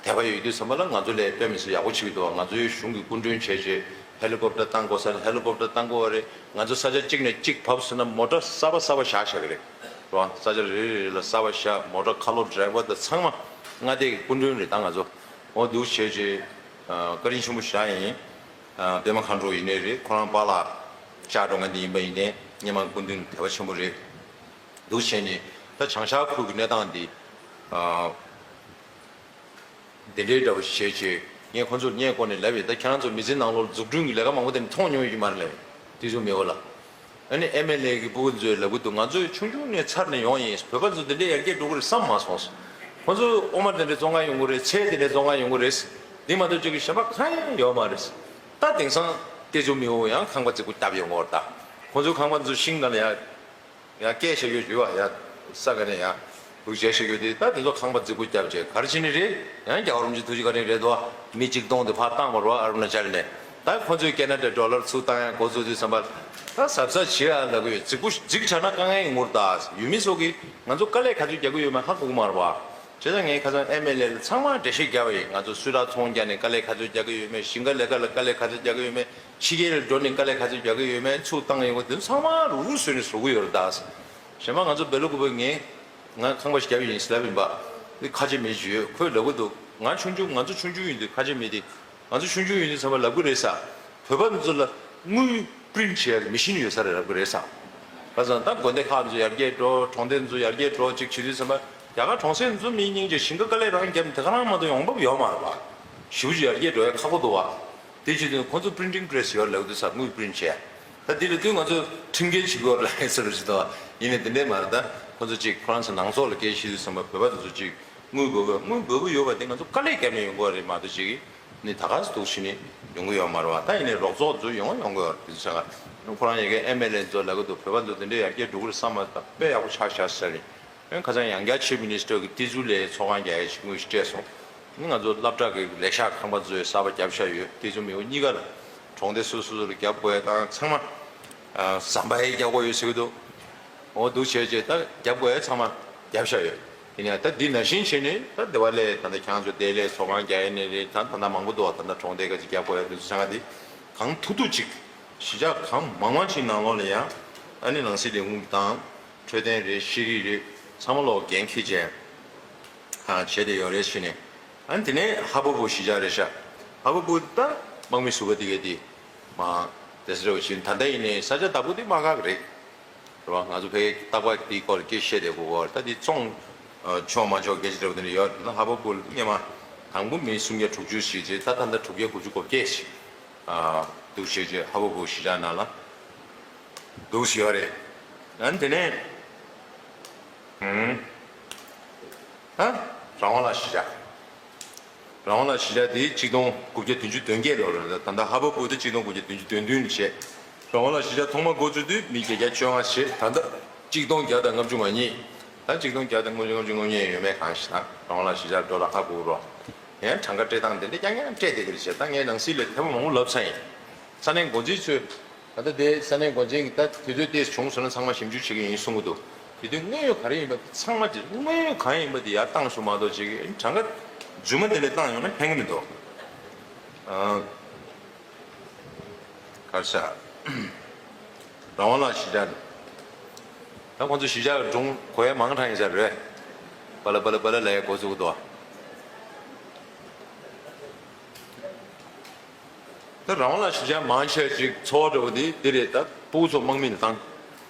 དད་པ་ཡོད་དུས་ཙམ་པ་ལ། ང་ཚོ་ལས་དཔེ་མི་སྲིད་ཡག་པོ་བྱེད་ཀྱི་འདུག་པ། ང་ཚོའི་གཞུང་གིས་སྐུ་མགྲོན་བྱས་བྱས་ཧེ་ལི་ཀོབ་ཊར་བཏང་དགོས་ས་ལ་ཧེ་ལི་ཀོབ་ཊར་བཏང་དགོས་པ་རེད། ང་ཚོ་ས་ཆ་གཅིག་ནས་གཅིག་བབས་ཟེར་ན་མོ་ཊ་གསར་པ་གསར་པ་བཞག་བཞག་གི་རེད། རེད་པ། ས་ཆ་རེ་རེ་རེ་ལ་གསར་པ་བཞག་མོ་ཊ་ཁ་ལོ་ཌི་རའི་ཝར་དང་ཚང་མ་མངའ་སྡེ་གི་སྐུ་མགྲོན་རེད། ད་ང་ཚོ་འོ་འདུག་བྱས་བྱས་བཀའ་དྲིན་ཆེན་པོ་ཞེ་དྲག་ཡིན། པད་མ་མཁའ་འགྲོ་ཡིན་ནའི་རེད། ཁོ་རང་པཱ་ལགས་ཤར་འགྲོ་མཁན་དེ་ཡིན་པ་ཡིན་ནའི་སྔོན་མ་སྐུ་མདུན་དད་པ་ཆེན་པོ་རེད། འདུག་བྱས་ནས་ད་བྱང་ཤར་ཁུལ་གྱི་གནས་སྟངས་འདི་འདི་འདྲའི་འདྲ་བོ་བྱས་བྱས། ངས་ཁོང་ཚོར་སྔོན་གོང་ནས་ལབ་ཡོད། ད་ཁྱེད་རང་ཚོ་མི་ཚེ་ནང་ལོགས་འཛུགས་སྐྲུན་གྱི་ལས་ཀ་མང་པོ་དེ་འདྲ་མཐོང་མྱོང་ཡོད་ཀྱི་མ་རེད་ལབ་ཡོད། དེ་ཚོ་མེད་པ་ལ། ཨ་ནི་ཨེམ་ཨེལ་ཨེ་གི་སྤུ་གུ་ཚོས་ལབ་ཀྱི་འདུག་ང་ཚོ་ཆུང་ཆུང་ནས་ཚར་ནས་ཡོང་ཡིན། བོད་པ་ཚོ་འདི་འདྲའི་ཡར་རྒྱས་འགྲོ་གི་རེད་བསམ་མ་སོང་། ཁོང་ཚོ་འོ་མ་འདི་འདྲ་བཙོང་ག་ཡོང་གི་རེད། ཚལ་འདི་འདྲ་བཙོང་ག་ཡོང་གི་རེད། འདི་མ་གཏོགས་ཅིག་གི་གཞན་པ་གང་ཡང་ཡོད་མ་རེད། ད་དེང་སང་ཏེ་ཙུ་མེའོ་ཡང་ཁང་པ་རྫིག་པོ་བརྒྱབ་ཡོང་གི་རེད། ད་ཁོང་ཚོའི་ཁང་པ་ཚོ་ཤིང་སྒང་ལ་ཡང་ཡང་སྐད་བཤད་ཡོད་ཡོད་པ། ཡང་ས་ག་ནས་ཡང་སྒུག་བྱས་བཤད་ཡོད་དེ། ད་དེ་ཚོ་ཁང་པ་རྫིག་པོ་བརྒྱབ་བྱས་ག་རེ་བྱེད་ནི་རེད། ཡང་རྒྱལ་བ་རིན་པོ་ཆེ་ཐུགས་རྗེ་བཀའ་དྲིན་རེད་དོ། མི་གཅིག་སྟོང་དེ་ཕར་བཏང་བ་རེད་པ། ཨ་རུ་ན་ཅལ་ནས། ད་ཁོ་ཚོས་ཁེ་ན་ཌའི་ཌོ་ལར་ཚུར་བཏང་ཡ་འགོ་བཙུགས་དུས་ཙམ་པ། ད་གཟབ་གཟབ་བྱེད་ཨ་ལབ་ཀྱི་ཡོད། རྫིག་པོ་རྫིག་དྲགས་ན་དཀའ་ངལ་ཡོང་གི་རེད། ད་ཡུལ་མི་ཚོ་གིས་ང་ཚོ་དཀའ་ལས་ག་ཚོད་རྒྱག་གི་ཡོད་མེད་ཧ་གོ་གི་མ་རེད་པ། བྱས་ཙང་ངས་ཁ་སང་ཨེམ་ཨེལ་ཨེ་ལ་ཚང་མ་འགྲེལ་བཤད་རྒྱབ་པ་ཡིན། ང་ཚོ་སུད་ཊར་ཚོང་རྒྱག་ནས་དཀའ་ལས་ག་ཚོད་རྒྱག་གི་ཡོད་མེད། ཞིང་ཁ་ལས་ཀ་ལ་དཀའ་ལས་ག་ཚོད་རྒྱག་གི་ཡོད་མེད། ཕྱི་རྒྱལ་ལ་འགྲོ་ནས་དཀའ་ལས་ག་ཚོད་རྒྱག་གི་ཡོད་མེད། ཚུར་བཏང་ཡོང་གི་དེ་ཚང་མ་རུག་རུག་བཟོས་ནས་བཟོ་གི་ཡོད་རེད་ད། གཞན་པ་ང་ཚོ་སྦེལ་ཀོབ་པ་ངས་ང་ཁང་པ་ཞིག་བརྒྱབ་ཡིན་ཟེར་ལབ་ཡིན་པ། འདི་ཁ་ཆེ་མི་ཞིག་ཡོད། ཁོས་ལབ་གི་འདུག་ང་ཆུང་ཆུང་ང་ཚོ་ཆུང་ཆུང་ཡིན་དུས་ཁ་ཆེ་མི་དེ། ང་ཚོ་ཆུང་ཆུང་ཡིན་དུས་ཙམ་པ་ལབ་གི་རེད་ས། བོད་པ་ཚོ་ལ་དངུལ་པི་རིན་ཊི་བྱེད་ཡག་མི་ཤིན་ཡོད་ས་རེད་ལབ་གི་རེད་ས། ཁ་སང་ད་དགོན་སྡེ་ཁག་ཚོ་ཡར་རྒྱས་འགྲོ། གྲོང་སྡེ་ཚོ་ཡར་རྒྱས་འགྲོ་ཅིག་བྱེད་དུས་ཙམ་པ། རྒྱ་གར་གྲོང་གསེབ་ཚོ་མི་སྙིང་རྗེ། ཞིང་ཁ་དཀའ་ལས་རང་བརྒྱབ་ནས་དེ་ག་རང་མ་གཏོགས་ཡོང་འབབ་ཡོད་མ་རེད་པ། ཞེ་པོ་ཅིག་ཡར་རྒྱས་འགྲོ་ཡ་ཁག་པོ་འདུག་བ། དེ་བྱེད་དུས་ཁོང་ཚོ་པི་རིན་ཊིང་པི་རེ་སི་ཡོད་ལབ་དུས་ས་དངུལ་པི་རིན་ཊི་བྱས། ད་དེ་ལ་དུས་ང་ཚོ་ཁྲིམས་འགལ་བྱེད་དགོས་ལབ་ཡ་ཟེར་རོ་ཞིག་འདུག་བ། ཡིན་ནའི་དེ་འདྲས་མ་རེད། ད་ཁོང་ཚོ་ཅིག་ཁོ་རང་ཚོ་ནང་ཚོགས་ལ་སྐད་བཤད་དུས་ཙམ་པ་བོད་པ་དེ་ཚོ་ཅིག་དངུལ་འབོར་དངུལ་འབོར་གི་ཡོད་པ་དེ་ང་ཚོ་དཀའ་ལས་བརྒྱབ་ནས་ཡོང་གི་རེད་མ་གཏོགས་ཅིག་ནི་ད་ག་སེ་འདུག་བྱས་ནས་ཡོང་གི་ཡོད་མ་རེད་བ། ད་ཡིན་ནའི་རོགས་ཚོགས་ཚོ་ཡོང་ཡོང་གི་ཡོད་རེད། དེ་ཚོ་ཆ་ག་ཁོ་རང་ཡ་གི་ཨེམ་ཨེལ་ཨེ་ཚོ་ལབ་གི་འདུག་བོད་པ་ཚོ་དེ་འདྲས་ཡར་རྒྱས་འགྲོ་གི་རེད་བསམ་མ་ཐག་དཔེ་ཡག་པོ་ཆགས་ཤག་ཟེར་ནས། ཡང་ཁ་སང་ཡང་བསྐྱར་ཆིབ་མི་ནི་སི་ཊར་གྱིས་ཏི་ཙུ་ལ་ཚོགས་ཁང་རྒྱག་ཡའི་དངུལ་ཞིག་སྤྲད་སོང་། ནི་ང་ཚོ་སློབ་གྲྭ་གི་ལས་ཤག་ཁང་པ་ཚོའི་གསར་པ་བརྒྱབ་བཞག་ཡོད། ཏི་ཙུ་མེའོ་གཉིས་ཀ་ལ་གྲོང་སྡེ་སོ་སོ་ལ་རྒྱབ་དགོས་ཡ་དང་ཚང་མ་ཟམ་པ་ཡི་རྒྱག་དགོས་ཡོད་ཟེར་གི་འདུག་འོ་འདུག་བྱས་རྗེས་ད་རྒྱབ་དགོས་ཡ་ཚང་མ་རྒྱབ་བཞག་ཡོད། ཡིན་ཡང་ད་འདི་ནང་བཞིན་བྱས་ནས་ད་དེ་བ་ལས་ད་ལྟ་ཁྱེད་རང་ཚོ་དེ་ལས་ཚོགས་ཁང་རྒྱག་ཡ་ནས་རེད། ད་ད་ལྟ་མང་པོ་འདུག་ད་ལྟ་གྲོང་སྡེ་ག་ཅིག་རྒྱབ་དགོས་ཡ་དེ་ཚོ་ཚང་མ་དེ་གང་ཐུབ་ཐུབ་ཅིག་གཞིས་ཆགས་གང་མང་མང་ཅིག་ནང་ལོགས་ལ་ཡང་ཨ་ནི་ནང་སྲིད་ལས་ཁུངས་དང་། འཕྲོད་བསྟེན་རེད། ཤེས་རིག་རེད། ཚང་མ་ལོག་འགན་འཁྱེར་བྱས་ཨ་བྱས་ཏེ་ཡོད་རེད་ཟེར་ནས། ཨ་ནི་དེ་ནས་ཧ་པ་བུ་གཞིས་ཆགས་རེད་ཤག་ཧ་པ་བུ་ད་དམག་མི་ཟུར་པ་དེ་གས་དེ་མ་དེ་ཟེར་བ་བཞིན་ད་ལྟ་ཡིན་ནའི་ས་ཆ་བདག་པོ་དེ་དམག་ཁག་རེད། རེད་བ། ང་ཚོ་ཕ་གིའི་རྟག་པར་དེའི་སྐོར་སྐད་ཆ་བཤད་བསྡད་དགོས་ཀྱི་རེད། ད་དེ་བཙོང་ཆོག་མ་ཆོག་སྐད་ཆ་འདྲ་བོ་དེ་འདྲ་ཡོད་ན། ཧ་པ་བུ་སྔོན་མ་དང་པོ་མི་སུམ་བརྒྱ་དྲུག་ཅུ་ཞིག་བྱས། ད་ད་ལྟ་དྲུག་བརྒྱ་དགུ་བཅུ་གོ་བརྒྱད་ཞིག་འདུག་བྱས་རྗེས་ཧ་པ་བུ་གཞིས་ཆགས་ནང་ལ་འདུག་ཞིག་ཡོད་རེད། ཨ་ནི་དེ་ནས་ཨུམ། ཨ། རང་དབང་ལགས་གཞིས་ཆགས། རང་དབང་ལགས་གཞིས་ཆགས་དེ་གཅིག་སྟོང་དགུ་བརྒྱ་བདུན་ཅུ་དོན་བརྒྱད་ལོ་རེད། ད་ལྟ་ཧ་པ་བུ་དེ་གཅིག་སྟོང་དགུ་བརྒྱ་བདུན་ཅུ་དོན་བདུན་ལ་བྱས། རང་དབང་ལགས་གཞིས་ཆགས་ཐོག་མ་འགོ་བཙུགས་དུས་མི་བརྒྱད་བརྒྱ་བཅོ་ལྔ་བྱས། ད་ལྟ་གཅིག་སྟོང་བརྒྱ་དང་ལྔ་བཅུ་ང་གཉིས། ད་གཅིག་སྟོང་བརྒྱ་དང་ལྔ་བཅུ་ལྔ་བཅུ་ང་གཉིས་ཡོད་མེད་གང་ཤེས་ན། རང་དབང་ལགས་གཞིས་ཆགས་འགྲོ་ལ་ཧ་གོ་རོགས། ཡང་གྲངས་ཀ་སྤྲད་སྟངས་དེ་འདྲ་རྐྱང་རྐྱང་སྤྲད་བསྡད་ཀྱི་རེད་བྱས། ད་ངས་ནང་སྲིད་ལ་ཐེངས་མ་མང་པོ་ལབ་ཚར་ཡིན། ས་གནས་འགོ་འཛིན་ཚོས། ད་ལྟ་དེ་ས་གནས་འགོ་འཛིན་གྱིས་ད་དུས་ཚོད་དེ་བྱུང་སོང་ན་ཚང་མ་ཞིབ་འཇུག་བྱེད་ཀྱི་ཡིན་གསུང་གི་འདུག་དེ་དུས་དངོས་ཡོད་ག་རེ་ཡིན་པ་ཚང་མ་དེ་དངོས་ཡོད་གང་ཡིན་པ་དེ་ཡར་བཏང་ཤོག་མ་གཏོགས་ཅིག་གྲངས་ཀ་རྫུན་མ་དེ་འདྲ་བཏང་ཡོང་ན་ཕན་གི་མི་འདུག་ཨ། གར་ཤག་རང་དབང་ལགས་གཞིས་ཆགས། ད་ཁོང་ཚོ་གཞིས་ཆགས་སྒྲུང་གོ་ཡ་མང་དྲགས་ཡིན་ས་རེད། པ་ལ་པ་ལ་པ་ལ་ལ་ཡ་འགོ་བཙུགས་འདུག་ད་རང་དབང་ལགས་གཞིས་ཆགས་མང་ཆེ་ཅིག་འཚོ་བ་འདྲ་བོ་དེ་འདི་རེད། ད་ཕྲུ་གུ་ཚོ་དམག་མི་ལ་བཏང་།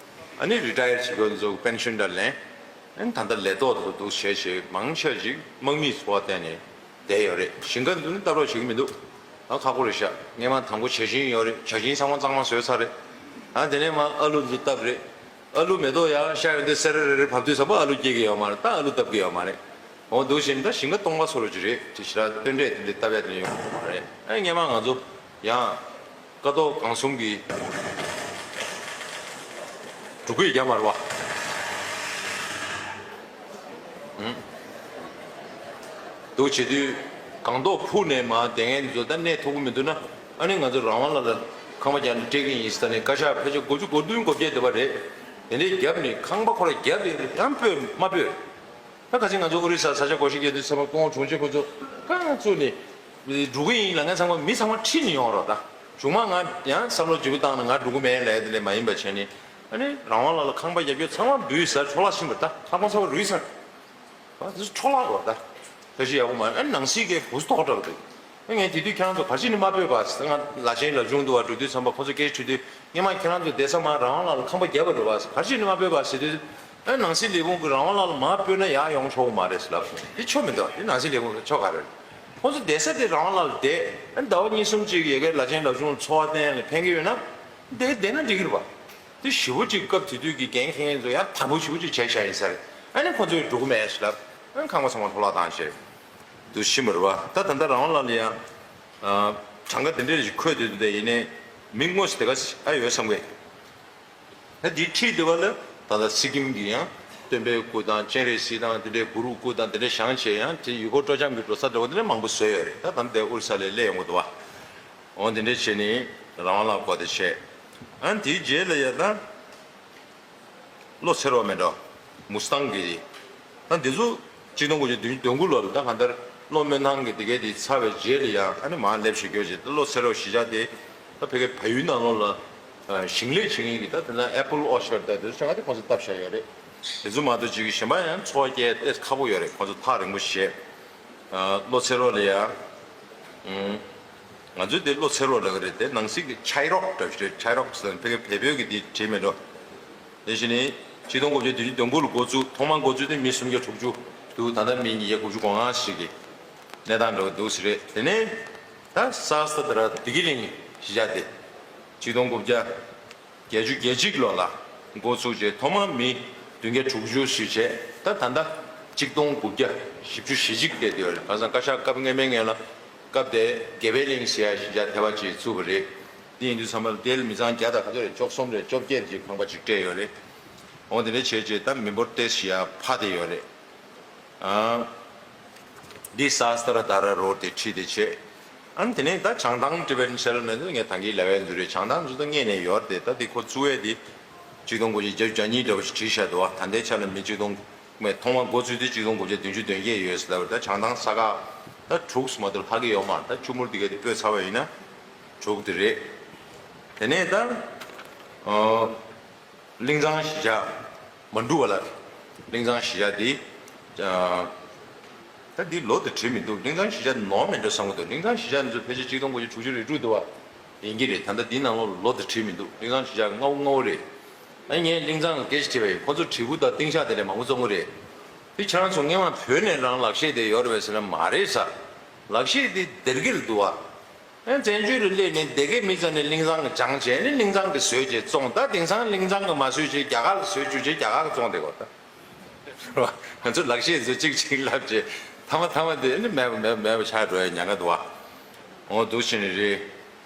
ཨ་ནི་རི་ཊ་ཡར་བྱེད་མཁན་ཚོ་པེན་ཤན་འདྲ་ལེན། ཨ་ནི་ད་ལྟ་ལས་ཐོག་ཏུ་འདུག་བྱས་བྱས་མང་ཆེ་ཅིག་དམག་མིའི་འཚོ་བ་བརྟེན་ནས་བསྡད་ཡོད་རེད། ཞིང་ཁ་འདི་ནི་སྟབས་རོགས་བྱེད་ཀྱི་མི་འདུག་ད་ཁག་པོ་རེད་ཤག་སྔས་མ་དང་པོ་བྱ་བཞིན་ཡོད་རེད། བྱ་བཞིན་ཚང་མ་གཙང་མ་བཟོས་ཚར་རེད། ད་དེ་ནས་མར་ཨ་ལུ་འདི་བཏབ་རེད། ཨ་ལུ་མེ་ཏོག་ཡར་ཤར་ཡོང་དུས་སེ་ར་རེ་རེ་བབས་དུས་ཙམ་པ་ཨ་ལུ་སྐྱེ་གི་ཡོད་མ་རེད། ད་ཨ་ལུ་བཏབ་གི་ཡོད་མ་རེད། འོ་འདུག་བྱས་ནས་ད་ཞིང་ཁ་སྟོང་པ་བཟོ་འདྲ་ཅིག་རེད། དེ་ཞེ་དྲག་སྟོན་འབྲས་དེ་འདྲ་བཏབ་ཡ་དེ་འདྲ་ཡོང་གི་མ་རེད། ཨ་སྔས་མ་ང་ཚོ་ཡང་། ཀ་ཐོག་གང་གསུམ་གྱི་འབྲུ་སྐུད་རྒྱབ་མ་རེད་བ། ཨུམ། འདུག་བྱེད་དུས་གང་ཐོག་ཕུག་ནས་མར་བསྡད་མཁན་ཚོ་ད་གནས་ཐུབ་ཀྱི་མི་འདུག་ན། ཨ་ནི་ང་ཚོ་རང་དབང་ལགས་ལ་ཁང་པ་རྒྱག་ནས་སྤྲད་ཀྱི་ཡིན་ཟེར་ནས་བཀའ་ཤག་ཕལ་ཆེར་དགུ་བཅུ་གོ་བདུན་གོ་བརྒྱད་འདི་པ་རེད། དེ་འདྲའི་རྒྱབ་ནས་ཁང་པ་ཁོ་ར་རྒྱབ་ཡོད་རེད། ཡང་སྤོས་མ་སྤོས། ད་ཁ་སང་ང་ཚོ་ཨོ་རི་ས་ས་ཆ་བགོ་བཤའ་རྒྱག་དུས་ཚང་མ་སྐུ་ངོ་དྲུང་ཆེ་ཁོ་ཚོ་རྐང་བཙུགས་ནས་འགྲོ་གི་ཡིན་ལབ་མཁན་ཚང་མ་མི་ཚང་མ་ཁྲིད་ནས་ཡོང་རོགས། ད་གཞུག་མ་ང་ཡང་བསམ་བློ་ལྗིད་པོ་བཏང་ནས་ང་འགྲོ་གི་མེད་ལབ་ཡ་དེ་འདྲ་མ་ཡིན་པ་བྱས་ནས། ཨ་ནི་རང་དབང་ལགས་ལ་ཁང་པ་རྒྱབ་རྒྱུ་ཚང་མ་འབུད་ཟ་འཕྲོ་བརླག་ཕྱིན་པ། ད་ལྷ་ཁང་ཚང་མ་རུལ་སོང་། ཨ་འདི་འཕྲོ་བརླག་རོགས། ད་ཁ་ཤས་ཡག་པོ་མ་རེད། ཨ་ནི་ནང་སྲིད་ཀྱི་བུ་སུ་ཐོག་འགྲོ་གི་འདུག་ཨ་ངས་དེ་དུས་ཁྱེད་རང་ཚོ་ག་རེ་བྱས་ནས་མ་སྤོས་པ་ཟེར། ང་ལ་ཆེན་ལ་ཆུང་འདུག་བ་འགྲོ་དུས་ཙམ་པ་ཁོ་ཚོ་སྐད་ཆ་དྲིས་དུས། སྔས་མ་ཁྱེད་རང་ཚོ་བསྡད་ས་མར་རང་དབང་ལགས་ལ་ཁང་པ་བརྒྱབ་པ་རེད་བ། ག་རེ་བྱས་ནས་མ་སྤོས་པ་ཟེར་དུས། ཨ་ནང་སྲིད་ལས་ཁུངས་ཀྱིས་རང་དབང་ལགས་ལ་མར་སྤོས་ན་ཡར་ཡོང་ཆོག་གི་མ་རེད་ཟེར་ལབ་སོང་། དེ་ཆོ་མི་འདུག་དེ་ནང་སྲིད་ལས་ཁུངས་ཀྱི་ཆོ་ག་རེ་རེད། ཁོང་ཚོ་བསྡད་ས་དེ་རང་དབང་ལགས་ལ་བསྡད། ཨ་ཟླ་བ་གཉིས་གསུམ་གཅིག་ཡ་གིར་ལ་ཆེན་ལ་ཆུང་འཚོ་བ་བརྟན་ལ་ཕན་གྱི་ཡོད་ན། བསྡད་བསྡད་ན་འགྲིག་གི་རེད་བ། དེ་ཞེ་པོ་ཅིག་སྐབས་དེ་དུས་ཀྱི་འགན་འཁྱེར་མཁན་ཚོ་ཡང་དམ་པོ་ཞེ་པོ་ཅིག་བྱས་བཞག་ཡིན་ས་རེད། ཨ་ནི་ཁོང་ཚོས་འགྲོ་གི་མེད་ཟེར་ལབ། ཨ་ནི་ཁང་པ་ཚང་མ་འཕྲོ་བརླག་བཏང་བྱས། འདུག་ཕྱིན་པ་རེད་བ། ད་ད་ལྟ་རང་དབང་ལགས་ལ་ཡང་། ཨ། གྲངས་ཀ་དེ་འདྲས་ཞིག་འཁོད་བསྡད་འདུག་དེ་ཡིན་ནའི་མི་དངོས་སུ་དེ་ག་ཨ་ཡོད་བསམ་གི། ད་འདི་ཁྲིད་བསྡད་པ་ལ་ད་ལྟ་སི་ཀིམ་གྱི་ཡང་སྟོན་པའི་སྐུ་དང་སྤྱན་རས་གཟིགས་དང་དེ་འདྲའི་གུ་རུ་སྐུ་དང་དེ་འདྲས་བཞེངས་བྱས། ཡང་དེ་ཡུལ་སྐོར་སྤྲོ་འཆམ་གྱི་འགྲོ་ས་འདྲ་བོ་དེ་འདྲས་མང་པོ་བཟོས་ཡོད་རེད། ད་ད་ལྟ་ཨོ་རི་ས་ལ་སླེབས་ཡོང་གི་འདུག་བ། འོ་དེ་འདྲས་བྱས་ནས་རང་དབང་ལགས་སྐོར་དེ་བྱས། ཨ་ནི་དེའི་རྗེས་ལ་ཡ་ད། བློ་འཚེར་བ་མེད་འགྲོ། མུ་སི་ཐང་གི། ད་འདི་ཚོ་གཅིག་སྟོང་དགུ་བརྒྱ་བདུན་ཅུ་དོན་དགུ་ལོ་ལ་ད་གང་ལྟར་བློ་སྨོན་ཐང་གི་དེ་གའི་དེ་ཚར་བའི་རྗེས་ལ་ཡང་ཨ་ནི་མར་སླེབས་ཤིག་ཡོད་ཅེས། ད་བློ་འཚེར་བ་གཞིས་ཆགས་དེ་ད་ཕ་གི་བལ་ཡུལ་ནང་ལོགས་ལ་ཞིང་ལས་བྱེད་མཁན་གྱི་ད་དེ་ན་ཨེ་པལ་ཨོ་ཆར་ཌི་ད་དེ་ཚོ་ཆ་ག་དེ་ཁོང་ཚོ་བཏབ་བཞག་ཡོད་རེད། དེ་ཚོ་མ་གཏོགས་ཅིག་གཞན་པ་ཡང་འཚོ་བ་སྐྱེལ་ཏེ་ཁག་པོ་ཡོད་རེད། ཁོང་ཚོ་ཐག་རིང་པོ་བྱས། བློ་འཚེར་བ་ལ་ཡ། ང་ཚོས་དེ་བློ་འཚེར་བ་ལབ་ཀྱི་རེད། དེ་ནང་སྲིད་ཀྱི་ཆའི་རོག་འདྲ་ཞིག་རེད། ཆའི་རོག་ཟེར་ན་ཕ་གི་བལ་བོད་ཀྱི་དེ་བྲིས་མེད་འགྲོ། དེ་བཞིན་ནི་ཆིག་སྟོང་དགུ་བརྒྱ་བདུན་ཅུ་དོན་དགུ་ལ་འགོ་བཙུགས། ཐོག་མར་འགོ་བཙུགས་དེ་མི་སུམ་བརྒྱ་དྲུག་ཅུ་འདུག་ད་ལྟ་མི་ཉིས་བརྒྱ་དགུ་བཅུ་གོ་ལྔ་ཞིག་གི་གནས་སྟངས་འདྲ་བོ་འདུག་ཟེར་རེད། དེ་ནས་ད་ས་སྟ་དྷ་ར་བདེ་སྐྱིད་གླིང་གཞིས་ཆགས་དེ་ཆིག་སྟོང་དགུ་བརྒྱ་བརྒྱད་ཅུ་གྱ་གཅིག་ལོ་ལ་འགོ་ཚུགས་རྗེས་ཐོག་མར་མི་བདུན་བརྒྱ་དྲུག་ཅུ་ཞིག་བྱས། ད་ད་ལྟ་གཅིག་སྟོང་དགུ་བརྒྱ་བཞི་བཅུ་ཞེ་གཅིག་བསྡད་ཡོད་རེད། གང་ཟག་བཀའ་ཤག་སྐབས་སྔོན་མའི་སྔོན་ལ་སྐབས་དེ་དགེ་འཕེལ་གླིང་ཟེར་ཡ་གཞིས་ཆགས་ཐེ་བ་ཅིག་བཙུགས་པ་རེད། དེ་ཡིན་དུས་ཚང་མ་ལ་དེ་ལ་མི་ཚང་བརྒྱ་དང་ག་ཚོད་རེད། བཅུ་གསུམ་རེད། བཅོ་བརྒྱད་ཅིག་ཁང་པ་ཅིག་སྤྲད་ཡོད་རེད། འོ་དེ་འདྲ་བྱས་རྗེས་ད་མི་འབོར་ཏོག་ཙམ་ཡར་འཕར་བསྡད་ཡོད་རེད། ཨ། འདི་ས་སྟ་དྷ་ར་རོ་དེ་ཁྲིད་དེ་བྱས། ཨ་ནི་དེ་ནས་ད་བྱང་ཐང་ཊི་བེ་ཊན་སེ་ཊལ་མེན་ཊི་ངས་ད་གིན་ལབ་ཡས་འདི་རེད། བྱང་ཐང་ཚོ་ད་སྔོན་ནས་ཡོད་རེད། ད་དེ་ཁོ་བཙུགས་ཡས་དེ་གཅིག་སྟོང་དགུ་བརྒྱ་བརྒྱད་ཅུ་གྱ་གཉིས་འདྲ་བོ་ཞིག་བྲིས་བཞག་འདུག་བ། ད་ལྟའི་ཆ་ལ་མི་གཅིག་སྟོང་མེད། ཐོག་མར་འགོ་བཙུགས་དུས་གཅིག་སྟོང་དགུ་བརྒྱ་བདུན་ཅུ་དོན་བརྒྱད་ཡོད་ཟེར་ལབ་པ་རེད། ད་བྱང་ཐང་ས་ཁག་ད་དྲུག་མ་གཏོགས་ལྷག་གི་ཡོད་མ་རེད། ད་ཆུ་མུར་དེ་ག་དེ་སྤོས་ཚར་བ་ཡིན་ན་དྲུག་དེ་རེད། དེ་ནས་ད་ཨ། གླིང་ཚང་གཞིས་ཆགས་མ་འགྲུབ་པ་ལ། གླིང་ཚང་གཞིས་ཆགས་འདི། ཨ། ད་འདི་ལོ་དེ་བྲིས་མི་འདུག་གླིང་ཚང་གཞིས་ཆགས་ནོར་མེད་འགྲོ་བསམ་གྱི་འདུག་གླིང་ཚང་གཞིས་ཆགས་འདི་ཚོ་ཕལ་ཆེར་གཅིག་སྟོང་དགུ་བརྒྱ་དྲུག་ཅུ་རེ་དྲུག་འདུག་བ། ཡིན་གྱི་རེད། ད་ལྟ་འདི་ནང་ལོགས་ལ་ལོ་དེ་བྲིས་མི་འདུག་གླིང་ཚང་གཞིས་ཆགས་སྔ་བོ་སྔ་བོ་རེད། ཨ་ངས་གླིང་ཚང་གི་སྐད་ཆ་དྲིས་པ་ཡིན། ཁོ་ཚོ་དྲིལ་བུ་དང་ཏིང་ཤག་དེ་འདྲ་མང་པོ་བཙོང་གི་རེད། དེ་ཁྱེད་རང་ཚོ་སྔས་མ་བོད་ནས་རང་ལག་ཤེས་དེ་ཡོད་རེད་པས་ཟེར་ན་མ་རེད་ས། ལག་ཤེས་དེ་སྡེར་ཁེ་ལ་འདུག་བ། ཨེ་བཙན་བྱོལ་དུ་སླེབས་ནས་སྡེ་དགེ་མི་ཚང་ནས་གླིང་ཚང་གི་སྦྱངས་བྱས་ནས་གླིང་ཚང་གི་བཟོས་བྱས་བཙོང་། ད་དེང་སང་གླིང་ཚང་གི་མ་བཟོས་བྱས་རྒྱ་གར་ལ་བཟོས་བཅུག་བྱས་རྒྱ་གར་གི་བཙོང་བསྡད་ཀྱི་ཡོད་ད། ང་ཚོ་ལག་ཤེས་ཚོ་གཅིག་གཅིག་བསླབས་བྱས་ཐ་མ་ཐ་མ་དེ་ནི་མེད་པ་མེད་པ་མེད་པ་ཆགས་འགྲོ་ཡ་ཉེན་ཁ་འདུག་བ། འོ་འདུག་བྱས་ནས་རེད།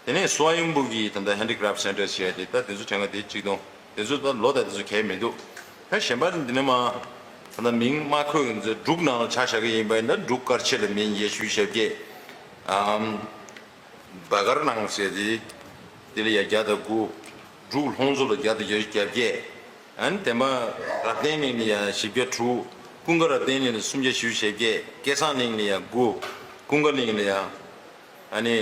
དེ་ནས་སོ་ཡུམ་བུ་གི་ད་ལྟ་ཧེན་ཌི་ཀེ་རབ་སེན་ཊར་བྱས་ཏེ་ད་དེ་ཚོ་གྲངས་ཀ་དེ་གཅིག་སྟོང་། དེ་ཚོ་ད་ལོ་ད་དེ་ཚོ་གལ་མི་འདུག་ད་གཞན་པ་འདི་ནས་མ་ད་ལྟ་མིང་མ་འཁོད་མཁན་ཚོ་འབྲུག་ནང་ལ་ཆ་བཞག་གི་ཡིན་པ་ཡིན་ན་འབྲུག་དཀར་ཆེ་ལ་མིང་ཉི་ཤུ་ཞེ་བརྒྱད། ཨམ། བ་གར་ནང་ཟེར་དེ། དེ་ལ་ཡ་བརྒྱ་དང་དགུ། འབྲུག་ལྷུང་མཚོ་ལ་བརྒྱ་དང་བརྒྱད་ཅུ་གྱ་བརྒྱད། ཨ་ནི་དེ་མ་རབ་བརྟན་གླིང་ལ་ཡང་བཞི་བརྒྱ་དྲུག། ཀུན་དགའ་རབ་བརྟན་གླིང་ལ་སུམ་བརྒྱ་བཞི་བཅུ་ཞེ་བརྒྱད། སྐལ་བཟང་གླིང་ལ་ཡང་དགུ། ཀུན་དགའ་གླིང་ལ་ཡང་ཨ་ནི་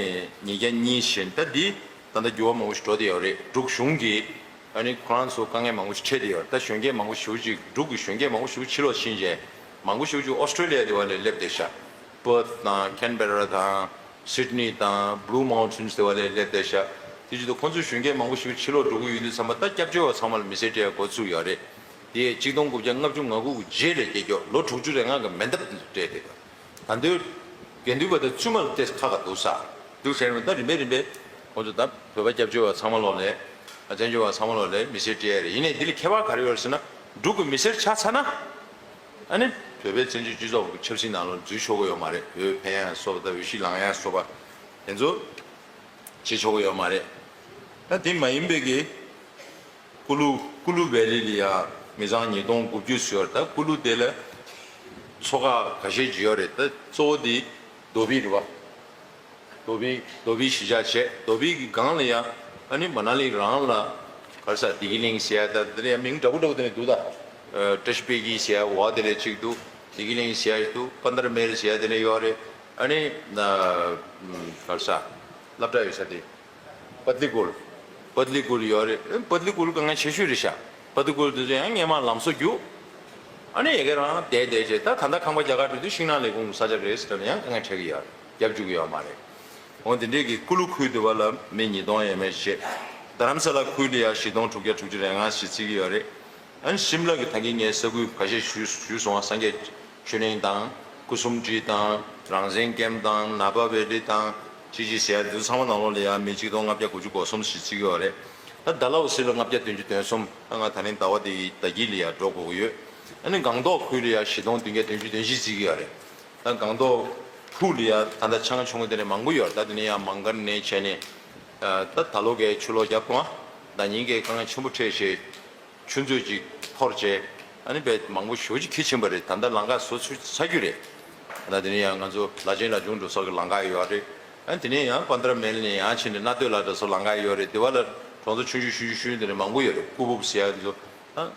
ཉིས་བརྒྱ་གཉིས་བཞིན། ད་འདི་ད་ལྟ་འགྱུར་བ་མང་པོ་ཞིག་འགྲོ་བསྡད་ཡོད་རེད། འབྲུག་གཞུང་གིས་ཨ་ནི་ཁོ་རང་ཚོ་དཀའ་ངལ་མང་པོ་ཞིག་འཕྲད་བསྡད་ཡོད་རེད། ད་གཞོན་སྐྱེས་མང་པོ་ཞེ་པོ་ཅིག་འབྲུག་གི་གཞོན་སྐྱེས་མང་པོ་ཞེ་པོ་ཕྱི་ལོགས་ཕྱིན་བྱས་མང་པོ་ཞེ་པོ་ཅིག་ཨོ་སི་ཀྲོ་ལི་ཡ་དེ་བ་ལ་སླེབས་བསྡད་ཤག། པར་ཐི་དང་ཁེན་བེ་ར་དང་སིད་ནི་དང་བྷུ་ལུ་མའུན་ཊེན་སི་དེ་བ་ལ་སླེབས་བསྡད་ཤག། དེ་བཞིན་དུ་ཁོང་ཚོའི་གཞོན་སྐྱེས་མང་པོ་ཞིག་ཕྱི་ལོགས་འགྲོ་གི་ཡོད་དུས་ཙམ་པ། ད་སྐྱབས་བཅོལ་བ་ཚང་མ་ལ་མི་སེར་སྤྲད་ཡ་འགོ་ཚུགས་ཡོད་རེད། དེ་ཡས་གཅིག་སྟོང་དགུ་བརྒྱ་ལྔ་བཅུ་ང་དགུ་གི་རྗེས་ལ་སྐྱེས་མཆོག་ལོ་དྲུག་ཅུ་རེ་ལྔ་གི་མེ་མདའ་སྤྲད་དེ། ད་དུང་དགེ་འདུན་པ་དང་བཙུན་མ་ལ་ཏོག་ཙམ་ཁག་ཁག་འདུག་ས་འདུག་ཟེར་ནས། ད་རིམ་པས་རིམ་པས་ཁོང་ཚོ་ད་བོད་པ་སྐྱབས་བཅོལ་བ་ཚང་མ་ལོག་ལས། བཙན་བྱོལ་བ་ཚང་མ་ལོག་ལས་མི་སེར་སྤྲད་ཡ་རེད། ཡིན་ནའི་འདི་ལ་ཁྱད་པར་ག་རེ་ཡོད་རེད་ཟེར་ན། འབྲུག་གི་མི་སེར་ཆགས་ཚར་ན། ཨ་ནི་བོད་པའི་བཙན་བྱོལ་སྤྱི་ཚོགས་ཀྱི་ཆབ་སྲིད་ནང་ལོགས་འཛུལ་ཆོག་གི་ཡོད་མ་རེད། འོས་འཕེན་ཡ་སོགས་དང་འོས་གཞི་ལེན་ཡ་སོགས་པ་དེ་ཚོ་བྱེད་ཆོག་གི་ཡོད་མ་རེད། ད་དེ་མ་ཡིན་པའི་གི་ཀུ་ལུ་ཀུ་ལུ་ཝེ་ལི་ལ་ཡ་མི་ཚང་ཉིས་སྟོང་དགུ་བཅུ་ཙམ་ཡོད་རེད། ད་ཀུ་ལུ་དེ་ལ་ཚོ་ཁག་ཁ་ཤས་ཅིག་ཡོད་རེད། ད་གཙོ་བོ་དེ་རྡོ་སྦིས་རེད་པ། རྡོ་སྦིས་རྡོ་སྦིས་གཞིས་ཆགས་བྱས། རྡོ་སྦིས་ཀྱི་སྒང་ལ་ཡ་ཨ་ནི་མ་ན་ལི་རང་ལ་ག་རེ་ཟེར། བདེ་སྐྱིད་གླིང་ཟེར་ཡ། ད་དེ་ལ་ཡ་མིང་འདྲ་པོ་འདྲ་པོ་དེ་ནས་འདུག་ད། ཨ་བཀྲ་ཤིས་དཔལ་སྐྱིད་ཟེར་ཡ་འོག་དེ་ལ་གཅིག་འདུག། བདེ་སྐྱིད་གླིང་ཟེར་ཡ་འདུག། པན་དར་མེལ་ཟེར་ཡ་དེ་ལ་ཡོད་རེད། ཨ་ནི་ཨ་ག་རེ་ཟེར། སློབ་གྲྭ་ཡོད་ས་དེ། པ་ཏི་ཀུལ། པ་ཏི་ཀུལ་ཡོད་རེད། ཨེ་པ་ཏི་ཀུལ་དཀའ་ངལ་ཆེ་ཤོས་རེད་ཤག། པ་ཏི་ཀུལ་དེ་ཚོ་ཡང་སྔས་མ་ལམ་བཟོ་རྒྱུགས། ཨ་ནི་ཡ་གི་རང་བསྡད་བསྡད་བྱས། ད་ད་ལྟ་ཁང་པ་རྒྱ་གར་འགྲོ་དུས་ཤིང་ནགས་ལས་ཁུངས་ས་ཆ་རེད་ཟེར་ནས་ཡང་དཀའ་ངལ་འཕྲད་ཀྱི་ཡོད་རེད། རྒྱབ་འཇུག་གི་ཡོད་མ་རེད། འོ་དེ་འདྲས་ཀྱི་ཀུ་ལུ་ཁུལ་དེ་བ་ལ་མི་ཉིས་སྟོང་ཡས་མས་བྱས། རྡ་རམ་ས་ལ་ཁུལ་ལ་ཡང་བཞི་སྟོང་དྲུག་བརྒྱ་དྲུག་ཅུ་རེ་ལྔ་ཞིག་བརྩི་གི་ཡོད་རེད། ཨ་ནི་ཤིམ་ལ་གི་ད་གིན་ངས་ས་ཁུལ་ཁ་ཤས་ཞུས་ཞུས་སོང་བ། སངས་རྒྱས་ཆོས་གླིང་དང་སྐུ་གསུམ་ཁྲི་དང་རང་བཙན་ཀེམ་དང་ནཱ་བ་ཝེ་ལི་དང་ཅི་ཅི་ཟེར་ཡ་འདི་ཚང་མ་ནང་ལོགས་ལ་ཡང་མི་གཅིག་སྟོང་ལྔ་བརྒྱ་དགུ་བཅུ་གོ་གསུམ་ཞིག་བརྩི་གི་ཡོད་རེད། ད་ཌལ་ཧོ་སི་ལ་ལྔ་བརྒྱ་བདུན་ཅུ་དོན་གསུམ། ད་ང་ད་ནི་ཟླ་བ་འདི་ཟླ་དཀྱིལ་ལ་ཡང་འགྲོ་དགོས་ཀྱི་ཡོད། ཨ་ནི་སྒང་ཏོག་ཁུལ་ལ་ཡང་བཞི་སྟོང་བདུན་བརྒྱ་བདུན་ཅུ་དོན་བཞི་བརྩི་གི་ཡོད་རེད། ད་སྒང་ཏོག་ཁུལ་ལ་ཡང་ད་ལྟ་ཆང་ཆུང་ངུ་དེ་འདྲ་མང་པོ་ཡོད་རེད། ད་དེ་ནས་ཡང་མང་ཀར་ནས་བྱས་ནས། ཨ་ད་ད་ལོ་གའི་ཆུ་ལོག་བརྒྱབ་སོང་བ། ཟླ་ཉིན་གའི་དཀའ་ངལ་ཆེན་པོ་འཕྲད་བྱས། ཆུ་མཛོད་ཅིག་འཐོར་བྱས། ཨ་ནི་དཔེ་མང་པོ་ཞེ་པོ་ཅིག་འཁྱིལ་ཕྱིན་པ་རེད། ད་ལྟ་ལམ་ཁ་བཟོ་ཚུལ་ཆགས་རྒྱུ་རེད། ད་དེ་ནས་ཡང་ང་ཚོ་ལ་ཆེན་ལ་ཆུང་འགྲོ་ས་གི་ལམ་ཁ་ཡོད་རེད། ཨ་དེ་ནས་ཡང་པན་དར་མེལ་ནས་ཡང་ཕྱིན་ནས་སྣ་སྟོད་ལ་འགྲོ་ས་ལམ་ཁ་ཡོད་རེད། དེ་བ་ལ་གྲོང་ཚོ་ཆུང་ཆུང་ཆུང་ཆུང་དེ་འདྲ་མང་པོ་ཡོད་རེད། ཀུ་བུབ་ཟེར་ཡ་དེ་ཚོ། ཨ་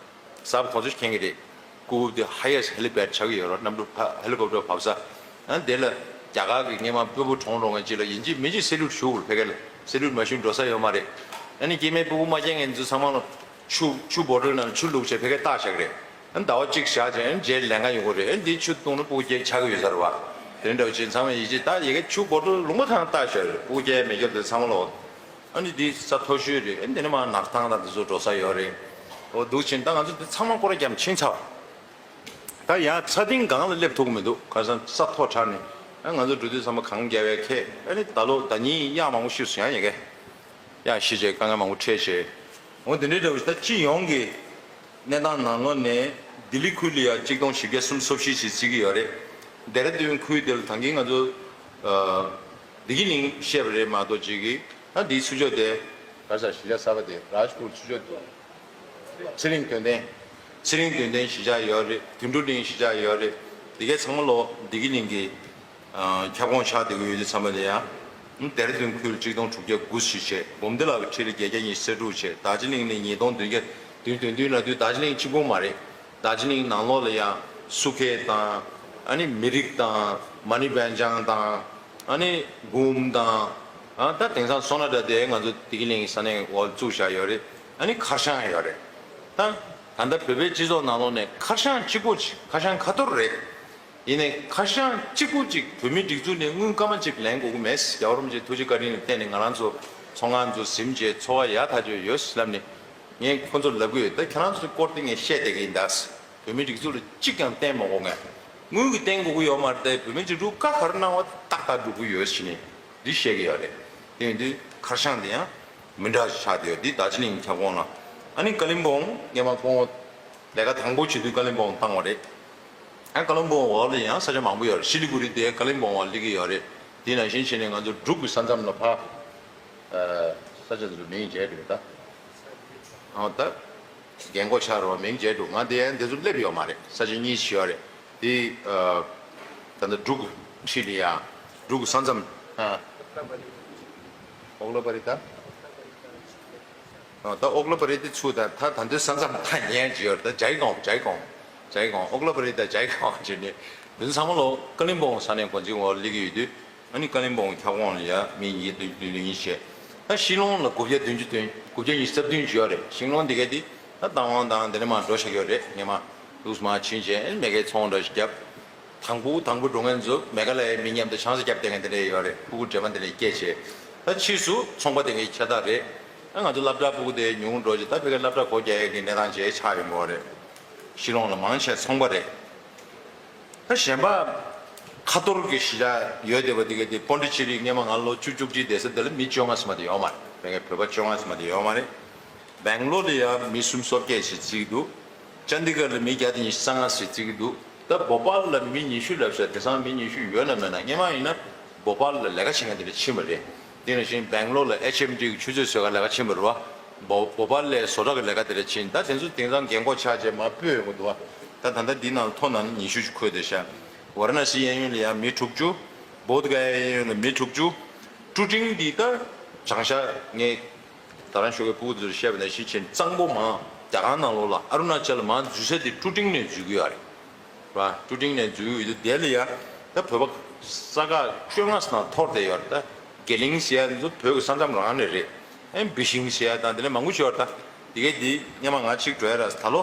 གསར་པ་ཁོང་ཚོས་མཁྱེན་གྱི་རེད། ཀུ་བུབ་དེ་highest helipad ཆགས་ཀྱི་ཡོད་རེད། གནམ་གྲུ་ཕ་ཧེ་ལི་ཀོབ་ཊར་བབས་ས། ཨ་དེ་ལ་རྒྱ་གར་གྱི་སྔས་མ་དཔོན་པོ་གྲོངས་རོགས་ངན་ཅིག་ལ་ཡིན་གཅིག་མིན་གཅིག་སེ་ལུ་ཊི་ཞུ་དགོས་རེད། ཕ་གི་ལ་སེ་ལུ་ཊི་མ་ཞུས་འགྲོ་ས་ཡོད་མ་རེད། ཨ་ནི་སྐྱེས་མའི་སྤུ་གུ་མ་སྐྱེས་མཁན་ཚོ་ཚང་མ་ལ་ཆུ་ཆུ་བོ་ཊལ་ནང་ཆུ་བླུགས་བྱས་ཕ་གིར་བཏགས་བཞག་གི་རེད། ཨ་ནི་ཟླ་བ་གཅིག་བཞག་བྱས་ཨ་ནི་རྗེས་ལན་ཁ་ཡོང་གི་རེད། ཨ་ནི་འདི་ཆུ་བཏུང་ན་སྤུ་གུ་སྐྱེ་ཆགས་ཀྱི་ཡོད་ས་རེད་བ། དེ་འདྲ་བ་ཅིག་ཚང་མ་ཡིད་ཆེས། ད་ཡ་གི་ཆུ་བོ་ཊལ་ལུང་པ་ཐང་བཏགས་བཞག་རེད། སྤུ་གུ་སྐྱེ་མེད་སྐྱོ་དེ་ཚང་མ་ལོག་ཨ་ནི་འདི་ས་མཐོ་ཤོས་རེད། ཨ་ནི་དེ་ནས་མར་ནག་ཐང་དང་དེ་ཚོ་འགྲོ་ས་ཡོད་རེད། འོ་འདུག་ཕྱིན་ད་ང་ཚོ་འདི་ཚང་མ་སྐོར་ར་བརྒྱབ་ཕྱིན་ཚར། ད་ཡང་ས་སྟེང་སྒང་ལ་སླེབས་ཐུབ་ཀྱི་མི་འདུག། ག་རེ་ཟེར་ན་ས་མཐོ་དྲགས་ནས། ཨ་ང་ཚོ་འགྲོ་དུས་ཚང་མ་གངས་རྒྱབ་པའི་ཁྱད། ཨ་ནི་ད་ལོ་ཟླ་ཉིན་གཡག་མང་པོ་ཤི་སོང་ཡ། ཡ་གི་གཡག་ཤི་བྱས་དཀའ་ངལ་མང་པོ་འཕྲད་བྱས། འོ་དེ་འདྲའི་འདྲ་བོ་ཞིག། ད་སྤྱི་ཡོངས་ཀྱི་གནས་སྟངས་ནང་ལོགས་ནས་ལྡི་ལི་ཁུལ་ལ་ཡ་གཅིག་སྟོང་བཞི་བརྒྱ་སུམ་ཅུ་སོ་བཞི་ཞིག་བརྩི་གི་ཡོད་རེད། ལྡེ་ར་ལྡུན་ཁུལ་དེ་ལ་ད་གིན་ང་ཚོ་ཨ་བདེ་སྐྱིད་གླིང་བཤད་པ་རེད་མ་གཏོགས་ཅིག་གི། ད་འདིའི་ཚུར་ཕྱོགས་དེ་ག་རེ་ཟེར། གཞིས་ཆགས་གསར་པ་དེ་རཱཇ་པུར་ཚུར་ཕྱོགས་དེ། ཚེ་རིང་དོན་ལྡན། ཚེ་རིང་དོན་ལྡན་གཞིས་ཆགས་ཡོད་རེད། དོན་གྲུབ་གླིང་གཞིས་ཆགས་ཡོད་རེད། དེ་གའི་ཚང་མ་ལོ་བདེ་སྐྱིད་གླིང་གི་ཨ་ཁྱབ་ཁོངས་ཆགས་བསྡད་ཀྱི་ཡོད་དུས་ཙམ་པ་ལ་ཡ། ལྡེ་ར་ལྡུན་ཁུལ་གཅིག་སྟོང་དྲུག་བརྒྱ་དགུ་ཞིག་བྱས། སྦོམ་ལྡི་ལ་གི་ཁྲི་ལ་བརྒྱད་བརྒྱ་ཉི་ཤུ་རྩ་དྲུག་བྱས། རྡོ་རྗེ་གླིང་ནས་ཉིས་སྟོང་བདུན་བརྒྱ་བདུན་དོན་བདུན་ལབ་དུས་རྡོ་རྗེ་གླིང་གཅིག་པོ་མ་རེད། རྡོ་རྗེ་གླིང་ནང་ལོགས་ལ་ཡ་སུ་ཁེ་དང་། ཨ་ནི་མི་རིགས་དང་། མ་ཎི་བན་ཅང་དང་། ཨ་ནི་གུམ་དང་། ཨ་ད་དེང་སང་སོ་ན་ད་དེ་ང་ཚོ་བདེ་སྐྱིད་གླིང་གི་ས་གནས་འོག་བཙུགས་བཞག་ཡོད་རེད། ཨ་ནི་ཁར་ཤང་ཡོད་རེད། ད་ད་ལྟ་བོད་པའི་སྤྱི་ཚོགས་ནང་ལོགས་ནས་ཁར་ཤང་གཅིག་པོ་ཅིག། ཁར་ཤང་ཁ་ཐོར་རེད། ཡིན་ནའི་ཁར་ཤང་གཅིག་པོ་ཅིག་བོད་མིའི་སྒྲིག་འཛུགས་ནས་དངུལ་སྐར་མ་གཅིག་ལེན་དགོས་ཀྱི་མེད། རྒྱལ་བ་རིན་པོ་ཆེའི་ཐུགས་རྗེ་བཀའ་དྲིན་ལ་བརྟེན་ནས་ང་རང་ཚོ་ཚོང་ཁང་ཚོ་ཟིན་བྱས་འཚོ་བ་ཡག་ཐག་ཆོད་ཡོད་ལབ་ནས། ངས་ཁོ་ཚོར་ལབ་ཀྱི་ཡོད། ད་ཁྱེད་རང་ཚོའི་སྐོར་དེ་ངས་བཤད་བསྡད་ཀྱི་ཡིན་ད། བོད་མིའི་སྒྲིག་འཛུགས་ལ་གཅིག་ཀྱང་བརྟེན་མ་དགོས། ངས་དངུལ་གྱིས་བརྟེན་དགོས་ཀྱི་ཡོད་མ་རེད་དེ། བོད་མིའི་སྒྲིག་འཛུགས་བཀའ་ག་རེ་གནང་བ་ཏག་ཏག་སྒྲུབ་ཀྱི་ཡོད་ཟེར་ནས་འདི་བཤད་ཀྱི་ཡོད་རེད། དེ་ཡིན་དུས་ཁར་ཤང་དེ་ཡང་མི་འདྲ་ཞིག་ཆགས་བསྡད་ཡོད། འདི་རྡོ་རྗེ་གླིང་ཁྱབ་ཁོངས་ལ། ཨ་ནི་ཀ་ལིམ་པོང་། སྔས་མ་ཁོང་ལས་ཀ་དང་པོ་བྱེད་དུས་ཀ་ལིམ་པོང་བཏང་བ་རེད། ཨ་ཀ་ལིམ་པོང་འོག་ལ་ཡང་ས་ཆ་མང་པོ་ཡོད་རེད། ཤི་ལི་གུ་རི་དེ་ཀ་ལིམ་པོང་འོག་སླེབས་ཀྱི་ཡོད་རེད། དེ་ནང་བཞིན་བྱས་ནས་ང་ཚོ་འབྲུག་གི་ས་མཚམས་ལ་ཕར་ཨ་ས་ཆ་དེ་ཚོ་མིང་བརྗེད་འགྲོ་ད། ཨ་ད། རྒན་གོག་ཆགས་རོགས། མིང་བརྗེད་འགྲོ། ང་དེ་ཡང་དེ་ཚོ་སླེབས་ཡོད་མ་རེད། ས་ཆ་གཉིས་ཤིག་ཡོད་རེད། དེ་ཨ་ད་ལྟ་འབྲུག་ཁྲི་ལ་ཡ། འབྲུག་ས་མཚམས། ཨ་ཨོག་ལོ་པ་རི་ད། ད་ཨོག་ལ་པ་རི་དེ་ཚུར་ད་ད་ད་འདོད་ས་མཚམས་ད་ཉན་ཅི་ཡོད་ད་ཇའི་གོང་ཇའི་གོང་ཇའི་གོང་ཨོག་ལ་པ་རི་ད་ཇའི་གོང་ཅི་ནི་འདི་ཚང་མ་ལོ་ཀ་ལིམ་པོང་ས་གནས་འགོ་འཛིན་འོག་སླེབས་ཀྱི་ཡོད་དུས། ཨ་ནི་ཀ་ལིམ་པོང་ཁྱབ་ཁོངས་ལ་ཡ་མི་ཉིས་བདུན་བདུན་བདུན་བྱས། ད་ཤིང་ལོང་ལ་དགུ་བརྒྱ་བདུན་ཅུ་བདུན་དགུ་བརྒྱ་ཉི་ཤུ་རྩ་བདུན་ཅིག་ཡོད་རེད། ཤིང་ལོང་འདི་ག་དེ་ད་རྟ་དབང་དང་དེ་ནས་མར་འགྲོ་བཞག་ཡོད་རེད། ངས་མ་ལུགས་མ་ཕྱིན་བྱས་མེ་ཁའི་ཚོང་འདྲ་ཞིག་བརྒྱབ། དང་པོ་དང་པོ་འགྲོ་མཁན་ཚོ་མེ་ག་ལ་ཡའི་མི་མཉམ་དུ་ཆང་ས་བརྒྱབ་བསྡད་མཁན་དེ་འདྲ་ཡོད་རེད། ཕྲུ་གུ་འདྲེས་མ་དེ་འདྲ་སྐྱེས་བྱས། ད་ཕྱིས་སུ་ཚོང་པ་དེ་འདྲའི་ཁྱད་རྟགས་རེད། ཨ་ང་ཚོ་སློབ་གྲྭ་ཕྲུ་གུ་དེ་ཉུང་འགྲོ་ཅིག་ད་ཕ་གིའི་སློབ་གྲྭ་སྒོ་རྒྱག་ཡས་ཀྱི་གནས་སྟངས་བྱས་ཆགས་ཡོང་གི་རེད། ཤིང་ལོང་ལ་མང་ཆེ་ཚོང་པ་རེད། ད་གཞན་པ་ཁ་ཐོར་གྱི་གཞིས་ཆགས་ཡོད་བསྡད་པ་དེ་ག་དེ་པོན་ཌི་ཆེ་རི་སྔས་མ་ང་ལོ་བཅུ་བཅུ་གཅིག་བསྡད་ས་དེ་ལ་མི་བཅོ་ལྔ་ཙམ་མ་གཏོགས་ཡོད་མ་རེད། ཕ་གིའི་བོད་པ་བཅོ་ལྔ་ཙམ་མ་གཏོགས་ཡོད་མ་རེད། སྦེང་ལོར་ལ་ཡང་མི་སུམ་ཅུ་སོ་བརྒྱད་ཞིག་བརྩི་གི་འདུག་ཅན་དི་གྷར་ལ་མི་བརྒྱ་དང་ཉི་ཤུ་རྩ་ལྔ་ཞིག་བརྩི་གི་འདུག་ད་བོ་པཱལ་ལ་མི་ཉི་ཤུ་ལབ་ས་དེང་སང་མི་ཉི་ཤུ་ཡོད་ན་མེད་ན། སྔས་མ་ཡིན་ན་བོ་པཱལ་ལ་ལས་ཀ་བྱེད་མཁན་དེ་འདྲ་ཕྱིན་པ་རེད། དེ་ནང་བཞིན་སྦེང་ལོར་ལ་ཨེཆ་ཨེམ་ཌི་གི་ཆུ་ཚོད་བཟོ་གར་ལས་ཀ་ཕྱིན་པ་རེད་བ། བོ་བོ་པཱལ་ལ་བཟོ་གྲྭ་གི་ལས་ཀ་དེ་འདྲ་ཕྱིན། ད་དེ་ཚོ་དེང་སང་རྒན་གོག་ཆགས་བྱས་མར་སྤོས་ཡོང་གི་འདུག་བ། ད་ད་ལྟ་འདི་ནང་ཐོ་ནང་ཉི་ཤུ་ཅིག་འཁོད་བསྡད་ཤག་ཝཱ་ར་ཎ་སི་གཡས་གཡོན་ལ་ཡང་མི་དྲུག་ཅུ། བོད་ག་གཡས་གཡོན་ལ་མི་དྲུག་ཅུ། ཀྲུ་ཀྲིང་འདི་ད་བྱང་ཤར་ངས་ད་རང་ཤོག་གི་ཕྲུ་གུ་ཚོར་བཤད་པ་ནང་བཞིན་བྱས་གཙང་པོ་མང་རྒྱ་གར་ནང་ལོགས་ལ་ཨ་རུ་ན་ཅལ་མང་འཛུལ་ས་དེ་ཀྲུ་ཀྲིང་ནས་འཛུལ་གི་ཡོད་རེད། ར་ཀྲུ་ཀྲིང་ནས་འཛུལ་གི་ཡོད་དུས་དེ་ལ་ཡ་ད་བོད་པ་ས་ཁག་བཅོ་ལྔ་ནང་འཐོར་བསྡད་ཡོད་རེད། ད་དགེ་ལིང་ཟེར་ཡ་འདི་ཚོ་བོད་ཀྱི་ས་མཚམས་རང་ནས་རེད། ཨེ་བི་ཤིང་ཟེར་ཡ་དང་དེ་ནས་མང་པོ་ཞིག་ཡོད་རེད། ད་དེ་གས་འདི་སྔས་མ་ང་གཅིག་འགྲོ་ཡ་ར་ད་ལོ་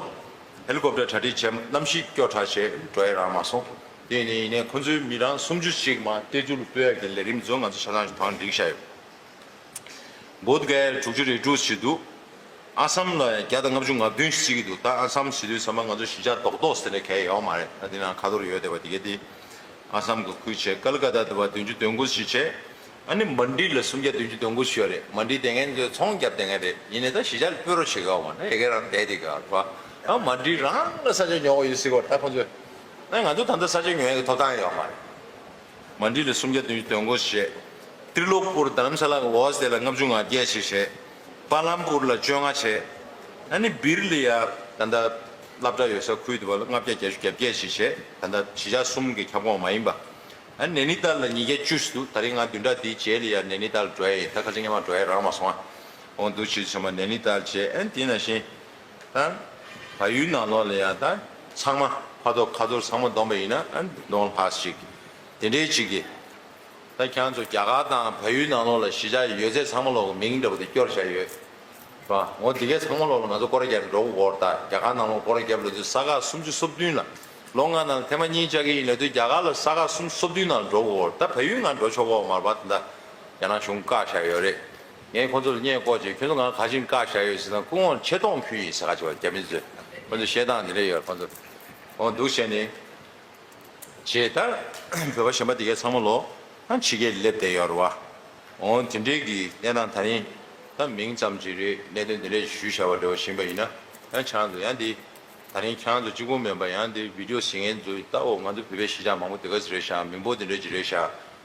ཧེ་ལི་ཀོབ་ཊར་གྲ་སྒྲིག་བྱས་གནམ་གཤིས་སྐྱོ་དྲགས་བྱས་འགྲོ་ཡ་རག་མ་སོང་། དེ་ནས་ཡིན་ནའི་ཁོ་ཚོའི་མི་རང་སུམ་ཅུ་ཅིག་མར་ཏེ་ཛུ་ལ་སྤོ་ཡ་གི་ལས་རིམ་ཚོ་ང་ཚོ་ཆ་ཚང་ཞིག་ཐོག་འགྲིག་བཞག་ཡོད། བོད་གའི་དྲུག་ཅུ་རེ་དྲུག་ཞིག་འདུག་ཨ་སམ་ལ་བརྒྱ་དང་ལྔ་བཅུ་ང་བདུན་ཞིག་བརྩི་གི་འདུག་ད་ཨ་སམ་ཟེར་དུས་ཚང་མ་ང་ཚོ་གཞིས་ཆགས་རྡོག་རྡོག་ཟེར་ནས་གང་ཡང་ཡོད་མ་རེད། ད་དེ་ནང་ཁ་ཐོར་ཡོད་བསྡད་པ་དེ་གས་དེ་ཨ་སམ་གི་ཁུལ་བྱས། ཀལ་ཀ་ཏ་དེ་བ་བདུན་ཅུ་དོན་དགུ་ཞིག་བྱས། ཨ་ནི་མན་ཌི་ལ་སུམ་བརྒྱ་བདུན་ཅུ་དོན་དགུ་ཞིག་ཡོད་རེད། མན་ཌི་དེ་ངན་ཚོས་ཚོང་བརྒྱབ་བསྡད་མཁན་རེད། ཡིན་ནའི་ད་གཞིས་ཆགས་ལ་སྤོ་རོགས་བྱེད་གི་ཡོད་མ་རེད། ཡ་གི་རང་བསྡད་བསྡད་གི་ཡོད་རེད་པ། ཨ་མན་ཌི་རང་ལ་ས་ཆ་ཉོ་གི་ཡོད་སྲིད་གི་ཡོད་རེད། ད་ཁོ་ཚོས་ཨ་ང་ཚོ་ད་ལྟ་ས་ཆ་ཉོ་ཡ་གི་ཐོབ་ཐང་ཡོད་མ་རེད། མན་ཌི་ལ་སུམ་བརྒྱ་བདུན་ཅུ་དོན་དགུ་བྱས། ཏྲི་ལོག་པུར་རྡ་རམ་ས་ལ་གི་འོག་དེ་ལ་ལྔ་བཅུ་ང་བརྒྱད་ཞིག་བྱས། པ་ལམ་པུར་ལ་བཅོ་ལྔ་བྱས། ཨ་ནི་སྦིར་ལ་ཡ་ད་ལྟ་སློབ་གྲྭ་ཡོད་ས་ཁུལ་དེ་བ་ལ་ལྔ་བརྒྱ་བརྒྱད་ཅུ་གྱ་བརྒྱད་ཞིག་བྱས། ད་ལྟ་གཞིས་ཆགས་གསུམ་གྱི་ཁྱབ་ཁོངས་མ་ཡིན་པ། ཨ་ནི་ནེ་ནི་ཏཱལ་ལ་ཉིས་བརྒྱ་བཅུ་ཞིག་འདུག་ད་རིང་ང་བདུན་ཕྲག་འདིའི་རྗེས་ལ་ཡ་ནེ་ནི་ཏཱལ་འགྲོ་ཡ་ཡིན། ད་ཁ་སང་སྔས་མ་འགྲོ་ཡ་རག་མ་སོང་ཨ། འོང་འདུག་ཕྱིར་ཚང་མ་ནེ་ནི་ཏཱལ་བྱས། ཨ་ནི་དེ་ནང་བཞིན་ད་བལ་ཡུལ་ནང་ལོགས་ལ་ཡ་ད་ཚང་མ་ཕ་ཐོག་ཁ་ཐོར་ཚང་མ་བསྡོམས་པ་ཡིན་ན་ཨ་ནི་ལོང་ལྷག་ཞིག་དེ་འདྲའི་ཅིག་གི། ད་ཁྱེད་ཚོ་རྒྱ་གར་དང་བལ་ཡུལ་ནང་ལོགས་ལ་གཞིས་ཆགས་ཡོད་ཚད་ཚང་མ་ལོག་གི་མིང་འདྲ་པོ་དེ་སྐྱོར་བཞག་ཡོད། ར་འོ་དེ་གས་ཚང་མ་ལོག་ལ་ང་ཚོ་སྐོར་ར་རྒྱབ་འགྲོ་དགོས་རེད། ད་རྒྱ་གར་ནང་ལོགས་སྐོར་ར་རྒྱབ་ལ་དུས་ས་ག་སུམ་ཅུ་སོ་བདུན་ལ་ལོ་ལྔ་ནང་ལ་ཐེངས་མ་གཉིས་བཅར་གི་ཡིན་ལབ་དུས་རྒྱ་གར་ལ་ས་ག་སུམ་ཅུ་སོ་བདུན་ནང་ལ་འགྲོ་དགོས་རེད། ད་བལ་ཡུལ་ང་འགྲོ་ཆོག་གི་མ་རེད་པ། ད་རྒྱ་ནག་གཞུང་བཀག་བཞག་ཡོད་རེད། ངས་ཁོང་ཚོ་ལ་བརྙན་བཀོད་བྱས། ཁྱོད་ཚོ་ང་ག་ཅིག་བཀག་བཞག་ཡོད་ཟེར་ན་སྐུ་ངོར་ཆེ་མཐོང་ཕུལ་ཡིན་ཟེར་ག་ཅིག་བ་རྒྱ་མི་ཚོས་ཁོང་ཚོ་བཤད་སྟངས་འདི་འདྲ་ཡོད། ཁོང་ཚོ་འོ་འདུག་བྱས་ནས། བྱས་ད་བོད་པ་གཞན་པ་དེ་གས་ཚང་མ་ལོ་ཨ་ཕྱི་རྒྱལ་སླེབས་བསྡད་ཡོད་རེད་བ། འོང་དེ་འདྲའི་གི་གནས་སྟངས་ད་རིང་ད་མིང་ཙམ་ཅིག་རེད། གནད་དོན་དེ་འདྲས་ཞུས་བཞག་པ་འདྲ་བ་ཞིག་ཡིན་པ་ཡིན་ན། ཡང་ཁྱེད་རང་ཚོ་ཡང་འདི་ད་རིང་ཁྱེད་རང་ཚོ་གཅིག་པོ་མིན་པ་ཡང་འདི་བི་ཌི་ཡོ་གཟིགས་མཁན་ཚོས་ད་འོ་ང་ཚོ་བོད་པའི་གཞིས་ཆགས་མང་པོ་དེ་ག་ཚོད་རེད་ཤག་མི་འབོར་དེ་འདྲས་ཅིག་རེད་ཤག་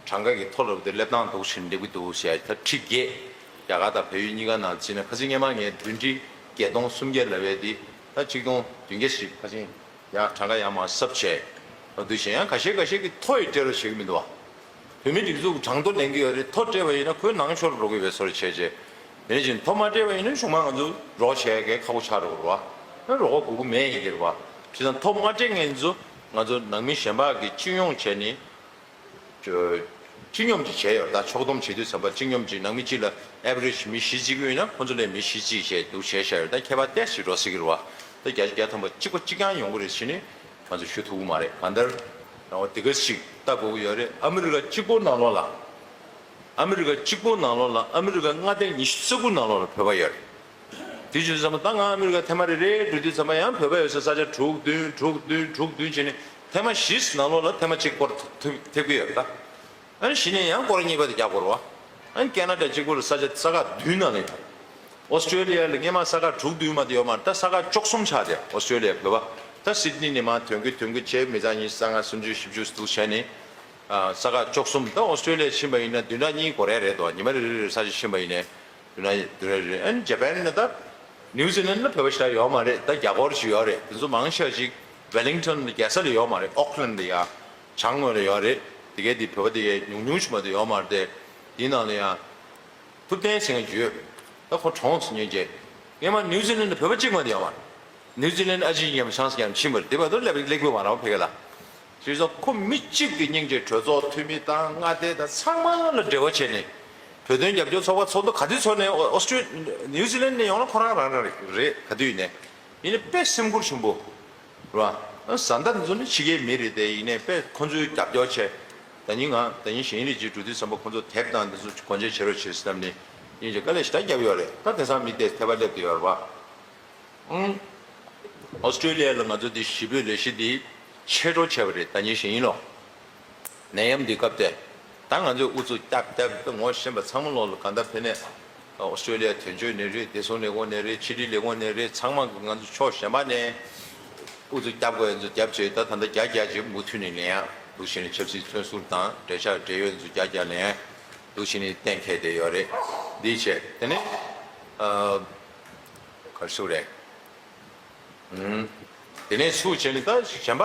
གྲངས་ཀ་གི་མཐོ་རུ་དེ་སླེབས་སྟངས་འདུག་ཕྱིན་འགྲིག་གི་འདུག་ཟེར་ཡ་ད་ཁྲི་བརྒྱད། རྒྱ་གར་དང་བལ་ཡུལ་གཉིས་ཀ་ནང་བརྩིས་ན། ཁ་སང་སྔས་མ་ངས་བདུན་ཁྲི་བརྒྱད་སྟོང་སུམ་བརྒྱ་ལབ་པའི་འདི་ད་ཆིག་སྟོང་བདུན་བརྒྱ་ཞིག་ཁ་སང་ཡང་གྲངས་ཀ་ཡར་མར་གསབ་བྱས། འོ་འདུག་བྱས་ཡང་ཁ་ཤས་ཁ་ཤས་ཀྱིས་མཐོ་ཡི་སྤྲད་རོགས་བྱེད་ཀྱི་མི་འདུག་བ། བོད་མིའི་སྒྲིག་འཛུགས་ཀྱི་གྲངས་ཐོ་ལེན་གྱི་ཡོད་རེད། མཐོ་སྤྲད་པ་ཡིན་ན་ཁོའི་ནང་ཤོར་འགྲོ་གི་ཡོད་པའི་བཟོ་འདྲ་བྱས་རྗེས། དེ་ནས་ཅིག་མཐོ་མ་སྤྲད་པ་ཡིན་ན་གཞུང་མང་ང་ཚོ་རོགས་བྱེད་མཁན་ཁག་པོ་ཆགས་འགྲོ་གི་རེད་བ། ཨ་རོགས་པ་དགོས་ཀྱི་མེད་ཡིན་གྱི་རེད་བ། བྱས་ཙང་མཐོ་མ་སྤྲད་མཁན་ཚོ་ང་ཚོ་ནང་མི་གཞན་པ་གིས་སྤྱི་ཡོངས་བྱས་ནས། སྤྱི་སྤྱི་སྙོམས་ཅིག་བྱས་ཡོད། ད་ཕྱོགས་བསྡོམས་བྱེད་དུས་ཙམ་པ་སྤྱི་སྙོམས་ཅིག་ནང་མི་གཅིག་ལ་average མི་བཞི་བརྩི་གི་ཡོད་ན་ཁོ་ཚོ་ལས་མི་བཞི་གཅིག་བྱས་འདུག་བྱས་བཞག་ཡོད། ད་ཁྱད་པར་ཏོག་ཙམ་འགྲོ་སྲིད་ཀྱི་རེད་བ། ད་བརྒྱ་ཆ་བརྒྱ་ཐམ་པ་གཅིག་པ་གཅིག་རྐྱང་ཡོང་གི་རེད་ཟེར་ནས་ང་ཚོ་ཞུ་ཐུབ་ཀྱི་མ་རེད། གང་ལྟར་རང་དབང་དེ་ག་ཞིག་ལྟ་དགོས་ཀྱི་ཡོད་རེད། ཨ་མི་རི་ཀ་གཅིག་པོ་ནང་ལོགས་ལ། ཨ་མི་རི་ཀ་གཅིག་པོ་ནང་ལོགས་ལ་ཨ་མི་རི་ཀ་མངའ་སྡེ་ཉི་ཤུ་རྩ་དགུ་ནང་ལོགས་ལ་བོད་པ་ཡོད་རེད། དེ་བྱས་ཙང་ད་ང་ཨ་མི་རི་ཀ་ཐེངས་མ་རེ་རེ་འགྲོ་དུས་ཙམ་པ་ཡང་བོད་པ་ཡོད་ས་ས་ཆ་དྲུག་བདུན་དྲུག་བདུན་དྲུག་བདུན་བྱས་ནས་ཐེངས་མ་བཞི་ནང་ལོགས་ལ་ཐེངས་མ་གཅིག་སྐོར་ཐེབས་ཐེབས་ཀྱི་ཡོད་རེད་ད། ཨ་ནི་གཞི་ནས་ཡང་སྐོར་གཉིས་པ་དེ་རྒྱག་དགོས་རེད་བ། ཨ་ནི་ཁེ་ན་ཌ་གཅིག་པོ་ལ་ས་ཆ་ས་ཁག་བདུན་ནང་ལ་ཡོད། ཨོ་སི་ཀྲེ་ལི་ཡ་ལ་སྔས་མ་ས་ཁག་དྲུག་བདུན་མ་དེ་ཡོད་མ་རེད། ད་ས་ཁག་བཅུ་གསུམ་ཆགས་བསྡད། ཨོ་སི་ཀྲེ་ལི་ཡ་བོད་པ་ད་སིད་ནི་ནས་མར་ཐོན་གི་ཐོན་གི་བྱས་མི་ཚང་ཉི་ཤུ་རྩ་ལྔ་སུམ་ཅུ་བཞི་བཅུ་འདུག་བྱས་ནས། ཨ་ས་ཁག་བཅུ་གསུམ་ད་ཨོ་སི་ཀྲེ་ལི་ཡ་ཕྱིན་པ་ཡིན་ན་བདུན་ཕྲག་གཉིས་འགོར་ཡ་རེད་དོ། ཉི་མ་རེ་རེ་རེ་ས་ཆ་ཕྱིན་པ་ཡིན་ནའི་བདུན་ཕྲག་བདུན་ཕྲག་རེ་རེ། ཨ་ནི་ཇ་པན་ནི་ད་ནིའུ་ཛི་ལན་ལ་བོད་པ་ཞེ་དྲག་ཡོད་མ་རེད། ད་རྒྱ་སྒོར་ཞིག་ཡོད་རེད། དེ་ཚོ་མང་ཆེ་བ་ཞིག་ཝེ་ལིང་ཊོན་ལ་རྒྱལ་ས་ལ་ཡོད་མ་རེད། ཨོག་ལན་ལ་ཡ་བྱང་ངོས་ལ་ཡོད་རེད། དེ་གའི་དེ་བོད་པ་དེ་གའི་ཉུང་ཉུང་ཞིག་མ་གཏོགས་ཡོད་མ་རེད་དེ། དེའི་ནང་ལ་ཡང་ཐུབ་བསྟན་ཟེར་མཁན་ཅིག་ཡོད། ད་ཁོ་གྲོངས་སོང་ཉིན་བྱས། ངས་མ་ནིའུ་ཛི་ལན་ལ་བོད་པ་གཅིག་མ་དེ་ཡོད་མ་རེད། ནིའུ་ཛི་ལན་ཨ་ཅེ་ཉམས་ཆང་ཡང་ཕྱིན་པ་རེད། དེ་བར་དུ་སླེབས་སླེབས་དགོས་མ་རེད་བ་ཕ་གི་ལ། བྱས་ཙང་ཁོ་མི་གཅིག་གིས་སྙིང་རྗེ་གྲོས་ཚོགས་འཐུས་མི་དང་མངའ་སྡེ་དང་ཚང་མ་ལ་འབྲེལ་བ་བྱས་ནས། བོད་དོན་རྒྱབ་སྐྱོར་ཚོགས་པ་ཚོགས་འདུ་ག་དུས་ཚོགས་ནས་ཨོ་ཨོ་སི་ཀྲི་ནིའུ་ཛི་ལན་ནས་ཡོང་ན་ཁོ་རང་རང་རང་རེད་རེད་ག་དུས་ཡིན་ནའི། ཡིན་ནའི་དཔེ་སེམས་ཁུར་ཆེན་པོ། རེད་བ། བཟའ་ཟླ་འདི་ཚོ་ནི་ཕྱི་རྒྱལ་མི་རེད་དེ། ཡིན་ནའི་དཔེ་ཁོ་ཚོའི་རྒྱབ་སྐྱོར་བྱས། ད་ཉིན་ང་ད་ཉིན་གཞན་རིགས་ཅིག་འགྲོ་དུས་ཙམ་པ་ཁོ་ཚོ་དེབ་དང་འདི་ཚོ་སྒོ་འབྱེད་བྱེད་རོགས་བྱེད་ཟེར་ནས་སྙིང་རྗེ་དཀའ་ལས་ཞེ་དྲག་བརྒྱབ་ཡོད་རེད། ད་དེང་སང་མི་དེ་ཐེ་བ་སླེབས་བསྡད་ཡོད་རེད་བ། ཨང་། ཨོ་སི་ཀྲི་ལི་ཡ་ལ་ང་ཚོ་འདི་ཞི་བོད་ལས་གཞི་འདི་ཆེ་འགྲོ་བྱས་པ་རེད། ད་ཉིན་གཞན་ཡིན་ལོ། ནད་ཡམས་འདི་སྐབས་དེ། ད་ང་ཚོས་ཨུ་ཚུགས་བརྒྱབ་བརྒྱབ་ད་ངོ་ཤེས་པ་ཚང་མ་ལོག་ལ་གང་ལྟར་ཕེབས་ནས། ཨོ་སི་ཀྲི་ལི་ཡ་དོན་གཅོད་ནས་རེད། བདེ་སྲུང་ལས་ཁུངས་ནས་རེད། ཕྱི་དྲིལ་ལས་ཁུངས་ནས་རེད། ཚང་མ་གི་ང་ཚོ་ཕྱོགས་གཞན་པ་ནས་ཨུ་ཚུགས་བརྒྱབ་དགོས་ཡ་ཚོ་བརྒྱབ་བྱས། ད་ད་ལྟ་རྒྱ་རྒྱ་ཅིག་མུ་མཐུད་ནས་ལེན་ཡ་འདུག་བྱས་ནས་ཆབ་སྲིད་བཙོན་ཟུར་དང་འབྲེལ་ཆགས་འབྲེལ་ཡོད་ཚོ་རྒྱ་རྒྱ་ལེན་ཡ་འདུག་བྱས་ནས་གཏན་འཁེལ་བསྡད་ཡོད་རེད། འདི་བྱས་དེ་ནས་ཨ། ག་རེ་ཟེར་རེད། ཨུམ། དེ་ནས་ཚུར་བྱས་ནས་ད་གཞན་པ་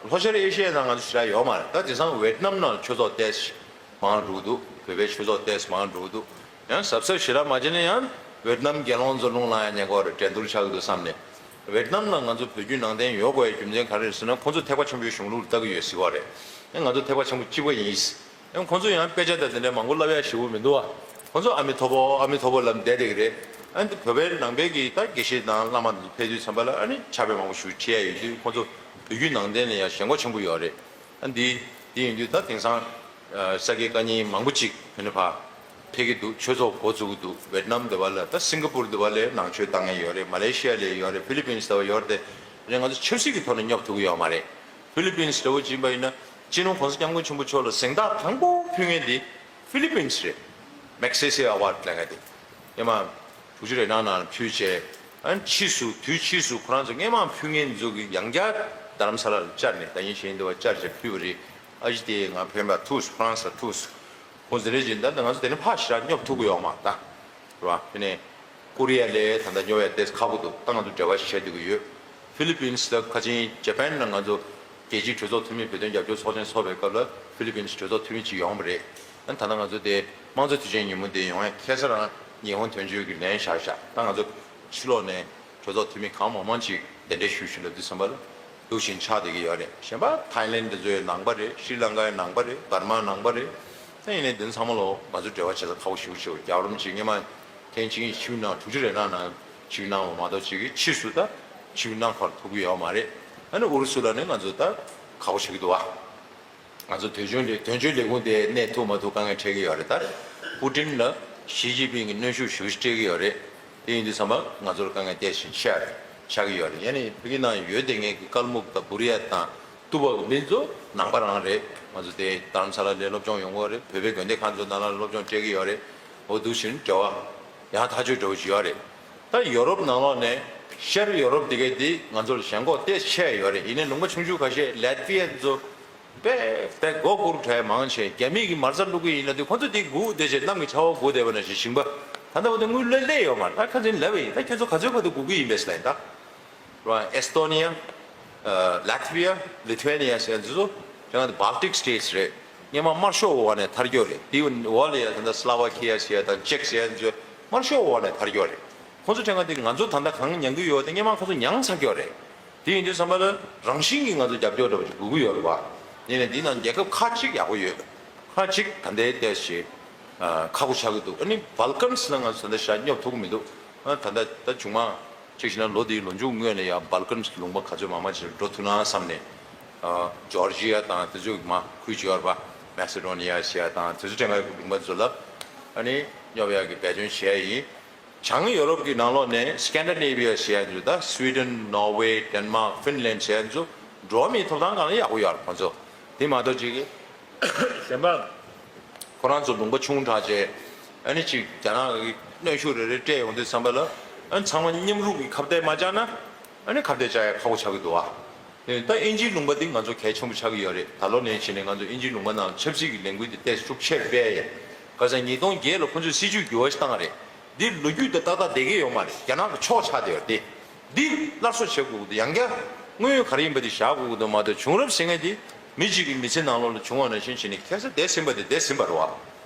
ལྷོ་ཤར་ཨེ་ཤི་ཡའི་ནང་ང་ཚོ་ཞེ་དྲག་ཡོད་མ་རེད། ད་དེང་སང་ཝེད་ནམ་ནང་ཆོས་ཚོགས་ཏོག་ཙམ་མང་འགྲོ་གི་འདུག་བོད་པའི་ཆོས་ཚོགས་ཏོག་ཙམ་མང་འགྲོ་གི་འདུག་ཡང་གཟབ་གཟབ་ཞེ་དྲག་མ་བྱས་ན་ཡང་ཝེད་ནམ་དགེ་སློང་ཚོ་རླུང་ལངས་ཡ་ཉེན་ཁ་རེད། འགྲན་བསྡུར་ཆགས་ཀྱི་འདུག་བསམ་ནས། ཝེད་ནམ་ལ་ང་ཚོ་བོད་བརྒྱུད་ནང་བསྟན་ཡོད་དགོས་ཡ་རྒྱུ་མཚན་ག་རེ་རེད་ཟེར་ན། ཁོང་ཚོ་ཐེག་པ་ཆེན་པོའི་གཞུང་ལུགས་ལ་ལྟ་གི་ཡོད་ཟེར་བ་རེད། ཨེ་ང་ཚོ་ཐེག་པ་ཆེན་པོ་གཅིག་པ་ཡིན། ཨེ་ཁོང་ཚོ་ཡང་དཔེ་ཆ་དང་དེ་འདྲ་མང་པོ་བསླབ་ཡ་ཞེ་པོ་མི་འདུག་བ། ཁོང་ཚོ་ཨ་མི་ཐོ་པོ་ཨ་མི་ཐོ་པོ་ལབ་བསྡད་བསྡད་ཀྱི་རེད། ཨ་ནི་བོད་པའི་ནང་པའི་གི་ད་དགེ་བཤེས་དང་བླ་མ་དེ་ཚོ་ཕེབས་དུས་ཙམ་པ་ལ་ཨ་ནི་ཕྱག་དཔེ་མང་པོ་ཞིག་ཁྲིད་ཡ་ཡོད་དུས། ཁོང་ཚོ་བོད་བརྒྱུད་ནང་བསྟན་ལ་ཡང་ཞེན་ཁོག་ཆེན་པོ་ཡོད་རེད། ཨ་འདི་འདི་ཡིན་དུས་ད་དེང་སང་ས་དགེ་བཀའ་རྙིང་མང་པོ་ཅིག་བོད་ནས་ཕར་ཕེབས་ཀྱི་འདུག་ཆོས་ཚོགས་འགོ་བཙུགས་ཀྱི་འདུག་ཝེད་ནམ་དེ་པ་ལ། ད་སིང་ག་པུར་དེ་པ་ལ་ནང་ཆོས་བཏང་མཁན་ཡོད་རེད། མ་ལེ་ཤི་ཡ་ལ་ཡོད་རེད། ཧྥི་ལི་པིན་སི་དེ་པ་ཡོད་རེད། དེ་རེད། ང་ཚོ་ཆབ་སྲིད་ཀྱི་ཐོག་ནས་སྙོབ་ཐུབ་ཀྱི་ཡོད་མ་རེད། ཧྥི་ལི་པིན་སི་འདྲ་བོ་ཅིག་ཡིན་པ་ཡིན་ན། སྤྱི་ནོར་༸གོང་ས་༸སྐྱབས་མགོན་ཆེན་པོ་མཆོག་ལ་གཟེངས་རྟགས་དང་པོ་ཕུལ་མཁན་དེ་ཧྥི་ལི་པིན་སི་རེད། མེག་སེ་སེ་ཨ་ཝར་ཌི་ལབ་མཁན་དེ། སྔོན་མ་དྲུག་ཅུ་རེ་གྲངས་ནང་ཕུལ་བྱས། ཨ་ནི་ཕྱིས་སུ་དུས་ཕྱིས་སུ་ཁོ་རང་ཚོ་སྔོན་མ་ཕུལ་མཁན་ཚོ་གིས་ཡང་བསྐྱར་རྡ་རམ་ས་ལ་ལ་བཅར་ནས། ད་ཡིན་གཞན་འདི་པ་བཅར་བྱས་ཕུལ་བ་རེད། ཨ་ཅེ་དེ་ང་ཕན་པ་ཐུག་སོང་། ཁོ་རང་ས་ཐུག་སོང་། ཁོང་ཚོ་རེད་ཅེས་ད་ལྟ་ང་ཚོ་དེ་ནས་ཕར་ཞེ་དྲག་སྙོབ་ཐུབ་ཀྱི་ཡོད་མ་རེད་ད། རེད་བ། དེ་ནས་ཀོ་རི་ཡ་ལ་ད་ལྟ་སྙོབ་ཡ་དེ་ཁག་པོ་འདུག་ད་ང་ཚོ་འབྲེལ་བ་བྱེད་སྡོད་ཀྱི་ཡོད། ཧྥི་ལི་པིན་སི་དང་ཁ་ཆེན་ཇ་པན་ལ་ང་ཚོ་རྒྱལ་སྤྱིའི་གྲོས་ཚོགས་འཐུས་མི་བོད་དོན་རྒྱབ་སྐྱོར་ཚོགས་ཆེན་ཚོགས་པའི་སྐབས་ལ་ཧྥི་ལི་པིན་སི་གྲོས་ཚོགས་འཐུས་མི་གཅིག་ཡོང་བ་རེད། ཨ་ད་ལྟ་ང་ཚོ་དེ་དམངས་གཙོ་དུས་ཆེན་ཉིན་མོ་དེ་ཡོང་ཡ་ཁ་སང་རང་ཉི་ཧོང་དོན་གཅོད་ཀྱིས་ལན་བཞག་བཞག་ད་ང་ཚོ་ཕྱི་ལོགས་ནས་གྲོས་ཚོགས་འཐུས་མི་གང་མང་མང་ཅིག་གདན་འདྲེན་ཞུ་ཞུ་ལབ་དུས་ཙམ་པ་ལ་འདུག་བཞིན་ཆགས་བསྡད་ཀྱི་ཡོད་རེད། གཞན་པ་ཐའི་ལེན་དེ་ཚོའི་ནང་པ་རེད། ཤྲི་ལང་ཀའི་ནང་པ་རེད། འབར་མའི་ནང་པ་རེད། ད་ཡིན་ནའི་དེ་ཚང་མ་ལོ་ང་ཚོ་འབྲེལ་བ་བྱེད་ས་ཁག་པོ་ཞེ་པོ་ཅིག་རྒྱལ་བ་རིན་པོ་ཆེ་སྔོན་མ་ཐེངས་གཅིག་ཕྱི་ནང་དྲུག་ཅུ་རེ་གྲངས་ནང་ཕྱི་གནང་བ་མ་གཏོགས་ཅིག་གིས་ཕྱིས་སུ་ད་ཕྱི་གནང་བར་ཐུག་གི་ཡོད་མ་རེད། ཨ་ནི་ཨུ་རུ་སུ་ལ་ནི་ང་ཚོ་ད་ཁག་པོ་ཆགས་ཀྱི་འདུག་བ། ང་ཚོ་དོན་གཅོད་ལས་དོན་གཅོད་ལས་ཁུངས་དེ་གནས་ཐུབ་མ་ཐུབ་དཀའ་ངལ་འཕྲད་ཀྱི་ཡོད་རེད། ད་པུ་ཏིན་ལ་ཞི་ཅིན་ཕིང་གིས་གནོན་ཤུགས་ཞེ་པོ་ཅིག་སྤྲད་ཀྱི་ཡོད་རེད། དེ་ཡིན་དུས་ཙམ་པ་ང་ཚོར་དཀའ་ངལ་ཏོག་ཙམ་ཆགས་ཆགས་ཀྱི་ཡོད་རེད། ཡང་ནི་ཕ་གི་ནང་ཡོད་བསྡད་མཁན་གྱི་ཀལ་མུག་དང་བུ་རི་ཡ་དང་ཏུ་བ་གི་མི་ཚོ་ནང་པ་རང་རེད། ང་ཚོ་དེ་རྡ་རམ་ས་ལ་ལ་སློབ་སྦྱོང་ཡོང་གི་ཡོད་རེད། བོད་པའི་དགོན་སྡེ་ཁག་ཚོ་ནང་ལ་སློབ་སྦྱོང་སྤྲད་ཀྱི་ཡོད་རེད། འོ་འདུག་བཞིན་འབྲེལ་བ་ཡང་ཐག་ཆོད་འདྲ་བོ་ཅིག་ཡོད་རེད། ད་ཡོ་རོབ་ནང་ལོགས་ནས་ཤར་ཡོ་རོབ་དེ་གའི་དེ་ང་ཚོར་ཞེན་ཁོག་ཏོག་ཙམ་ཆེ་ཡོད་རེད། ཡིན་ནའི་ལུང་པ་ཆུང་ཆུང་ཁ་ཤས་ལེ་ཏི་ཝི་ཡ་ཚོ་དཔེ་དཔེ་མགོ་སྒུར་གྲས་མང་ཆེ། རྒྱ་མི་གིས་མ་རྩ་བླུག་གི་ཡིན་ན་དེ་ཁོ་ཚོ་དེ་སྒུག་བསྡད་བྱས་གནམ་གྱི་ཆར་པ་སྒུག་བསྡད་པ་ནང་བཞིན་ཞིང་པ་ད་ལྟ་བར་དུ་དངུལ་སླེབས་སླེབས་ཡོད་མ་རེད། ད་ཁ་སང་ལབ་པ་ཡིན། ད་ཁྱོད་ཚོ་ག་ཚོད་བར་དུ་སྒུག་གི་ཡིན་པས་ཟེར་ལབ་ཡིན་ད། རེད་བ། ཨེས་ཏོ་ནི་ཡ། ལ་ཐི་བི་ཡ། ལི་ཐུ་ཝེ་ནི་ཡ་ཟེར་ཡ་འདི་ཚོ་དེ་སྔ་དེ་བལ་ཏིག་སི་ཊེ་ཊི་སི་རེད། སྔོན་མ་དམར་ཤོག་འོག་ནས་ཐར་རྒྱུ་རེད། དེའི་འོག་ལ་ཡ་ད་ལྟ་སི་ལ་ཝ་ཁི་ཡ་ཟེར་ཡ་དང་ཅེག་ཟེར་ཡ་འདི་ཚོ་དམར་ཤོག་འོག་ནས་ཐར་རྒྱུ་རེད། ཁོང་ཚོ་དེ་སྔ་དེ་ང་ཚོ་ད་ལྟ་གང་མྱང་གི་ཡོད་དེ་སྔོན་མ་ཁོང་ཚོ་མྱངས་ཚར་རྒྱུ་རེད། དེ་ཡིན་དུས་ཙམ་པ་ལ་རང་བཞིན་གྱིས་ང་ཚོ་རྒྱབ་སྐྱོར་འདྲ་པོ་ཅིག་དགོས་ཀྱི་ཡོད་རེད་བ། ཡིན་ནའི་འདི་ནང་རྒྱལ་ཁབ་ཁག་ཅིག་ཡག་པོ་ཡོད། ཁག་ཅིག་ད་ལྟའི་ཏོག་ཙམ་ཁག་པོ་ཆགས་ཀྱི་འདུག་ཨ་ནི་བལ་ཀན་སི་ལ་ང་ཚོ་ད་ལྟ་ཞེ་དྲག་སྙོབ་ཐུབ་ཀྱི་མི་འདུག་ཨ་ད་ལྟ་ད་བྱུང་མ། གཅིག་བྱས་ན་ལོ་འདིའི་ལོ་མཇུག་སྔོན་ལ་ཡང་བལ་ཀན་སི་ལུང་པ་ག་ཚོད་མང་མང་ཅིག་འགྲོ་ཐུབ་ན་བསམ་ནས། ཨ་ཇོར་ཇི་ཡ་དང་དེ་ཚོ་མ་ཁུལ་ཅིག་ཡོད་རེད་པ། མེ་སི་ཌོ་ནི་ཡ་ཟེར་ཡ་དང་དེ་ཚོ་དེ་སྔ་གི་ལུང་པ་ཚོ་ལ་ཨ་ནི་སྙོབ་ཡག་གི་འབད་བརྩོན་བྱས་ཡིན། བྱང་ཡོ་རོབ་ཀྱི་ནང་ལོགས་ནས་སི་ཀན་ཌི་ནེ་བི་ཡ་ཟེར་ཡ་ཚོ། ད་སུའི་ཌེན། ནོར་ཝེ། ཌེན་མཱག་ཧྥིན་ལན་ཟེར་ཡ་ཚོ་འགྲོ་བ་མིའི་ཐོབ་ཐང་སྒང་ལ་ཡག་པོ་ཡོད་རེད་ཁོང་ཚོ། དེ་མ་གཏོགས་ཅིག་གི་གཞན་པ། ཁོ་རང་ཚོ་ལུང་པ་ཆུང་དྲགས་བྱས། ཨ་ནི་ཅིག་རྒྱ་ནག་གི་གནོན་ཤུགས་རེ་རེ་སྤྲད་ཡོང་དུས་ཙམ་པ་ལ། ཨ་ནི་ཚང་མ་མཉམ་རུབ་ཀྱིས་ཁ་གཏད་མ་བཅག་ན། ཨ་ནི་ཁ་གཏད་བཅག་ཡ་ཁག་པོ་ཆགས་ཀྱི་འདུག་ཨ། ད་དབྱིན་ཇིའི་ལུང་པ་འདི་ང་ཚོ་གལ་ཆེན་པོ་ཆགས་ཀྱི་ཡོད་རེད། ད་ལོ་ནས་བྱས་ནས་ང་ཚོ་དབྱིན་ཇིའི་ལུང་པ་ནང་ཆབ་སྲིད་ཀྱི་ལས་འགུལ་འདི་ཏོག་ཙམ་ཤུགས་ཆེ་སྤེལ་ཡ། ག་ས་ཉིས་སྟོང་བརྒྱད་ལ་ཁོ་ཚོས་སྲིད་ཇུས་འགྱུར་བ་ཞིག་བཏང་རེད། འདི་ལོ་རྒྱུས་དང་ཏག་ཏག་བསྡད་ཀྱི་ཡོད་མ་རེད། རྒྱ་ནག་གི་ཕྱོགས་ཆགས་བསྡད་ཡོད་རེད། འདི་སླར་གསོ་བྱེད་དགོས་ཀྱི་འདུག་ཡང་བསྐྱར་དངོས་ཡོད་ག་རེ་ཡིན་པ་འདི་བཞག་དགོས་ཀྱི་འདུག་མ་གཏོགས། བྱུང་རབས་ཟེར་མཁན་འདི་མི་གཅིག་གི་མི་ཚེ་ནང་ལོགས་ལ་བྱུང་བ་ནང་བཞིན་བྱས་ནས་ཁ་སང་བསྡད་ཟིན་པ་དེ་བསྡད་ཟིན་པ་རེད་བ།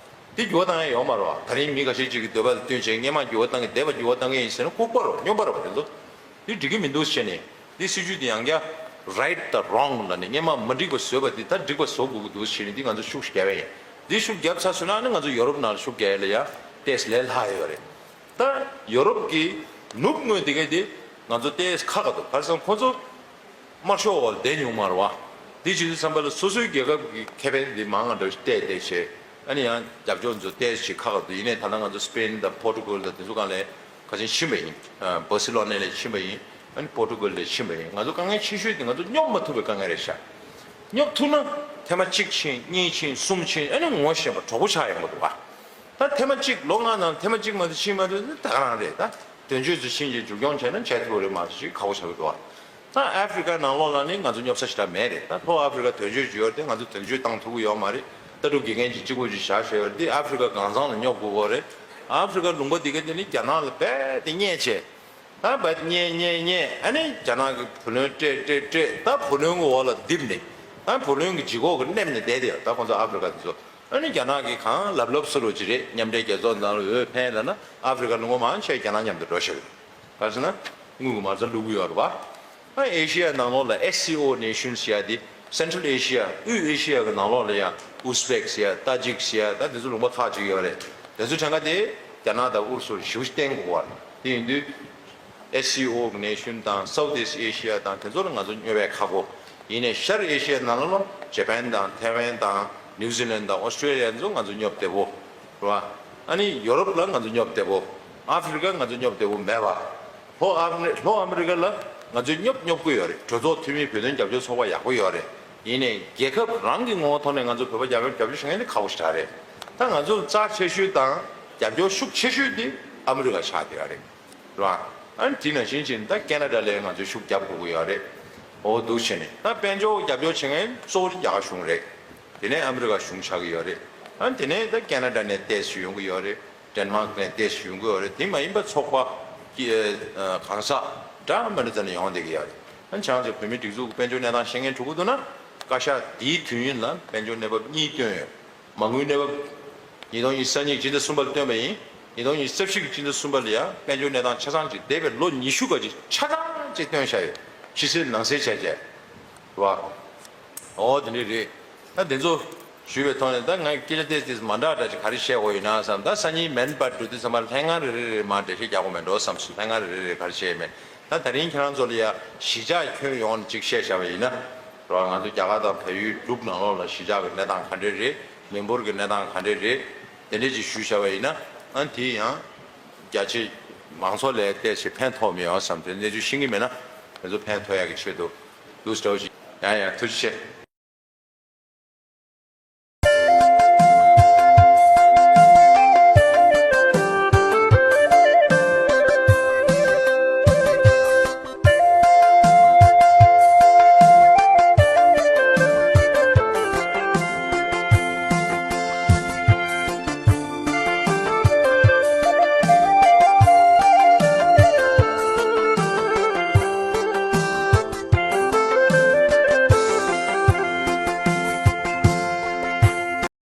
དེ་འགྱུར་བ་གཏང་ཡ་ཡོད་མ་རེད་བ། ད་རིང་མི་ཁ་ཤས་ཅིག་གི་འདོད་པ་ལ་བསྟུན་བྱས་སྔས་མ་འགྱུར་བ་གཏང་གི་བསྡད་པ་འགྱུར་བ་གཏང་གི་ཡིན་ཟེར་ན་ལྐུགས་པ་རེད་བ། སྨྱོན་པ་རེད་བ། དེ་ཚོ་དེ་འགྲིག་གི་མི་འདུག་བྱས་ནས། འདི་སྲིད་ཇུས་འདི་ཡང་བསྐྱར་right the wrong ལབ་ནས་སྔས་མ་མ་འགྲིག་པ་བཟོས་པ་འདི་ད་འགྲིག་པ་བཟོ་དགོས་ཀྱི་འདུག་བྱས་ནས། འདི་ང་ཚོ་ཤུགས་རྒྱབ་ཡ་ཡིན། འདི་ཤུགས་རྒྱབ་ཚར་སོང་ན་ཨ་ནི་ང་ཚོ་ཡོ་རོབ་ནང་ལ་ཤུགས་རྒྱག་ཡ་ལ་ཡ་ཏོག་ཙམ་ལས་སླ་ཡོད་རེད། ད་ཡོ་རོབ་ཀྱི་ནུབ་ངོས་དེ་ག་དེ་ང་ཚོ་ཏོག་ཙམ་ཁག་ཁག་འདུག་ག་རེ་ཟེར་ན་ཁོ་ཚོ་དམར་ཤོག་འོག་ལ་བསྡད་མྱོང་མ་རེད་བ། དེ་བྱེད་དུས་ཙམ་པ་ལ་སོ་སོའི་རྒྱལ་ཁབ་ཀྱི་ཁེ་ཕན་འདི་མང་ང་འདྲ་བཏད་བཏད་བྱས། ཨ་ནི་ཡང་རྒྱབ་ཕྱོགས་ཚོ་ཏོག་ཙམ་ཁག་ཁག་འདུག་ཡིན་ནའི་ད་ལྟ་ང་ཚོ་སི་པེན་དང་པོར་ཊུ་གལ་དང་དེ་ཚོ་སྒང་ལ་ཁ་ཆེན་ཕྱིན་པ་ཡིན། ཨ། སྦར་སི་ལོ་ནེ་ལ་ཕྱིན་པ་ཡིན། ཨ་ནི་པོར་ཊུ་གལ་ལ་ཕྱིན་པ་ཡིན། ང་ཚོ་དཀའ་ངལ་ཆེ་ཤོས་དེ་ང་ཚོ་སྙོབ་མ་ཐུབ་པའི་དཀའ་ངལ་རེད་ཤག་སྙོབ་ཐུབ་ན་ཐེངས་མ་གཅིག་ཕྱིན། གཉིས་ཕྱིན། གསུམ་ཕྱིན། ཨ་ནི་ངོ་ཤེས་པ་གྲོགས་པོ་ཆགས་ཡོང་གི་འདུག་བ། ད་ཐེངས་མ་གཅིག་ལོ་ལྔ་ནང་ཐེངས་མ་གཅིག་མ་གཏོགས་ཕྱིན་མ་ཐུབ་ན་ད་ག་རང་རེད། ད་དོན་གཅོད་ཚོ་ཕྱིན་བྱས་མཇུག་སྐྱོང་བྱས་ན་བྱས་ཐུབ་པ་རེད་མ་གཏོགས་ཅིག་ཁག་པོ་ཆགས་ཀྱི་འདུག་བ། ད་ཨ་ཧྥི་རི་ཀ་ནང་ལོགས་ལ་ནི་ང་ཚོ་སྙོབ་ས་ཞེ་དྲག་མེད་རེད། ད་ལྷོ་ཨ་ཧྥི་རི་ཀ་དོན་གཅོད་ཅིག་ཡོད་རེད་དེ། ང་ཚོ་དོན་གཅོད་བཏང་ཐུབ་ཀྱི་ཡོད་མ་རེད། ལྟ་གྲུབ་དགེ་རྒན་ཅིག་གཅིག་པོ་ཅིག་བཞག་བཞག་ཡོད་རེད་དེ། ཨ་ཧྥི་རི་ཀ་གང་ཚང་ལ་སྙོབ་དགོས་ཀྱི་ཡོད་རེད། ཨ་ཧྥི་རི་ཀ་ལུང་པ་འདི་ག་དེ་ནི་རྒྱ་ནག་ལ་རྦད་དེ་བརྙས་བྱས། ད་རྦད་དེ་བརྙས་བརྙས་བརྙས། ཨ་ནི་རྒྱ་ནག་གི་བུ་ལོན་སྤྲད་སྤྲད་སྤྲད། ད་བུ་ལོན་གྱི་འོག་ལ་རྡིབ་ནས། ད་བུ་ལོན་གྱི་ལྗིད་ཁོག་གིས་མནན་ནས་བསྡད་དེ། ད་ཁོང་ཚོ་ཨ་ཧྥི་རི་ཀ་དེ་ཚོ། ཨ་ནི་རྒྱ་ནག་གིས་གང་ལབ་ལབ་ས་རོ་ཅིག་རེད། མཉམ་འབྲེལ་རྒྱལ་ཚོགས་ནང་ལ་འོས་འཕེན་ལབ་ན་ཨ་ཧྥི་རི་ཀ་ལུང་པ་མང་ཆེ་རྒྱ་ནག་མཉམ་དུ་འགྲོ་ཤག་ག་རེ་ཟེར་ན་དངུལ་གྱི་མ་རྩ་བླུག་གི་ཡོད་རེད་བ། ཨ་ཨེ་ཤི་ཡ་ནང་ལོགས་ལ་ཨེས་སི་ཨོ་ནེ་ཤན་ཟེར་ཡ་དེ། སེན་ཊྲལ་ཨེ་ཤི་ཡ། དབུས་ཨེ་ཤི་ཡ་གི་ནང་ལོགས་ལ་ཡ་ཨུ་སི་བེག་ཟེར་ཡ། ཏཱ་ཇིག་ཟེར་ཡ། ད་དེ་ཚོ་ལུང་པ་ཁག་ཅིག་ཡོད་རེད། དེ་ཚོ་གྲངས་ཀ་དེ་རྒྱ་ནག་དང་ཨུ་རུ་སུར་ཞེ་པོ་ཅིག་བརྟེན་དགོས་པ་རེད། དེ་ཡིན་དུས། ཨེས་སི་ཨོ་གི་ནེ་ཤན་དང་སའུ་ཐི་ཨིསི་ཊི་ཨེ་ཤི་ཡ་དང་དེ་ཚོ་ལ་ང་ཚོ་སྙོབ་པའི་ཁག་པོ། ཡིན་ནའི་ཤར་ཨེ་ཤི་ཡའི་ནང་ལ་ལོ་ཇ་པན་དང་ཐའེ་ཝན་དང་ནིའུ་ཛི་ལན་དང་ཨོ་སི་ཀྲོ་ལི་ཡ་ཚོ་ང་ཚོ་སྙོབ་བདེ་པོ་རེད་བ། ཨ་ནི་ཡོ་རོབ་ལ་ང་ཚོ་སྙོབ་བདེ་པོ། ཨ་ཧྥི་རི་ཀ་ང་ཚོ་སྙོབ་བདེ་པོ་མེད་པ། ལྷོ་ཨ་མི་ལྷོ་ཨ་མི་རི་ཀ་ལ་ང་ཚོས་སྙོབ་སྙོབ་ཀྱི་ཡོད་རེད། གྲོས་ཚོགས་འཐུས་མི་བོད་དོན་རྒྱབ་སྐྱོར་ཚོགས་པ་ཡག་པོ་ཡོད་རེད། ཡིན་ནའི་རྒྱལ་ཁབ་རང་གི་ངོ་བོ་ཐོག་ནས་ང་ཚོ་བོད་པ་རྒྱབ་སྐྱོར་རྒྱབ་སྐྱོར་བྱེད་མཁན་དེ་ཁག་པོ་ཞེ་དྲག་རེད། ད་ང་ཚོ་རྩ་ཆེ་ཤོས་དང་རྒྱབ་སྐྱོར་ཤུགས་ཆེ་ཤོས་དེ་ཨ་མི་རི་ཀ་ཆགས་བསྡད་ཡོད་རེད། རེད་བ། ཨ་ནི་དེ་ནང་བཞིན་བྱས་ནས་ད་ཁེ་ན་ཌ་ལ་ང་ཚོས་ཤུགས་རྒྱབ་དགོས་ཀྱི་ཡོད་རེད། འོ་འདུག་བྱས་ནས་ད་དཔལ་འབྱོར་རྒྱབ་སྐྱོར་བྱེད་མཁན་གཙོ་བོ་རྒྱ་གར་གཞུང་རེད། དེ་ནས་ཨ་མི་རི་ཀ་གཞུང་ཆགས་ཀྱི་ཡོད་རེད། ཨ་ནི་དེ་ནས་ད་ཁེ་ན་ཌ་ནས་ཏོག་ཙམ་ཡོང་གི་ཡོད་རེད། ཌེན་མཱག་ནས་ཏོག་ཙམ་ཡོང་གི་ཡོད་རེད། དེ་མ་ཡིན་པ་ཚོགས་པ་གི་ཨ་གང་ཟག་འདྲ་མི་འདྲ་ཙམ་ནས་ཡོང་བསྡད་ཀྱི་ཡོད་རེད། ཨ་ནི་ཁྱེད་རང་ཚོ་བོད་མིའི་སྒྲིག་འཛུགས་ཀྱི་དཔལ་འབྱོར་གནས་སྟངས་ཤེས་མཁན་འགྲོ་གི་འདུག་ན། བཀའ་ཤག་འདིའི་དུས་ཡུན་ལ་དཔལ་འབྱོར་གནས་བབ་གཉིས་བཏོན་ཡོད། མ་དངུལ་གནས་བབ། ཉིས་སྟོང་ཉི་ཤུ་རྩ་གཉིས་ཀྱི་སྤྱི་ཟླ་གསུམ་པ་ལ་བཏོན་པ་ཡིན། ཉིས་སྟོང་ཉི་ཤུ་རྩ་བཞི་གི་སྤྱི་ཟླ་གསུམ་པ་ལ་ཡང་དཔལ་འབྱོར་གནས་སྟངས་ཆ་ཚང་ཅིག་འདས་པའི་ལོ་ཉི་ཤུ་ག་ཅིག་ཆ་ཚང་ཅིག་བཏོན་བཞག་ཡོད། ཕྱི་གསལ་ནང་གསལ་བྱས་བྱས། རེད་བ། འོ་དེ་འདྲ་རེད། ད་དེ་ཚོ་ཞུས་པའི་ཐོག་ནས་ད་ངས་སྐད་ཆ་ཏོག་ཙམ་མ་འདྲ་འདྲ་ཅིག་ག་རེ་བཤད་དགོས་ཡོད་ན་བསམ། ད་སང་ཉིན་མེན་པར་འགྲོ་དུས་ཙམ་པ་ལྷན་ཁང་རེ་རེ་རེ་མར་འགྲེལ་བཤད་རྒྱག་དགོས་མེད་འགྲོ་བསམ་སོང་། ལྷན་ཁང་རེ་རེ་རེ་ག་རེ་བཤད་ཡོད་མེད། ད་ད་རིང་ཁྱེད་རང་ཚོ་ལ་ཡ་གཞིས་ཆགས་ཁྱོན་ཡོངས་ནས་ཅིག་བཤད་བཞག་པ་ཡིན་ན། རེད་བ། ང་ཚོ་རྒྱ་གར་དང་བལ་ཡུལ་འབྲུག་ནང་ལོགས་ལ་གཞིས་ཆགས་ཀྱི་གནས་སྟངས་ག་འདྲས་རེད། མི་འབོར་གྱི་གནས་སྟངས་ག་འདྲས་རེད། དེ་འདྲས་ཅིག་ཞུས་བཞག་པ་ཡིན་ན། ཨ་དེ་ཡང་རྒྱ་ཆེ་མང་ཚོགས་ལ་ཏོག་ཙམ་ཕན་ཐོགས་མི་ཡོང་བསམ། དེ་གནས་ཚུལ་ཤེས་ཀྱི་མེད་ན་དེ་ཚོ་ཕན་ཐོགས་ཡག་གི་ཆེད་དུ་འདུག་སེ་འདྲ་བོ་ཞིག་ཡང་ཡང་ཐུགས་རྗེ་ཆེ།